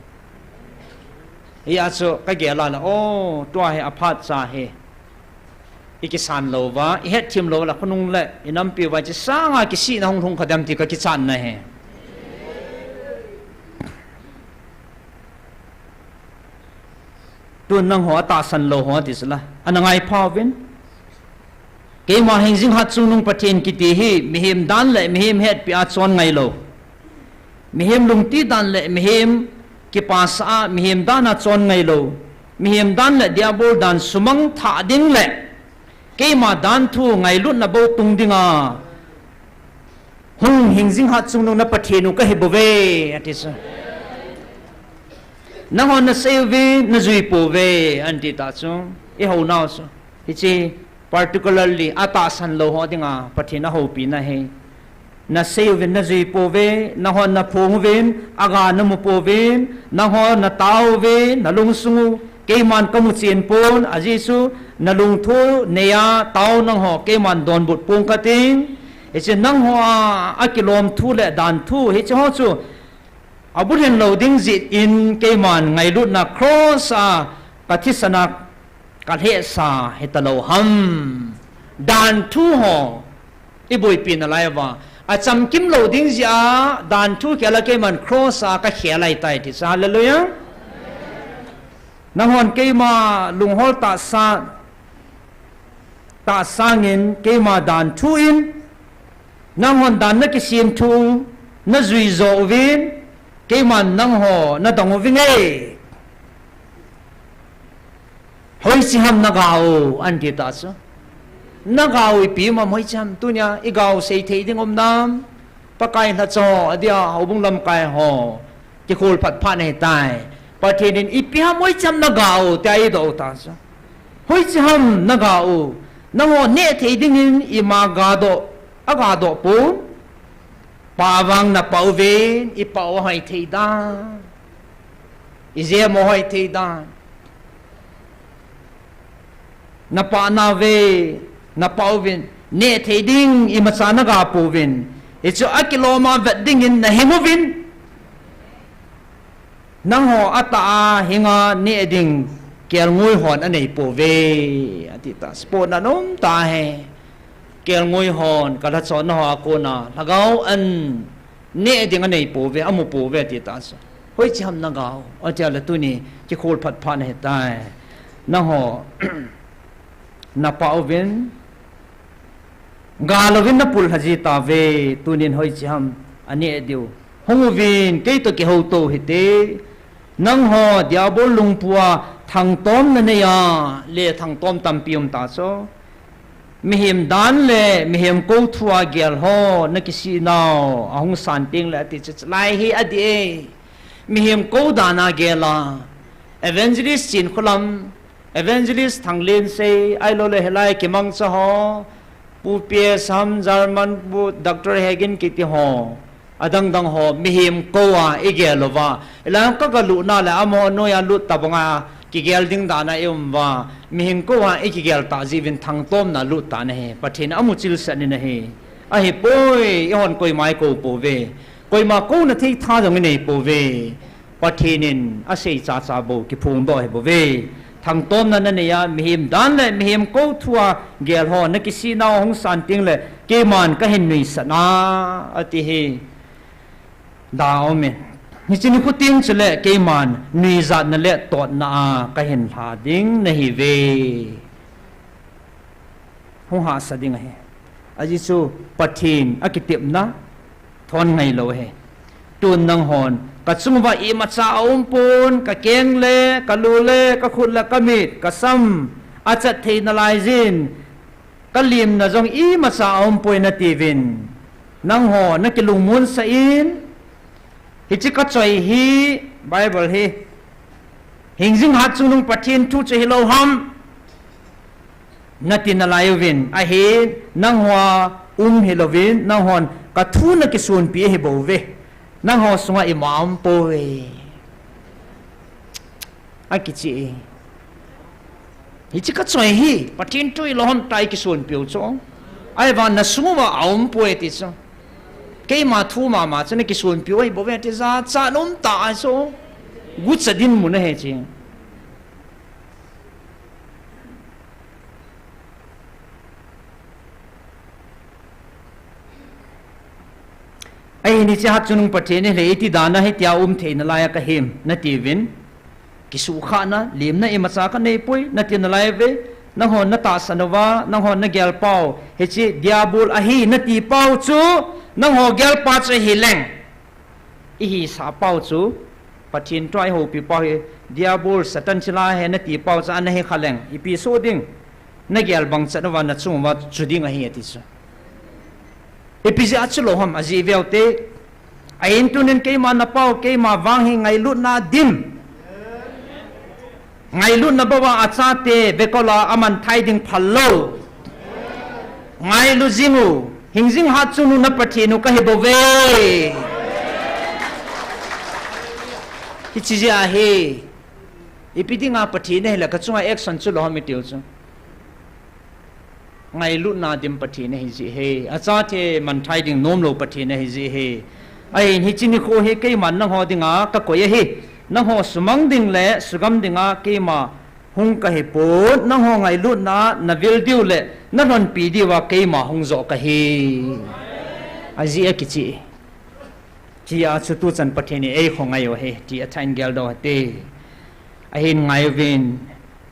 Hia chu kagel a la, o, tua hi aphat cha hi. Ikisan lou va, ihet them lou la, khonung le, inampi uva, hiche sanga kisihna hung lhung kha dem ti kakichan na hi. Tun nangho atahsan lou ho ti chu la, ana ngai pha uvin. Keima hingjing hatchungnung Pathen kiti hi, mihem dan le mihem hetpi a chon ngai lou. Mihem lungti dan le mihem kipasah a, mihem dan a chon ngai lou. Mihem dan le diabol dan sumang thah ding le keima dan thu ngailutna bou tung dinga hung hingjing hatchungnung na Pathen u kahi bouve, ati chu. Nanghon nasei uve, najui pouve, anti ta chu. Ihou nau chu. Hiche particularly atahsan lou ho dinga Pathen ahoupi na hi. Nasei uvin najui pouve, nanghon naphong uvin, aga namu pouvin, nanghon natao uve, nalungsung u, keiman kamu chen pon, ajeh chu nalungthu neiya tao nangho, keiman donbut pong kating. Hiche nangho a, akilom thu le dan thu, hiche ho chu abulhin lou ding jeh in keiman ngailutna cross a kathisan a kalhehsa hita lou ham. Dan thu ho iboipi nalai uva. Achamkim lou ding jeh a dan thu khel a keiman cross a kakhel ahitai ti chu. Hallelujah. Nanghon keima lunghol tahsa, tahsangin keima dan thu in, nanghon dan nakisem thu, najui jo uvin, keiman nangho nadong uvin e. Hoiche ham naga u, anti ta chu. Naga u ipi um am hoiche ham, tunia iga u sei thei ding um nam. Pakai lhacha ho, adia, houbung lamkai ho. Kikhol phat phat nahitai. Pathen in ipi ham hoiche ham naga u, tia idoh u ta chu. Hoiche ham naga u, nangho neh thei dingin ima gadoh, agadoh pon. Pah vang napah uvin, ipah u ahoi thei dan. Ijem u ahoi thei dan. Napah nauve, napah uvin, neh thei ding imacha naga pouvin. Hichu akilom a vet dingin nahing uvin. Nangho atah a hinga neh ding kelngoi hon anei pouve, ati ta. Spot na nom ta he. Kelngoi hon kalhachon na ho a kona lhagao an neh ding anei pouve, amu pouve, ati ta chu. Hoiche ham naga u, atia le tuni kikhol phat phat nahitai. Nangho napah uvin, Galouvin napul lha ji tauve, tunin hoiche ham aneh diu. Hung uvin, kei toh kihouto hite. Nangho, Diabol lungpua thangtom nanei a, le thangtom tampi um ta chu. Mihem dan le mihem kou thua gel ho nakisih nau ahung san teng le ati chu, chulai hi adih e. Mihem kou dan a gel a, Evangelist Chinkholam, Evangelist Thanglensei, ahilou le hilai kimangcha ho, Pu P S Ham, German Pu Doctor Hagin kiti ho, adang dang ho, mihem kou a igel uva. Hilai ka galut na le amaho noiya lut tabang a, kigel ding dan a i um uva. Mihem kou a ikigel tah jeh uvin thangtom na lut ta nahi. Pathen amu chilsah in ahi. Ahipoi, eihon koima ikou pouve. Koima kouna thei tha jong inei pouve. Pathen in asei chacha bou kiphongdoh ahi bouve. Thangtom na nanei a, mihem dan le mihem kou thua gel ho nakisih nau ahung san teng le keiman kahin nuisat a, ati hi. Da um e. Hiche nikho teng chule keiman nuijatna le totna a kahin lha ding nahiuve. Hung hahsa ding ahi. Ajeh chu Pathen akitepna thon ngailou ahi. Tun nanghon kachung uva imacha aum pon, kakeng le, kalu le, kakhut le, kamit, kasam, achat thei nalai jin, kalimna jong imacha aum poi natiuvin. Nangho nakilungmonsah in, hiche kachoi hi, Bible hi, hingjing hat chungnung Pathen thu chu hilou ham, nati nalai uvin, ahin, nangho a um hilouvin, nanghon kathu nakisonpi ahibouve. Nangho sunga ima aum pouve. Akicheh e. Hiche kachoi hi, Pathen thu hilou ham tia ikisonpiu chu. Ahivangin nasung uva aum poi ti chu. Keima thu mama chu nakisonpiu ahibouve ti jachat um tah ahi chu. Gucha dinmun ahi chu. Ahin hiche hat chungnung Pathen in le iti dan a hitia um thei nalai a kahim natiuvin. Kisuhkhahna, limna imacha kanei poi nati nalai uve. Nanghon natahsan uva, nanghon nagel pau, hiche Diabol ahi nati pau chu, nangho gelpa chu hileng. Ihisah pau chu, Pathen thua ihoupi pau hi, Diabol, Satan chila ahi nati pau chu, ana hikha leng, ipi soh ding, nagel bangchan uva, nachung uva, chu ding ahi ati chu. Ipi jeh a chulou ham, ajeh veu te. Ahin tunin keima napau, keima vang hi ngailutna dim. Ngailutna bou a achate vekol a amanthai ding phal lou. Ngailu jing u, hingjing hat chungnung na Pathen u kahi bouve. Hiche jeh ahi, ipi dinga Pathen ahile kachunga action chulou ham itiu chu. Ngailutna dim Pathen ahi jeh hi, achate manthai ding nomlou Pathen ahi jeh hi. Ahin hiche nikho hi keiman nangho dinga kakoi ahi. Nangho sumang ding le sugam dinga keima hung kahipon, nangho ngailutna a navil diu le nalhonpi diuva keima hung joh kahi. Ajeh akicheh. Hiche a chu tuchan Pathen in eiho ngai u ahi, ti athah in geldoh hite. Ahin ngai uvin,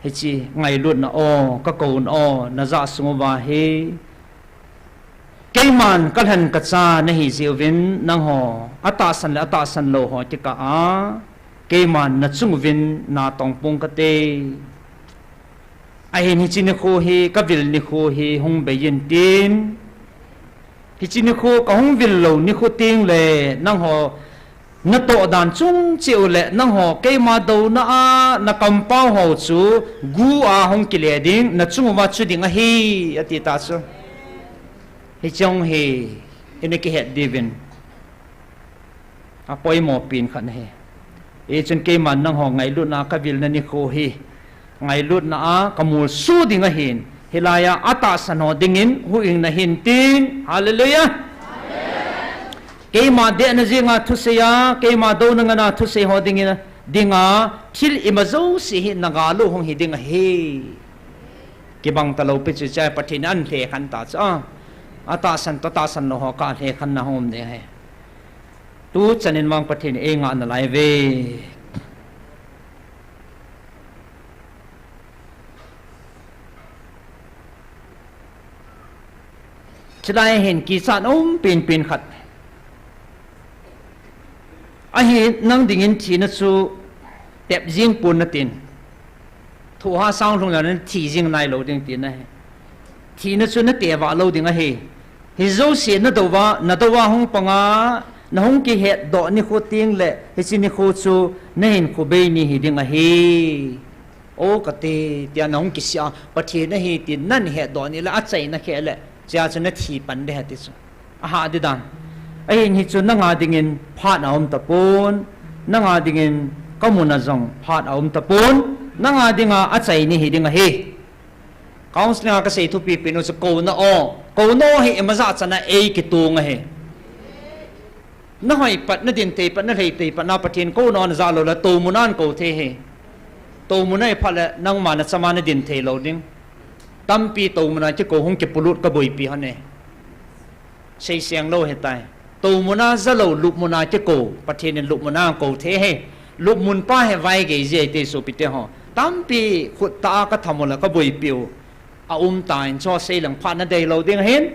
hiche ngailutna o, kakouna o, najah sung uva hi. Keiman kalhen kacha nahi jeh uvin, nangho atahsan le atahsan lou ho kikah a, keiman nachung uvin natong pong kate. Ahin hiche nikho hi, kavil nikho hi, hung bei intin. Hiche nikho kahung vil lou nikho teng le, nangho natoh dan chung cheh u le, nangho keima douna a nakampau ho chu, gu a hung kile ding, nachung uva chu ding ahi, ati ta chu. Hiche hung hi, ina kihet diuvin. Apoimo pen khat ahi. Hichun keiman nangho ngailutna a kavilna nikho hi. Ngailutna a kamolso ding ahin. Hilai a atahsan ho dingin huhhingna hintin. Hallelujah. Keima dehna jenga thusei a, keima douna ngana thusei ho dingin, dinga, thil ima jouse hi nagal u hung hi ding ahi. Kibang talou pi chu chai Pathen in alhekhen ta chu a. Atahsan toh tahsan lou ho kah lhekhenna hung um ding ahi. Tuchan in vang Pathen in eingah nalai uve. Chulai hin kichat um penpen khat. Ahi, nang dingin thina chu tep jing pon natin. Thohhah sang lhung le nathi jing nailou ding tina ahi. Thina chu nateva lou ding ahi. Hijouse nadouva, nadouva hung panga, nahung kihetdoh nikho tengle, hiche nikho chu nahinkho bei ni hiding ahi. O kati, tia nahung kisih a, Pathen ahi tin nahetdoh nile, achaina kheh le, chea chu nathi pan ding ahi ti chu. Ahah ding dan. Ahin hichu nanga dingin phat aum tapon, nanga dingin kamuna jong phat aum tapon, nanga dinga achaini hiding ahi. Counselling a kasei thupipen u chu kouna o, kouna o hi imacha chana eikitong ahi. Nahoi pat, nadin thei pat, nalhai thei pat na Pathen kouna najah lou le, toumuna nakou thei hi. Toumuna iphat le, nangma nachama nadin theilou ding. Tampi toumuna kikou hung kipolut kaboipi hone. Seiseng lou hitai. Toumuna jalou, lupmuna kikou, Pathen in lupmuna kou thei hi. Lupmun pa hi vaigei jeh ahi ti sopite ho. Tampi khut tah a katham u le kaboipiu aumtan, chu seileng phat nadei lou ding ahin.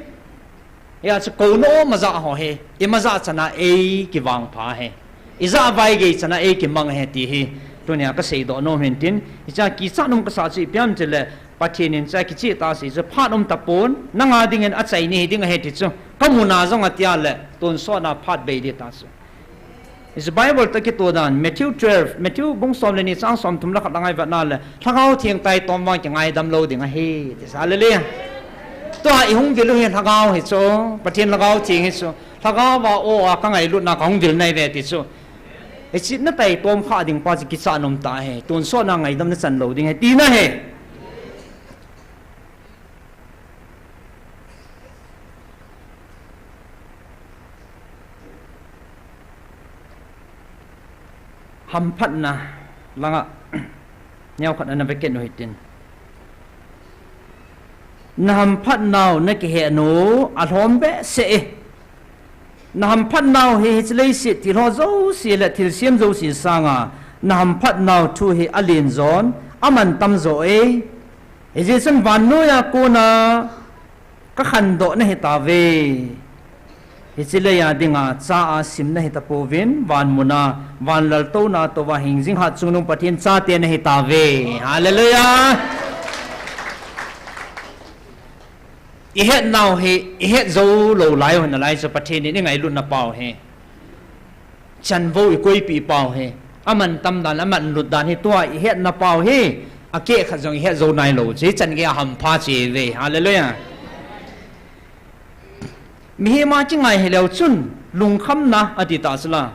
Hia chu kouna o macha ho hi, imacha chana eikivangpha hi. Ijah vaigei chana eikimang hi ti hi. Tunia kaseidoh nom hin tin, hichea kichat um kasah chu ipi ham itile, Pathen in chea kichehtah asei chu phat um tapon, nanga dingin achaini hiding ahi ti chu. Kamuna jong atia le, tonsotna phat bei ding ta chu. Hichu Bible toh kitoh dan, Matthew twelve, Matthew bung som le ni chang somthum le khat angai vetna le, Lhagao Theng taitom vang kingaidam lou ding ahi, ti sa le le. Tua ihung vil u hi Lhagao hi chu, Pathen Lhagao Theng hi chu, Lhagao va o a kangailutna kahung vil nai ve ti chu. Hiche nataitom kha ding pa chu kichat um tah ahi, tonsotna ngaidam nachan lou ding ahi, tina ahi. Hamphatna langa neokhat ana vekit u hitin. Nahamphatnau nakihehnu alhom behseh e. Nahamphatnau hi hiche leiset thilho jouse le thilsem jouse sanga nahamphatnau thu hi alenjon, amantam jo e. Hijeh chun vannoiya kona kakhandoh nahitauve. Hiche leiya dinga cha a sim nahitapouvin, vanmuna, vanlaltouna touva hingjing hatchungnung Pathen chate nahitauve. Hallelujah! Ihetnau hi ihet jou lou lai u hinalai chu Pathen in ingailutna pau hi. Chanvou ikoipeh pau hi. Amantam dan, amanlut dan hi tua ihetna pau hi. Akeh khat jong ihet jou nailou chu, hichan geiya hampha chu ve. Hallelujah. Mihem a kingai hileu chun, lungkhamna ati tah chula.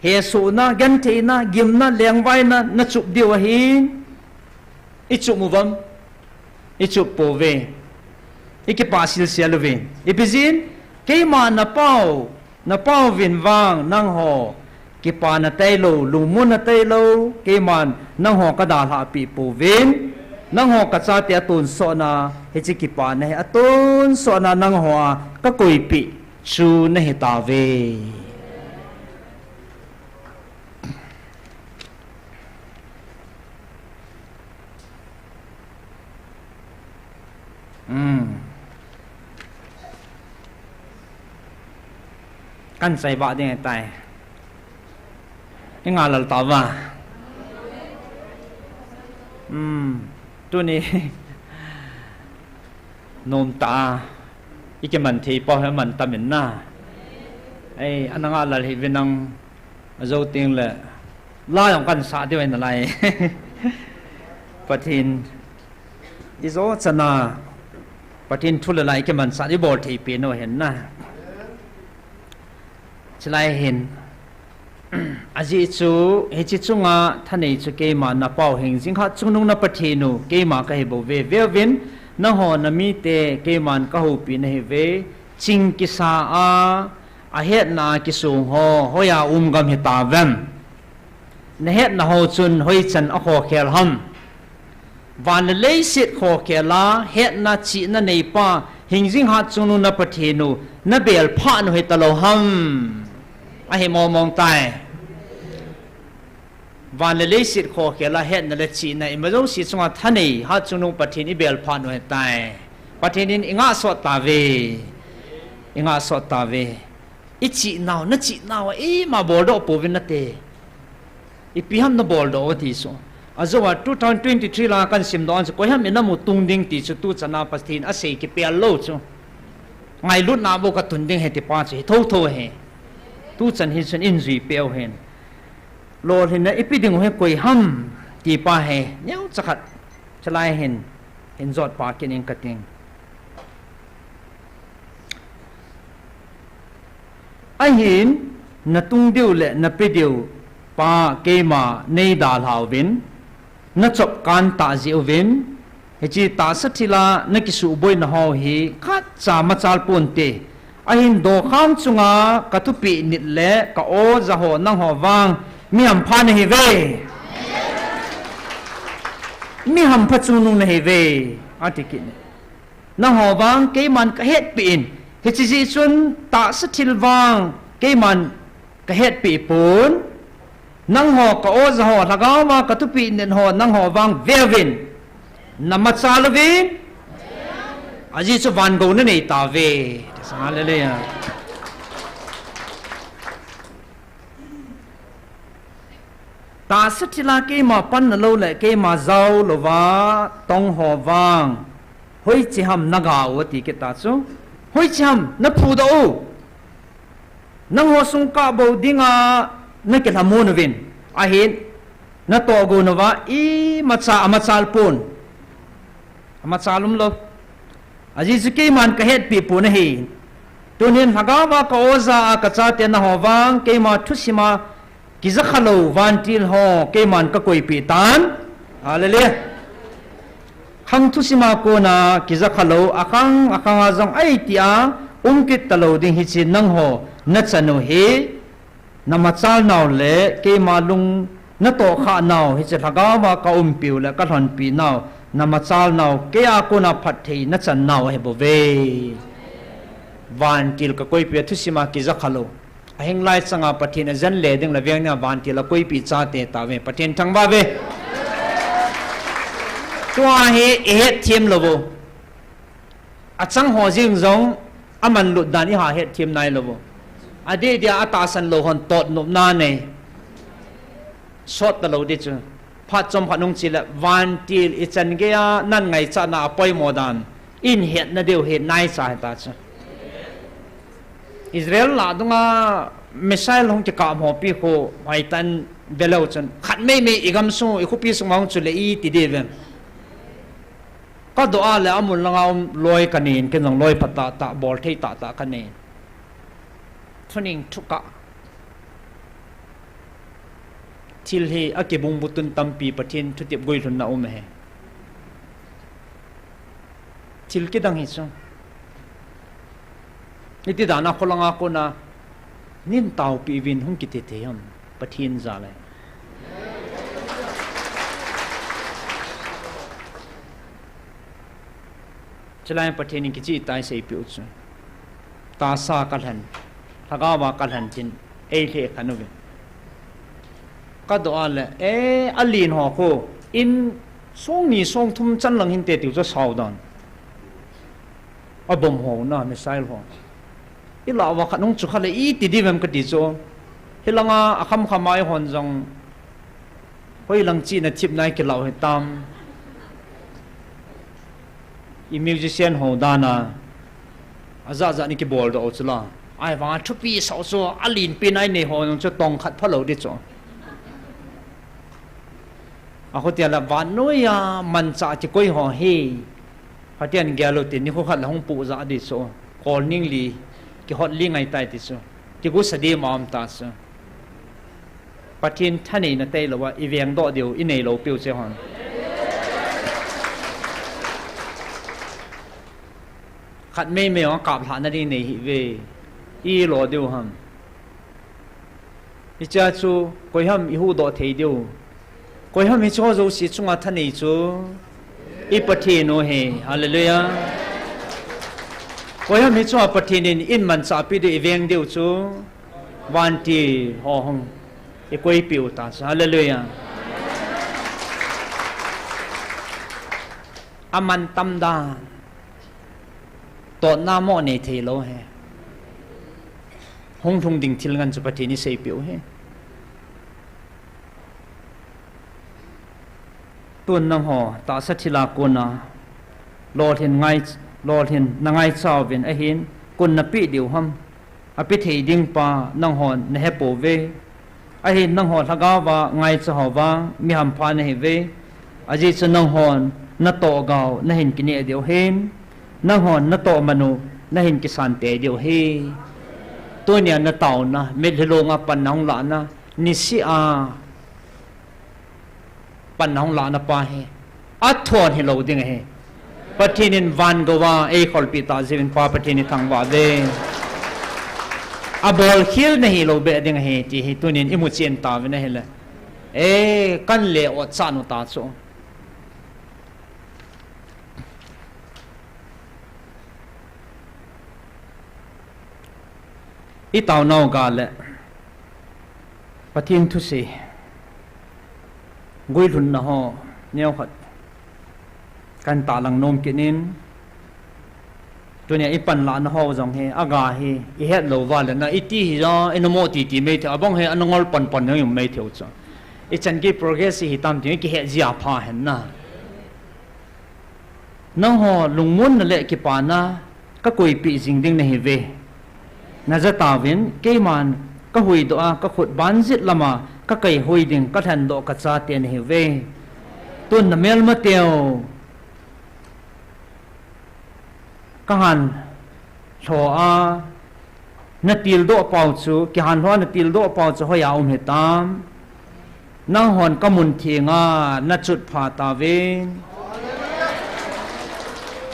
Hesohna, gentheina, gimna, lengvaina, nachup diu ahin. Ichup uvam, ichup pouve, ikipah silsel uve. Ipi jeh in, keima napao, napaovin vang nangho kipana tailou, lungmonna tailou, keiman nangho kadalhah peh pouvin, nangho kachate atonsotna, hiche kipana hi atonsotna nangho a kakoipeh chu nahitauve. Hmm. Kahin chai vah ding ahitai. Inga lal tauva. Hmm. Tuni nomtah a ikiman thei pau hi amantam in na. Ei, ana nga lal hih uvin nang. Ajou tengle la jong kahin sah diu ahi nalai. Pathen ijo chana Pathen thu le la ikimansah ibol thei pen u ahin na. Chulai hin ajeh chu hiche chunga thanei chu keima napao hingjing hatchungnung na Pathen u keima kahi bouve. Veuvin, nangho namite keiman kahoupi nahiuve. Ching kisa a ahetna a kisong ho hoiya um gam hitauvem? Nahetna ho chun hoichan akhokhel ham? Van le leiset khokhel a hetna chihna neipa hingjing hatchungnung na Pathen u nabelphah u hitalou ham? Ahi mongmong tai. Van le leiset khokhel a hetna le chihna ima jouse chunga thanei hatchungnung Pathen ibelphah u ahitai. Pathen in ingah sot tauve. Inga sot tave. Ichi nau, nachi nau, ima boldoh pouvin nate. Ipi ham naboldoh ti so. Ajoa two thousand twenty-three la kansimdoh a chu, koiham inamu tung ding ti chu tuchana Pathen asei kipel lou chu. Ngailutna bou katun ding ahi ti pa chu, hi thotho ahi. Tuchan hin chun injui peu hen. Lolhinna ipi ding u hi koiham ti pa hi, neocha khat. Chalai hin, hin jot pa kit ing kating. Ahin, natung diu le nape diu pa keima neidalhauvin, nachop kantah jeh uvin, hiche tahsa thila nakisuhboina ho hi khatcha machal ponte. Ahin dokhang chunga kathupeh nit le ka-oja ho nangho vang mi hampha nahiuve. Mi hampha chungnung nahiuve, ati kit e. Nangho vang keiman kahetpeh in, hiche jeh chun tahsa thil vang keiman kahetpeh pon, nangho ka-oja ho, lhagaova kathupeh nit ho nangho vang veuvin, namachal uvin, ajeh chu vangou nanei tauve. Hallelujah. Tahsa thila keima panna lou le keima jao louva tongho vang, hoiche ham naga u ati kit ta chu. Hoiche ham naphudoh u. Nangho sung kabou dinga nakilhamon uvin, ahin natohgon uva imacha amachal pon. Amachal umlou. Ajeh chu keiman kahetpeh pon ahi. Tunin lhagaova ka-oja a kachate nangho vang keima thusima kijakha lou vantil ho keiman kakoipeh tan. Hallelujah. Khang thusima kona kijakha lou, akhang akhanga jong ahi tia um kit talou ding hiche nangho nachan u hi. Namachal nau le keima lung natohkhah nau, hiche lhagaova kaumpiu le kalhonpi nau, namachal nau, keia kona phatthei nachan nau ahibouve. Vantil kakoipeh a thusima kijakha lou. Ahinglai changa Pathen ajen le ding le veng dinga vantil akoipeh chate tauve. Pathen thangvah uve. Tua hi ihetthem lou u. Achang ho jeng jong amanlut dan iha hetthem nailou u. Adeh dia atahsan lou hon totnopna nei. Sot talou ding chu. Phat chomkhat nung chele vantil ichan geiya nangho ngaichatna apoimo dan in hetna diu hi naicha hita chu. Israel lah dunga missile hung kikap hopi khu hoitah in veleu chun, khat meimei igamsung ikhopi sunga hung chule iti diu vem? Kadoh a le amun langa um loi kanei in, ken jong loi pha tahtah, bolthei tahtah kanei in. Thuning thukah. Thil hi akibungbutun tampi Pathen thutep guilhunna um ahi. Thil kidang hi chu. Iti dana kholanga kona nin taopeh uvin hung kiti thei ham Pathen jal a. Chulai Pathen in kicheh tah a iseipeh u chu. Tahsa kalhen, lhagaova kalhen tin eilheh khen uve. Kadoh a le, e, alen ho khu, in songni songthum chanlang hinte tiu chu asao dan. Abomb ho na, missile ho. Ilah uva khat hung chukha le iti diu vem kati chu. Hilanga akhamkhama eihon jong hoilang chihna thipna ikilah u hitam. I musician ho dana ajahjah in kiboldoh u chula. Ahivanga thupi sah u chu alenpen a inei ho jong chu tong khat phalou ding chu. Akhutia le vannoiya manchah kikoi ho hi Pathen gel u tin nikho khat le hung puhjah ding chu. Kolning li kihot li ngaitai ti chu. Kigusa ding ma um ta chu. Pathen thaneina tailouva ivengdoh diu ineilou piu che hon. Khat meimei a kaplhahna ding nei hih uve. Ilo diu ham? Hichea chu koiham ihuhdoh thei diu? Koiham hicheho jouse chunga thanei chu? I Pathen u ahi. Hallelujah. Koiham hichea Pathen in in manchahpi diu iveng diu chu? Vantil ho hung ikoipeh u ta chu. Hallelujah. Amantam dan. Totna mo nei theilou ahi. Hung lhung ding thil ngen chu Pathen in eiseipeh u ahi. Tun nangho, tahsa thil a kona, lolhin ngai, lolhin nangaicha uvin ahin, koin napeh diu ham? Apeh thei ding pa, nanghon nahepouve. Ahin nangho lhagao a ngaicha ho vang, mi hampha nahiuve. Ajeh chu nanghon natoh gao nahin kineh diu ahin, nanghon natoh man u nahin kisan tei diu ahi. Tunia nataona, mitlhi longa pan nahung lahna, niseh a pan nahung lahna pa hi athon hilou ding ahi. Pathen in van gouva eikholpeh tah jeh uvin Pa Pathen ithangvah uve. Abolkhel nahilou beh ding ahi, ti hi tunin imuchen tauvin ahile. Eh, kan le ot chan u ta chu. Itaonau ga le Pathen thusei guilhunna ho neokhat kan tahlang nom kit in, tunia ipan lahna ho jong hi, aga hi ihet lou uva le na iti hija, inamo titi mai thei, abang hi ana ngol panpan jong um mai thei u chu. Ichan gei progress hitam ti kihet jia pha hen na. Nangho lungmonna le kipana kakoipeh jing ding nahiuve. Naja tauvin, keiman kahuhdoh a, kakhut banjit lama kakai hui ding, kalhendoh kachate nahiuve. Tun namelmateu kahan lho a, natildoh pau chu, kihan lho a natildoh pau chu hoiya um hitam? Nanghon kamun thenga nachutpha tauvin,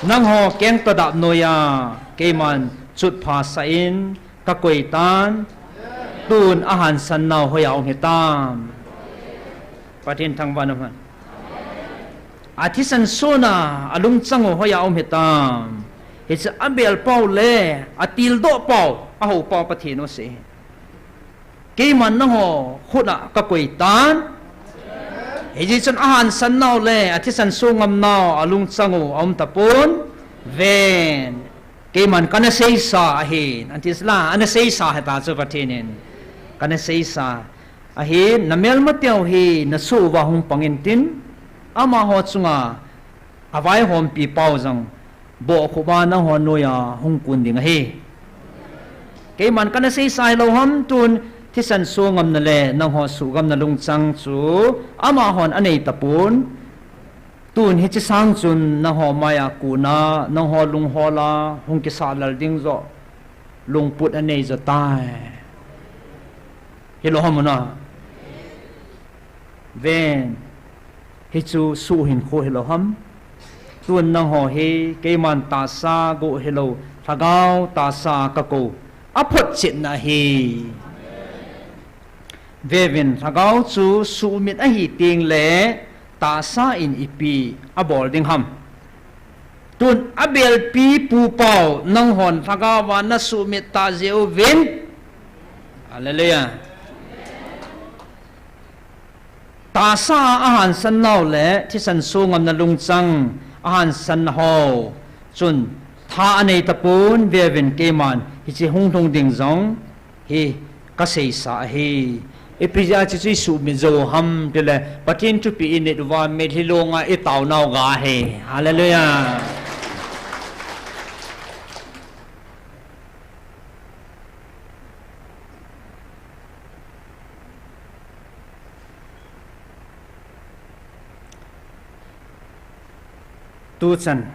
nangho kengtodap noiya keiman chutphasah in kakoi tan. Tun ahansan nau hoiya um hitam? Pathen thangvahna man. Athisan sona alungchang u hoiya um hitam? Hiche abel pau le atildoh pau, ahou pau Pathen u asei. Keiman nangho khut a kakoi tan. Hijeh chun ahansan nau le athisan so ngam nau alungchang u aum tapon. Ven. Keiman kana seisa ahin, anti sila, ana seisa hita chu Pathen in. Kana seisa ahin, namelmateu hi nasuh uva hung pang intin, amaho chunga avaihompi pau jong bohkhup a nangho noiya hung kun ding ahi. Keiman kana seisa hilou ham? Tun thisan so ngamna le nangho suhgamna lungchang chu amahon anei tapon. Tun hiche sang chun nangho maiya kuna, nangho lunghol a hung kisah lal ding joh lungput anei jo tai. Hilou ham u na? Ven, hichu suh hinkho hilou ham? Tun nangho hi keiman tahsa gu hilou, lhagao tahsa kakou, aphotchetna ahi. Vevin, lhagao chu suhmit ahi tengle tahsa in ipi abol ding ham? Tun abelpi pupau nanghon lhagao a nasuhmit tah jeh uvin. Hallelujah. Tahsa a ahansan nau le thisan so ngamna lungchang ahansan ho chun tha anei tapon. Vevin, keiman hiche hung lhung ding jong hi kaseisa ahi. Ipi jeh a hiche chu isuhmit jou ham tile, Pathen thupeh init uva mitlhi longa itaonau ga ahi. Hallelujah. Tuchan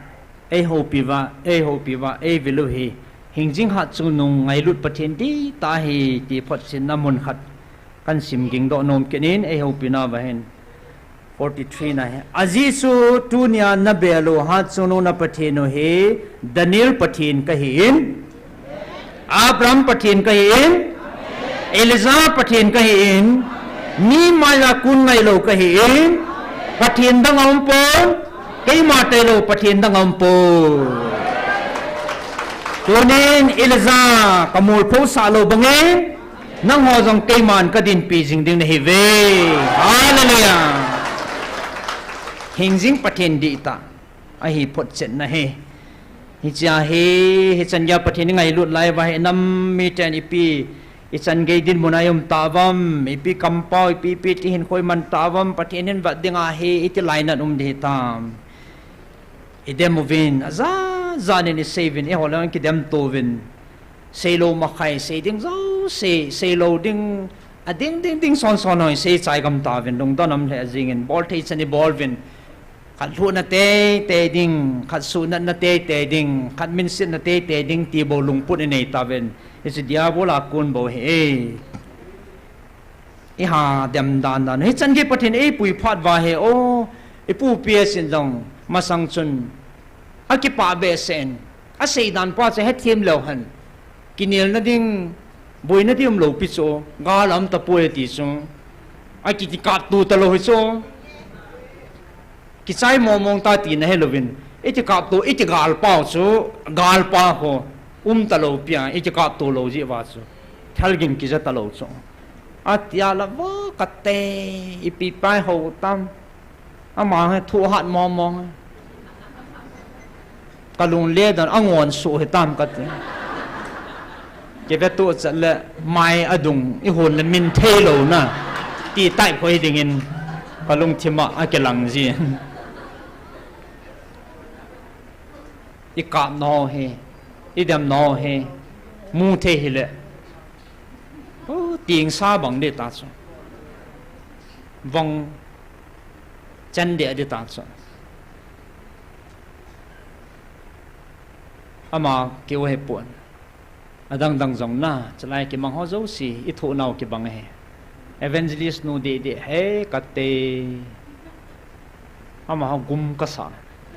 eihoupi uva, eihoupi uva eivil u hi, hingjing hatchungnung ngailut Pathen dihtah ahi ti photchetna mun khat kan sim gingdoh nom kit in, eihoupi nauva hin. Forty-three na hi. Ajeh chu tunia nabel u hatchungnung na Pathen u hi Daniel Pathen kahin, Abraham Pathen kahin, Elijah Pathen kahin, mi maiya kun ngailou kahin, Pathen dang aumpon, keima tailou Pathen dang aumpon. Tunin Elijah kamolphosah lou bangin, nangho jong keiman kadinpi jing ding nahiuve. Hallelujah. Hingjing Pathen dihtah ahi photchetna hi. Hichea hi, hichan geiya Pathen ingailut lai uva hi nam miten ipi Ichan gei dinmun a i um tavam, ipi kampau, ipi, ipi ti hin khoiman tavam, Pathen hin vet ding ahi, iti lainat um ding hitam. I dem uvin, aja, ja nin i sei uvin, i ho le kidem to uvin. Sei lou makhai, sei ding jouse, sei lou ding, a ding, ding, ding, son, son hoi, sei chai gam tauvin, lungdon um lheh jingin, bol thei chan i bol uvin. Khat lhuhna teitei ding, khat suhnatna teitei ding, khat minsetna teitei ding, ti bou lungput i nei tauvin. Hichu Diabol a kon bou ahi. I ha dem dan dan. Hichan gei Pathen eipui phat uva hi, o, i pupi a sin jong, masang chun, akipah behseh in, asei dan pa chu hethem leu hen. Kinelna ding, boina ding um lou pi chu, gal um tapoi ti chu. Aki, kikap to talou hi chu. Kichai mong mong ta tina hi louvin. Iti kap to, iti gal pau chu, gal pa ho. Um talou pi a, iti kap to lou jeh uva chu. Thalgin kija talou chu. Atia la vo kate, ipi pai ho tam. Ama hi thu hat mong mong. Ka lung le dan angon su hi tam kati. Kive tu chat le mai adung i hon le min thei lou na. Ti tai khoi dingin ka lungthim a akilang ji. I kap nau hi, i dem nau hi, mu thei hi le. O, ting sa bang de ta chu. Vong chan de de ta chu. Ama keu he pon. Adang dang jong na, chalai kimang ho jouse, i thu nau kibang he. Evangelist nu de de he kate. Ama ho gum kasa,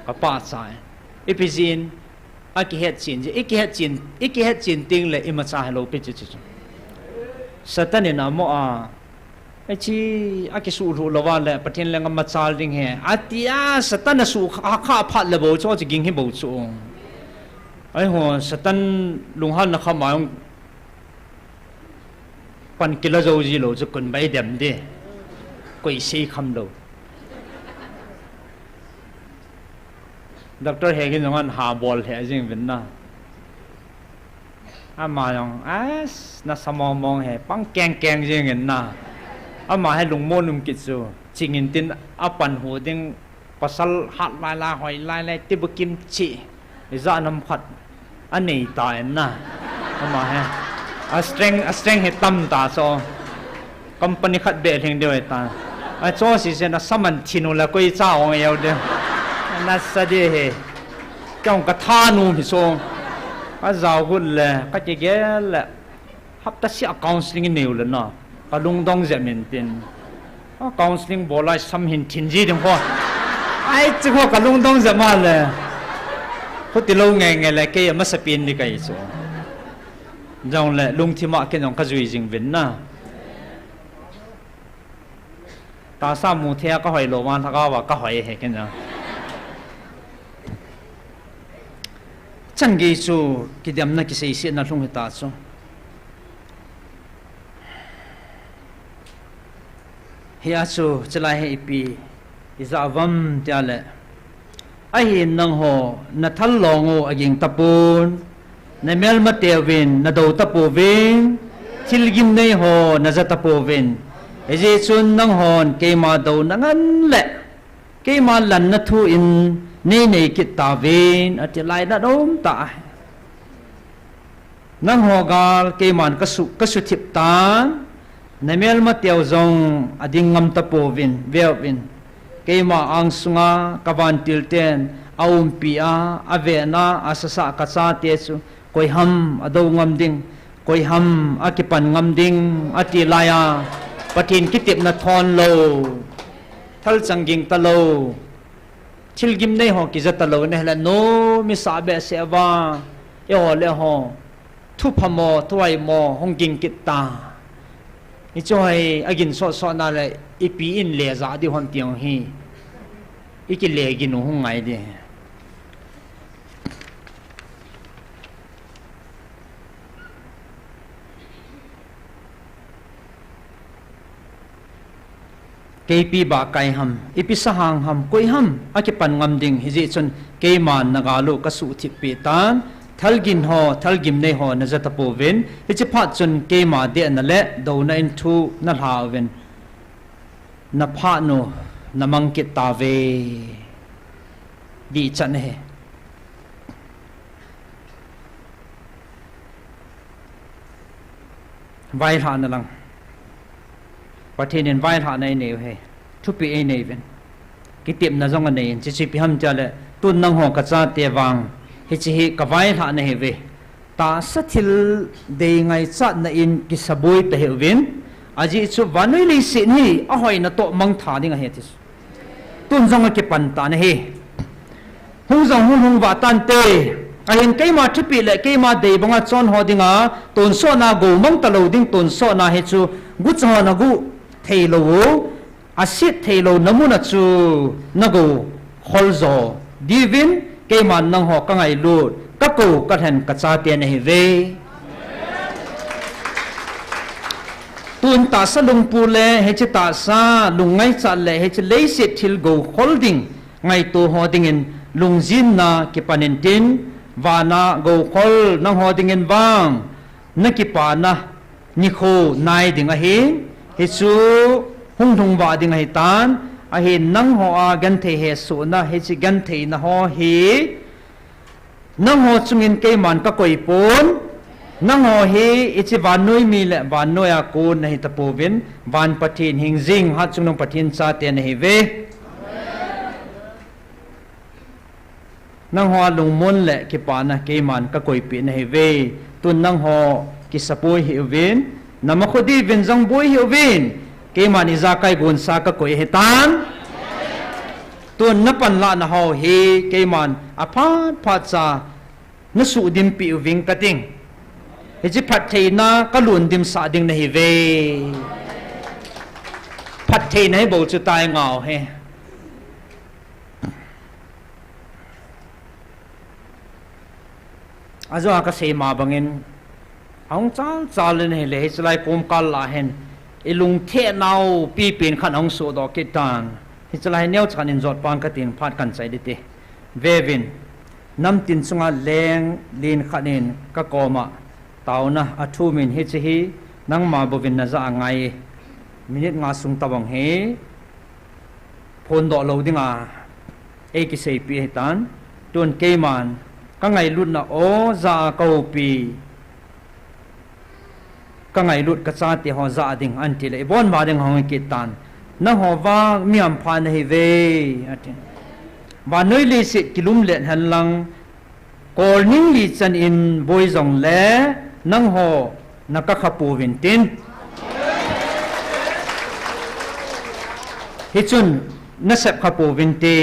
kapa cha. Ipi jin, akihet chin ji, ikihet chin, ikihet chin ting le imacha helou pi chi chi chu. Satan in amo a, Echi, akisuh lhuh lou va le, Pathen lenga machal ding he. Atia, Satan asuh kha, kha phat le bou chu, chi ging hi bou chu. Ai ho, Satan lunghan na kham a jong pan kila jou ji lou chu kun bai dem de. Koi sei kham lou. Doctor he kin jong an ha bol he jing vin na. Ama jong, as, nasa mong mong he, pang keng keng jing in na. Ama he lungmon um kit chu, ching in tin apan hu ding, pasal hat lai lai, hoi lai lai, ti bukim chi, ija nam khat, anei ta in na. Ama he, a strength, a strength he tam ta so. Company khat beh lhing deu ta. A cho si se na saman thinu la koi cha ong yau de. Na sa de he. Kong ka tha nu hi so. Ka jao gut le, ka kigel le. Hapta sia counseling i neu le na. Ka lungdong jep min tin. A counseling bol lai sam hin thin ji ding kho. Ai chi kho ka lungdong jep ma le. Khuti lou nge nge le kei a masa pin ni kai so. Jong le lungthim a ken jong ka jui jing vin na. Tahsa mu thei a ka hoi lou vang lhagao a ka hoi he kei na. Chan gei chu kidemna kiseisetna lhung hita chu. Hia chu chalai he ipi ija uvam tia le. Ahin nangho, na thal long u aging tapon, na melma teuvin, na dou tapouvin, thil gimnei ho, na ja tapouvin. Hijeh chun nanghon, keima douna ngen le, keima lanna thu in, nei nei kit tauvin, ati lai na dom ta. Nangho gal keiman ka su, ka suthip tan, na melmateu jong ading ngam tapouvin, veuvin. Keima angsunga ka vantil ten aumpi a, aven a, asasa ka chate chu, koiham adou ngam ding, koiham akipan ngam ding, ati lai a, Pathen kitepna thon lou, thalchang ging talou, thil gimnei ho kija talou, nahile nomi sa behseh uva, eiho le eiho. Thu phamo, thu haimo, hung ging kit ta. Hichu hi, agin sot sot na le, ipi in le ja di hon ti hung hi. Iki le gin u hung ngai di. Keipi ba kai ham, ipi sa hang ham, koiham, akipan ngam ding, hijeh chun, keiman na gal u ka suthip pi tan, Thalgin ho, thalgim nei ho naja tapouvin, hiche phat chun keima dehna le douna in thu nalha uvin, naphat u namang kit tauve. Dihchan ahi. Vailhahna lang. Pathen in vailhahna einei u ahi. Thupeh einei uvin. Kitepna jong anei in, hiche chu ipi ham itile, tun nangho kachate vang, hiche hi kavailhahna ahiuve. Tahsa thil dei ngaichatna in kisaboi tahih uvin, ajeh chu vannoi leiset hi ahoina toh mangthah ding ahi ti chu. Tun jong akipan tan ahi. Hung jong hung lhung vah tante. Ahin keima thupeh le keima dei banga chon ho dinga tonsotna gou mang talou ding tonsotna hi chu gucha hon aguh theilou u, aset theilou na muna chu nagou khol jo diuvin keiman nangho kangailut, kakou, kalhen, kachate nahiuve. Tun tahsa lungpu le hiche tahsa lungngaichat le hiche leiset thil gou khol ding ngaito ho dingin lungjinna kipan intin, vana gou khol nangho dingin vang nakipana nikho nai ding ahi, hichu hung lhung vah ding ahitan, ahin nangho a genthei hesohna, hiche gentheina ho hi nangho chungin keiman kakoi pon, nangho hi hiche vannoi mi le vannoi a kon nahi tapouvin, van Pathen hingjing hatchungnung Pathen chate nahiuve. Nangho a lungmon le kipana keiman kakoipeh nahiuve. Tun nangho kisapoi hih uvin, namakho diuvin jong boi hih uvin, keiman ijakai gonsa kakoi ahitan. Tun napanlahna ho hi keiman aphat phat cha nasuhdimpeh uving kating. Hiche phattheina kalondimsah ding nahiuve. Phattheina hi bou chu tai ngau hi. Ajoa kasei ma bangin, ahung chalchal in ahile, hichelai komkal lah hin, ilungtheh nau pipen khat ahung sohdoh kit tan. Hichelai hi neocha khat in jotpang katin phat kahin chai ding te. Veuvin, namtin chunga leng len khat in kakoma taona athumin, hiche hi nangma bouvin najah a ngai e. Minute nga sung tobang hi phondoh lou dinga eikiseipeh ahitan. Tun keiman kangailutna o jah a kahoupi, kangailut kachate ho jah ding ahin tile, ibon'a ding hung kit tan. Nangho vang mi hampha nahiuve, ati. Vannoi leiset kilumlet henlang, kolning li chan in boi jongle, nangho nakakha pouvin tin. Hichun nasepkha pouvin te.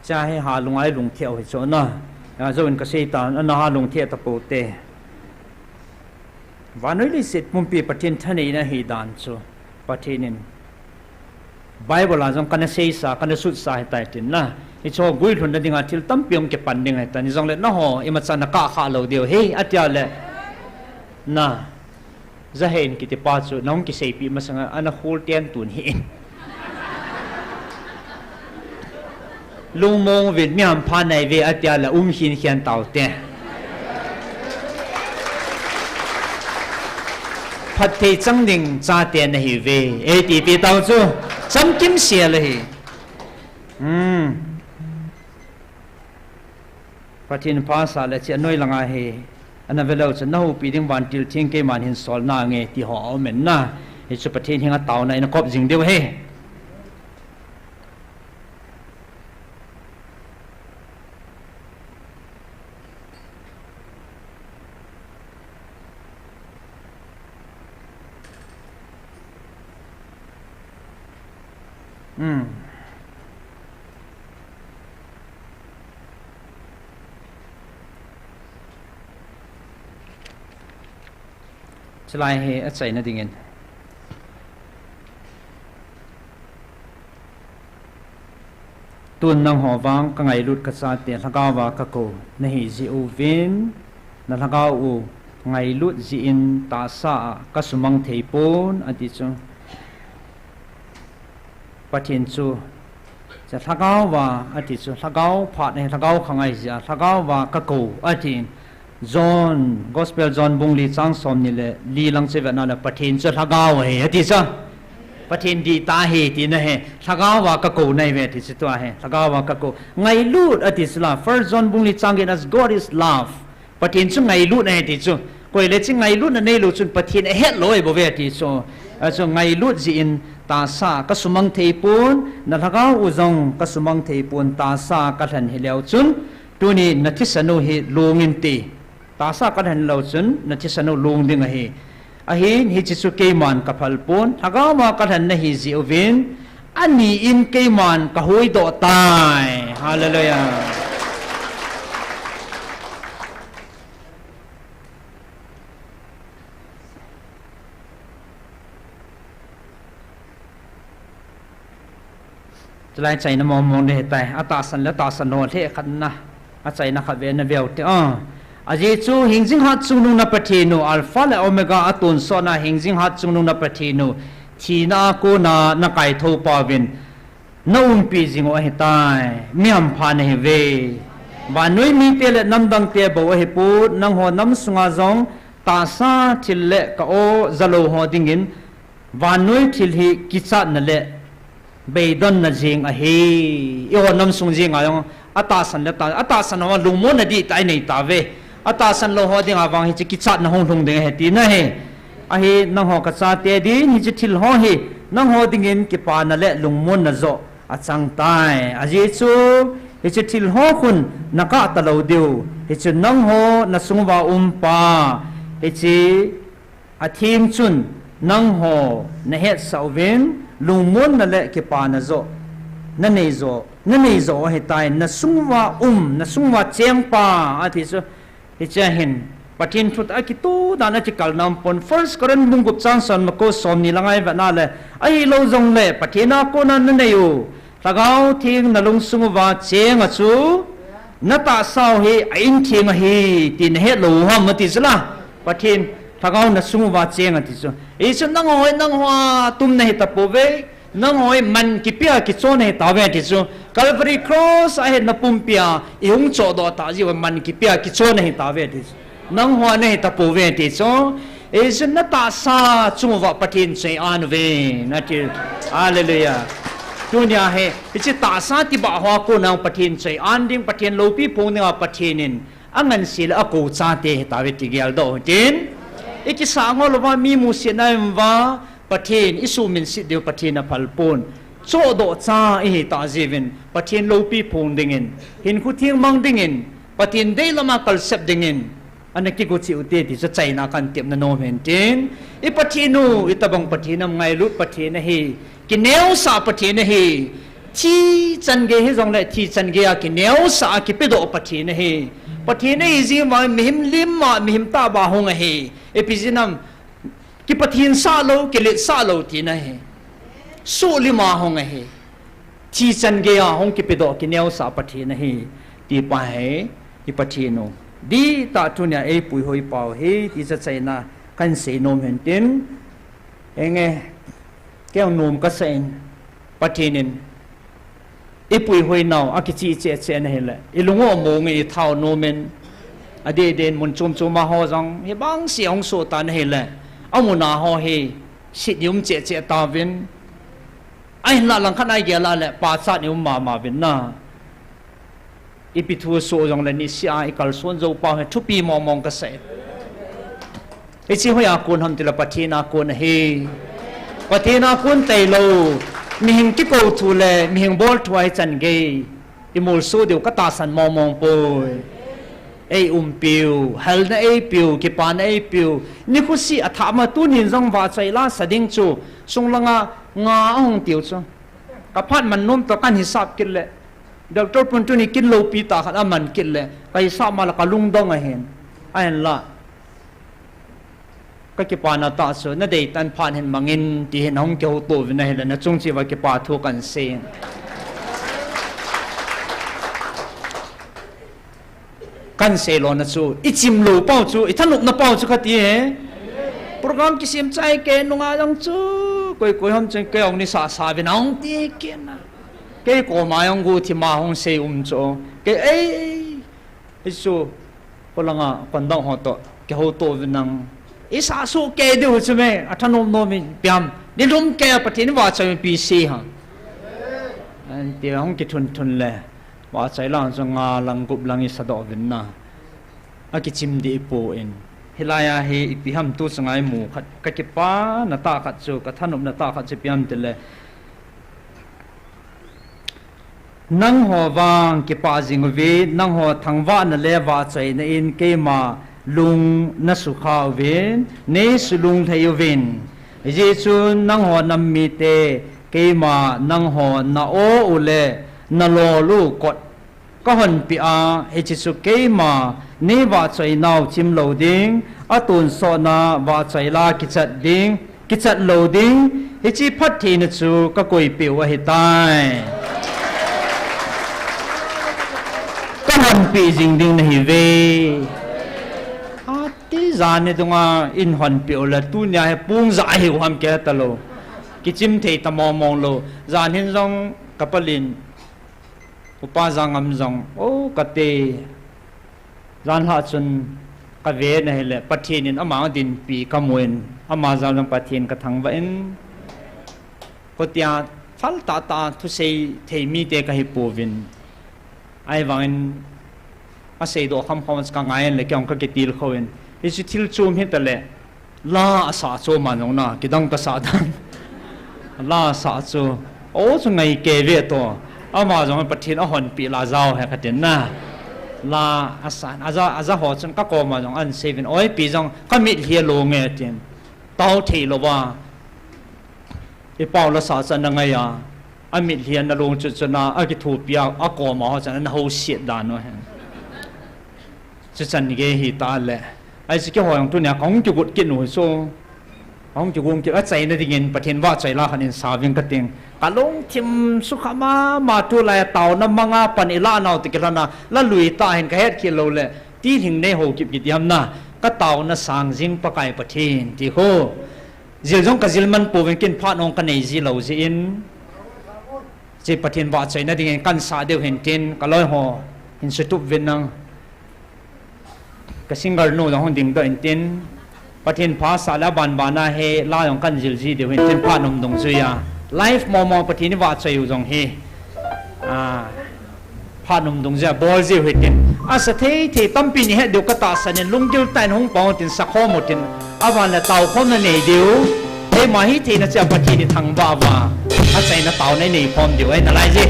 Cha hi halunga ilungtheh u hichu na. Ajouvin kasei tan, ana halungtheh tapou te. Vannoi leiset pumpi Pathen thaneina hidan chu Pathen in Bible a jong kana seisa, kana sutsa ahitai tin na. Hichu guilhunna dinga thil tampi hung kipan ding ahitan, hijongle nangho imacha nakah kha lou diu ahi, atia le na. Jahein kitipa chu nahung kiseipeh masanga ana khol ten tun hih in. Lungmong uvin, mi hampha nahiuve atia le um khin khen taute. Phatthei chang ding chate nahiuve, eitipeh tau chu. Chamkimsel ahi. Hmm. Pathen phasah le hiche anoi langa hi, ana velou chun nahoupi ding vantil theng keiman hin sol nange ti ho aumin na. Hichu Pathen henga taona in akop jing diu ahi. Hmm. Chulai hi achaina dingin. Tun nangho vang kangailut kachate lhagaova kakou nahi jeh uvin, nalhagao u ngailut jeh in tahsa a kasumang thei pon, ati chu. Pathen chu, cha lhagao va ati chu, lhagao phat ahi, lhagao khangai jia, lhagao va kakou atin. John, Gospel John bung li chang somni le li lang chu vetna le Pathen chu lhagao ahi ati chu. Pathen dihtah ahi tina ahi, lhagao va kakou nai ve ati chu tua ahi, lhagao va kakou. Ngailut ati chu la, First John bung li chang get, as God is love. Pathen chu ngailut ahi ti chu. Koi le chu ngailutna neilou chun Pathen ahet lou ahi bou ve ti chu. Achu ngailut jeh in tahsa kasumang thei pon, na lhagao u jong kasumang thei pon, tahsa kalhen hileu chun, tuni na thisan u hi long inte. Tahsa kalhen leu chun, na thisan u long ding ahi. Ahin, hiche chu keiman kaphal pon, lhagao va kalhen na hi jeh uvin, ani in keiman kahuhdoh tai. Hallelujah. Chulai chaina mong mong le hitai, atahsan le tahsan ho le khat na, achaina khat ve na veu te, ah. Ajeh chu hingjing hat chungnung na Pathen u, Alpha le Omega atonsot na hingjing hat chungnung na Pathen u, thina a kona na kaithou pa uvin, na umpi jing u ahitai, mi hampha na hi ve. Vannoi mite le namdang te bou ahi pon, nangho nam sunga jong tahsa thil le ka-o jalou ho dingin, vannoi thil hi kichatna le beidonna jeng ahi. Eiho nam sung jenga jong atahsan le ta, atahsan ho lungmonna dihtah inei tauve. Atahsan lou ho dinga vang hiche kichatna hung lhung ding ahi tina ahi. Ahi nangho kachate din hiche thil ho hi nangho dingin kipana le lungmonna joh achang tai. Ajeh chu hiche thil ho khun na kah talou diu. Hichu nangho na sung uva um pa. Hiche atheng chun nangho na hetsah uvin, lungmonna le kipana joh na nei joh, na nei joh ahitai, na sung uva um, na sung uva cheng pa, ati chu. Hiche a hin, Pathen thutah a kitoh dan a kikal na um pon. First Corinth bung gup chang som le ko, som ni lang a i vet na le, ahilou jong le, Pathen a kona na nei u Lhagao Theng na lungsung uva cheng a chu, na tahsa u hi a in theng ahi, ti na het lou u ham, ati chu la. Pathen, Lhagao na sung uva cheng ati chu. Hichu nangho hi, nangho a tum na hi tapouve, nangho hi man kipe a kicho na hi tauve, ati chu. Calvary Cross a hetna pumpi a, i hung chohdoh tah jeh uva man kipe a kicho na hi tauve, ati chu. Nangho a na hi tapouve ti chu. Hichu na tahsa chung uva Pathen chu ei an uve, nati. Hallelujah. Tunia hi, hiche tahsa tibah hoa kona Pathen chu ei an ding, Pathen loupi phong dinga Pathen in angansea le akou chate hi tauve ti geldoh u hitin. I kisah ngol uva mi musetna i um uva, Pathen i suhminset diu Pathen aphal pon. Chohdoh cha i hi tah jeh uvin, Pathen loupi phong dingin, hinkho theng mang dingin, Pathen deilam a kalsep dingin, ana kigo cheh u te ti chu achaina kahin tepna nom hin tin. I Pathen u, itobang Pathen ham, ngailut Pathen ahi. Kineosah Pathen ahi. Thi chan gei hijong le, thi chan gei a kineosah a kipedoh Pathen ahi. Pathen ahi jeh uva mihem lim a, mihem tahbeh a hung ahi. Ipi jeh ham, kipathen sah lou, kilet sah lou tina ahi. Suhlim a hung ahi. Thi chan gei a hung kipedoh kineosah Pathen ahi, ti pa hi i Pathen u. Dihtah tunia ei puihoi pau hi, ti chu achaina kahin sei nom hin tin. Enge, kei jong nom kasa in, Pathen in i puihoi nau a kichih cheh cheh na hile, i lung u among in i thao nom in, adeh deh in mun chom chom a ho jong, hibang seh hung soh ta na hile, amun a ho hi, sit i um cheh cheh tauvin, ahinlah langkhat a i gel a le, pachat i um mama uvin na. Ipi thu soh jong le niseh a i kalson jou pau hi thupi mong mong kasa e. Hiche hoiya kon ham tile Pathen a kon ahi. Pathen a kon tailou. Mihem kikou thu le mihem bol thu a hichan gei i molso diu katahsan mong mong poi. Ei umpiu, helna eipiu, kipana eipiu. Nikho seh athah ma tunin jong vahchoi la sa ding chu. Sung langa nga ahung tiu chu. Kaphat man nom toh kahin hisap kit le. Doctor pun tuni kin loupi tah khat aman kit le. Kahisap ma la kalungdong ahin. Ahinla. Kakipana tah chu, nadei tan phat hin mangin, ti hin ahung kihouto uvin ahile, nachung cheh uva kipa thu kahin sei. Kahin sei lona chu, i chim lou pau chu, i thanopna pau chu kati e. Program kisem chai kei nunga jong chu, Koi koi ham chun kei ong ni sa sa vin ong ti kina. Kei koma ong gu thi ma hong sei um cho. Kei ei. Hichu, kolanga kondang ho to, kei ho to vin nang. Isa su kei diu chu me, a thanom nom in piam. Ni lum kei a Pathen vahchoi pi si ha. An ti hong kithun thun le. Vahchoi lang chu nga lang gup lang i sa doh vin na. A kichim di i pu in. Hilai a hi ipi ham tu chunga i mu khat. Ka kipa na ta khat chu, ka thanom na ta khat chu piam ti le. Nangho vang kipah jing uve, nangho thangvahna le vahchoina in keima lung na sukha uvin, nei sulung lhei uvin. Hijeh chun nangho nam mite keima nangho na o u le na lol u kot ka honpeh a, hiche chu keima nei vahchoi nau chim lou ding, a tonsot na vahchoi la kichat ding, kichat lou ding, hiche phattheina chu ka koipeh u ahitai. Ka honpeh jing ding nahi uve. Ati jan ni dunga in honpeh u le tunia hi pung ja hi u ham kei ta lou. Kichim thei ta mong mong lou. Jan hin jong ka palin Upa Jangam jong, o, kati. Jan lha chun ka ve na hile, Pathen in ama dinpi ka mu in, ama jal jong Pathen ka thangvah in. Kotia, phal tah tah thusei thei mite ka hi pouvin. Ahivangin, a seidoh kham kham ka ngai in le, kei jong ka kitilkhou in. Hichu thil chom hita le, La a sa chu ama jong na, kidang ka sa dan. La a sa chu. O chu ngai kei ve to. Ama jong Pathen a honpeh la jao he ka tin na. La a sa, a ja, a ja ho chun ka koma jong an sei vin. Oi pi jong ka mitlhi a lung e tin. Tao thei lou va. I pau la sa chan na ngai a. A mitlhi a na lung chu chu na, a kithopi a, a koma ho chan na ho siat dan u he. Chuchan gei hita le. Ahi chu keiho jong tunia kahung kigot kit u hi chu. Kahung kigot kit, achaina dingin Pathen vahchoi la khat in sa ving ka ting. Ka lungthim sukha mama tulai a taona manga pan i la nau ti kilhon a, la lui ta hin ka het khel lou le. Tilhing nei ho kip kiti ham na. Ka taona sang jing Pakai Pathen ti khu. Jil jong ka jil man pouvin ken phat ong ka nei ji lou jeh in. Hiche Pathen vahchoina dingin kan sa diu hin tin, ka loi ho hin sutup vin nang. Ka singer nu jong hung dingdoh in tin, Pathen pha sa le aban ban a hi la jong kan jil ji diu hin tin, phat nom dungjuia. Live mong mong Pathen i vahchoi u jong hi. A, phat nom dungjuia bol jiu hi tin. Asa thei thei tampi ni het diu ka tahsan in lunggil tah in hung pang u tin, sa khom u tin. Aban le tao khom na nei diu. Eima hithei na chia Pathen i thangvah uva. Achaina taona i nei khom diu ahi nalai ji.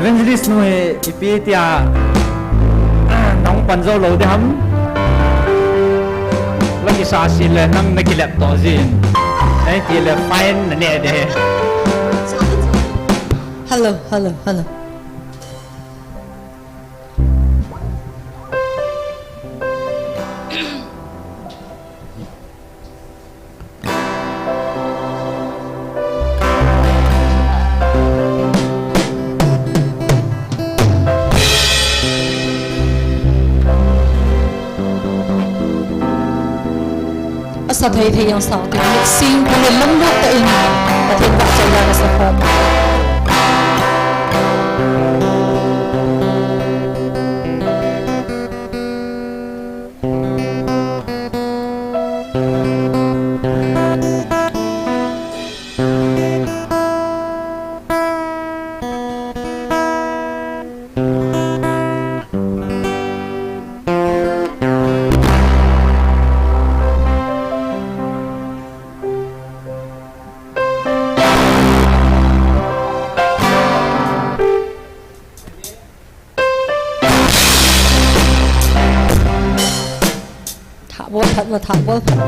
Evangelist nu hi ipi tia, nahung pan jou lou ding ham? La kisa si le nang na kilep to jin. Nai ti le fine na ne de. Hello, hello, hello. Asa thei thei jong sao tin, mixing, pulin lamlut tah in, Pathen vahchoina ka sa khom. Thah bol phat mo, thah bol phat mo.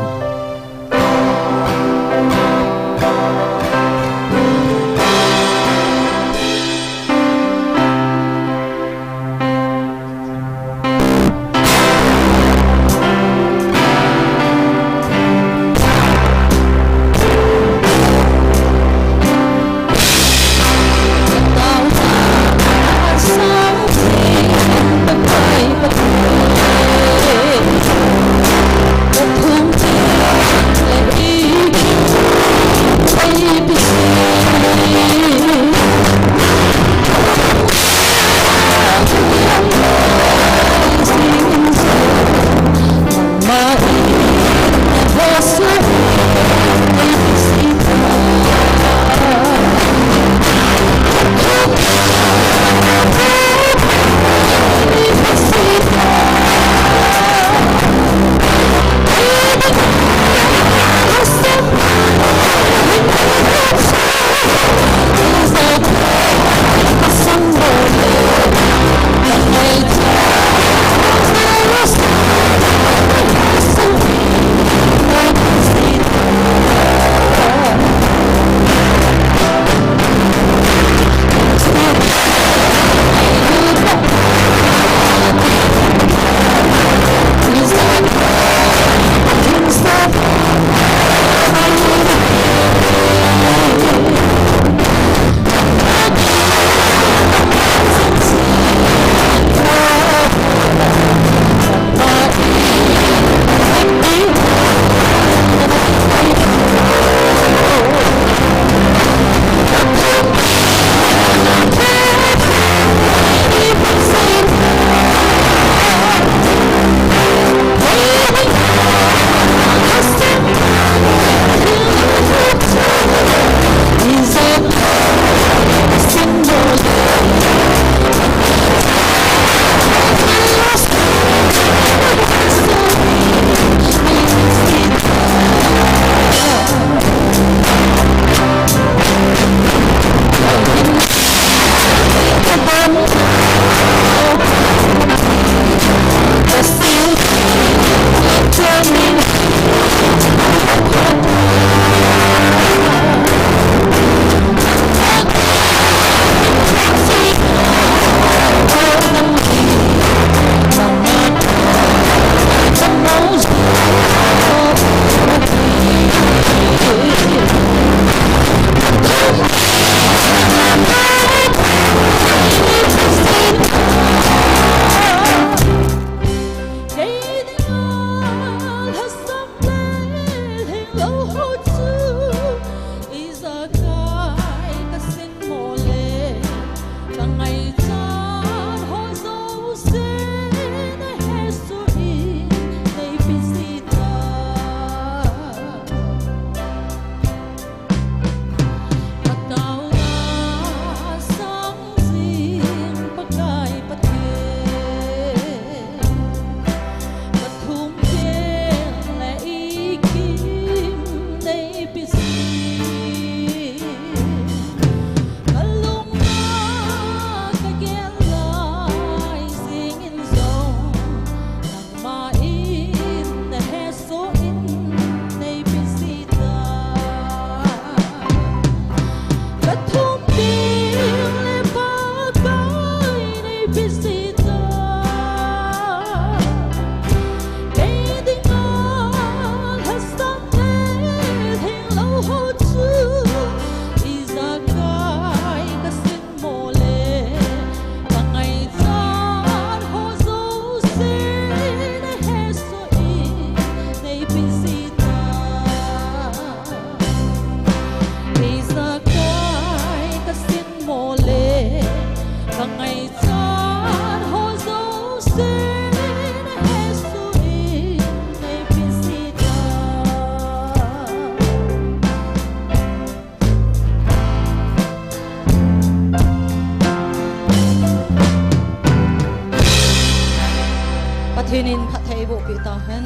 Pathen in phattheiboh peh tahen.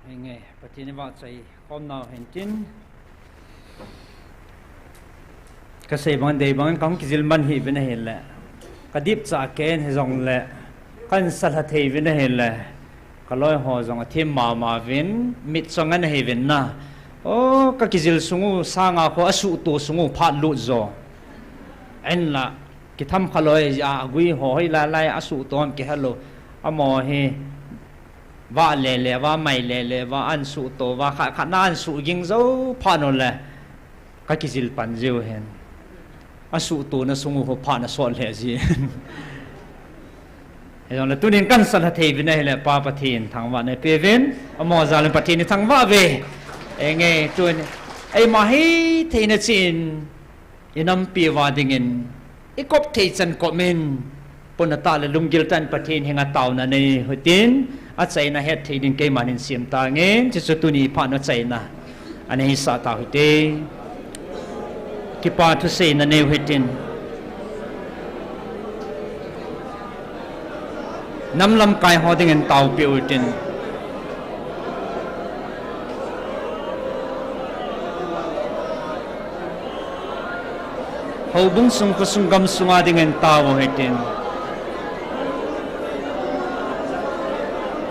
Henge, Pathen in vahchoi khom nau hen tin. Kasei bang dei bang kahung kijil man hih uvin ahile, kadipcha ken hijongle, kahin salha thei uvin ahile, kaloi ho jong athem mama uvin, mitchong ana hi uvin na. O, kakijil sung u sanga kho asuhto sung u phat lut jo. Ahinla, kitham khaloi jeh a agui ho hoilai lai asuhto ham kihelou. Amaho hi, vah lele uva, mai lele uva, ahin suhto uva, khat khat na ahin suhging jou phat uleh, kakijil pan jiu hen. Asuhtona sung u kho phat asot lheh jin. Hijongle tunin kahin salha thei uvin ahile Pa Pathen thangvahna eipeuvin, amaho jal in Pathen ithangvah uve. Henge, tun eima hitheina cheh in, inampi uva dingin, ikop thei chan kop in, puna tah le lunggil tah in Pathen henga taona nei u hitin, achaina hetthei ding keiman hin sem tange, chuchu tuni phat u achaina ana hisah tau hite. Kipa thuseina nei u hitin. Nam lamkai ho dingin taopeh u hitin. Houbung sung khosung gamsunga dingin tao u hitin.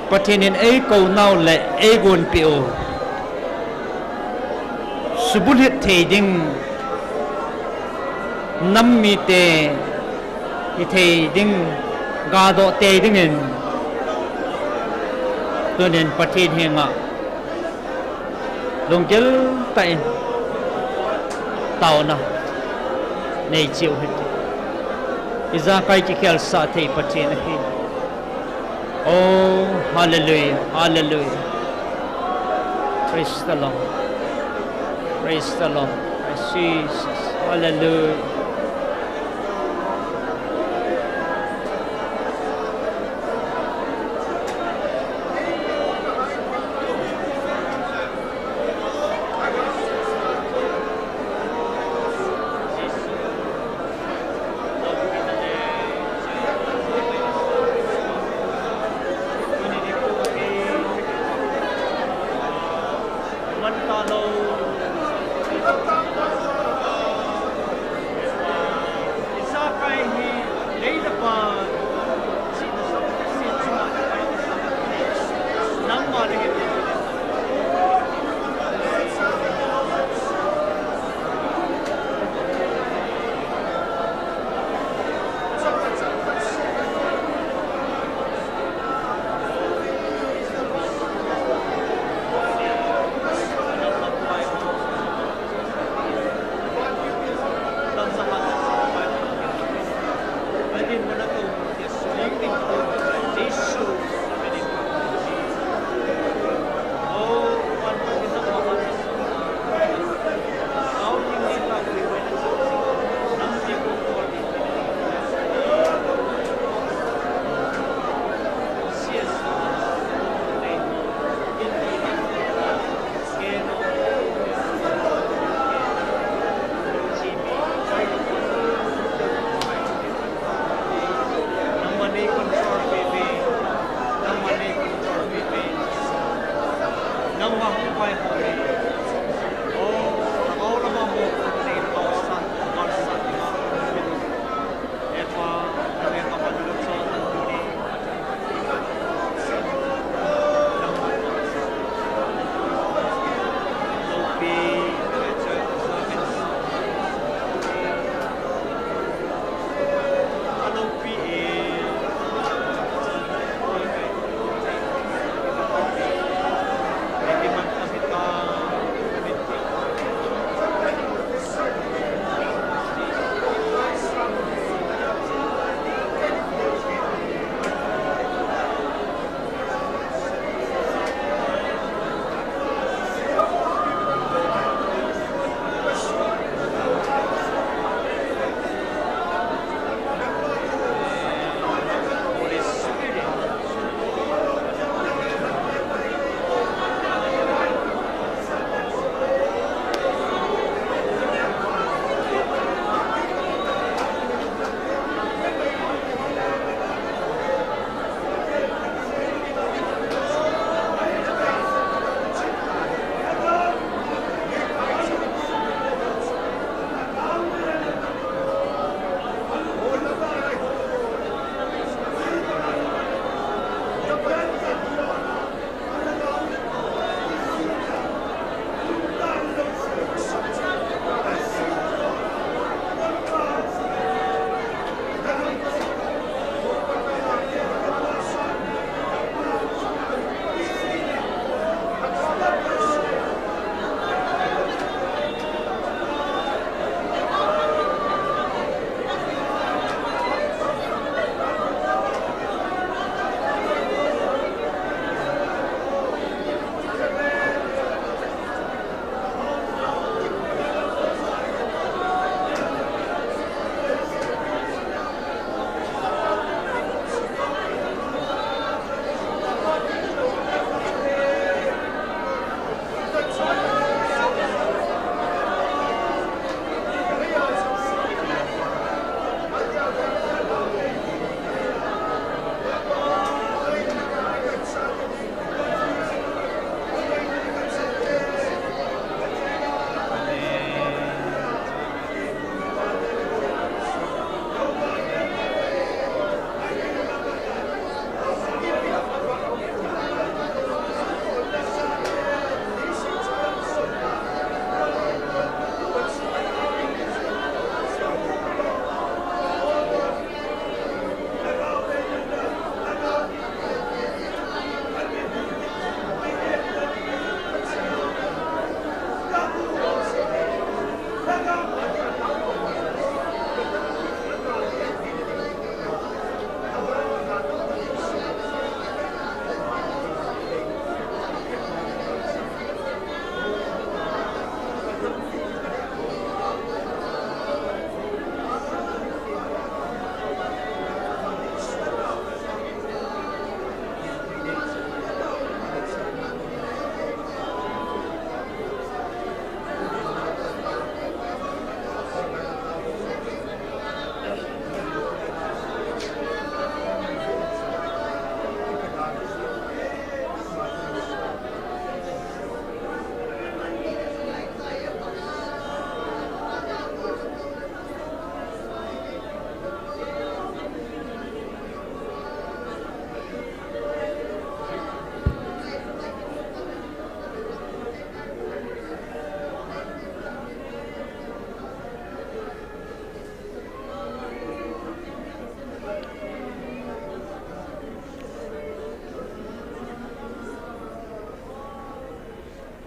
Pathen in eikou nau le eigonpeh u subulhit thei ding, nam mite hithei ding, gadoh tei dingin, tunin Pathen henga lunggil tah in taona nei cheh u hite. Ijakai kikhelsah thei Pathen ahi. Oh, hallelujah, hallelujah. Praise the Lord. Praise the Lord. Praise Jesus. Hallelujah.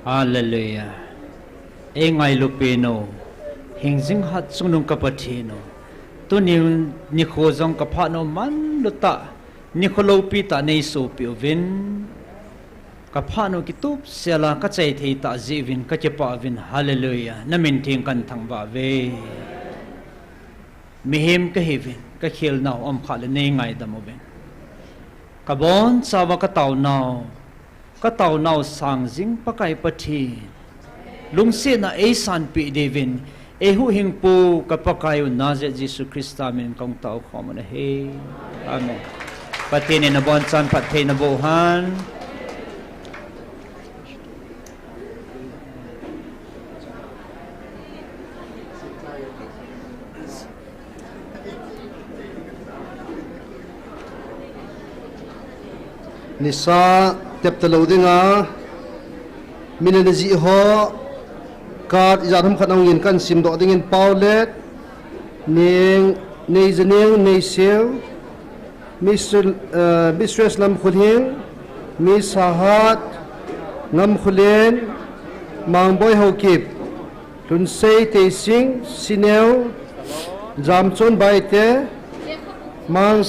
Hallelujah. Ei ngailu pen u, hingjing hat chungnung ka Pathen u, tuni nikho jong ka phat u manlu tah, nikho loupi tah nei sopi uvin, ka phat u kitup sela ka chai thei tah jeh uvin ka kipah uvin. Hallelujah. Na min theng kan thangvah uve. Mihem ka hiuvin, ka khelnau um kha le nei ngaidam uvin. Ka bonchauva ka taonau, ka taonau sang jing Pakai Pathen, lungsetna ei sanpeh diuvin, ei huhhingpu ka Pakai u Nazareth Jesu Christa min kong tao khom u ahi. Amen. Pathen in abonchan phatthei naboh hen. Nisa tep talou dinga, min le jih ho, card ijat ham khat ahung in kan simdoh dingin, Paolet, Neng, Neijaneng, Neiseu, Mister, eh, Mistress Lamkhulhing, Miss Sahat, Ngamkhulen, Mangboi Haokip, Lhunsei Teising, Sineu, Jamchon Baite, Mang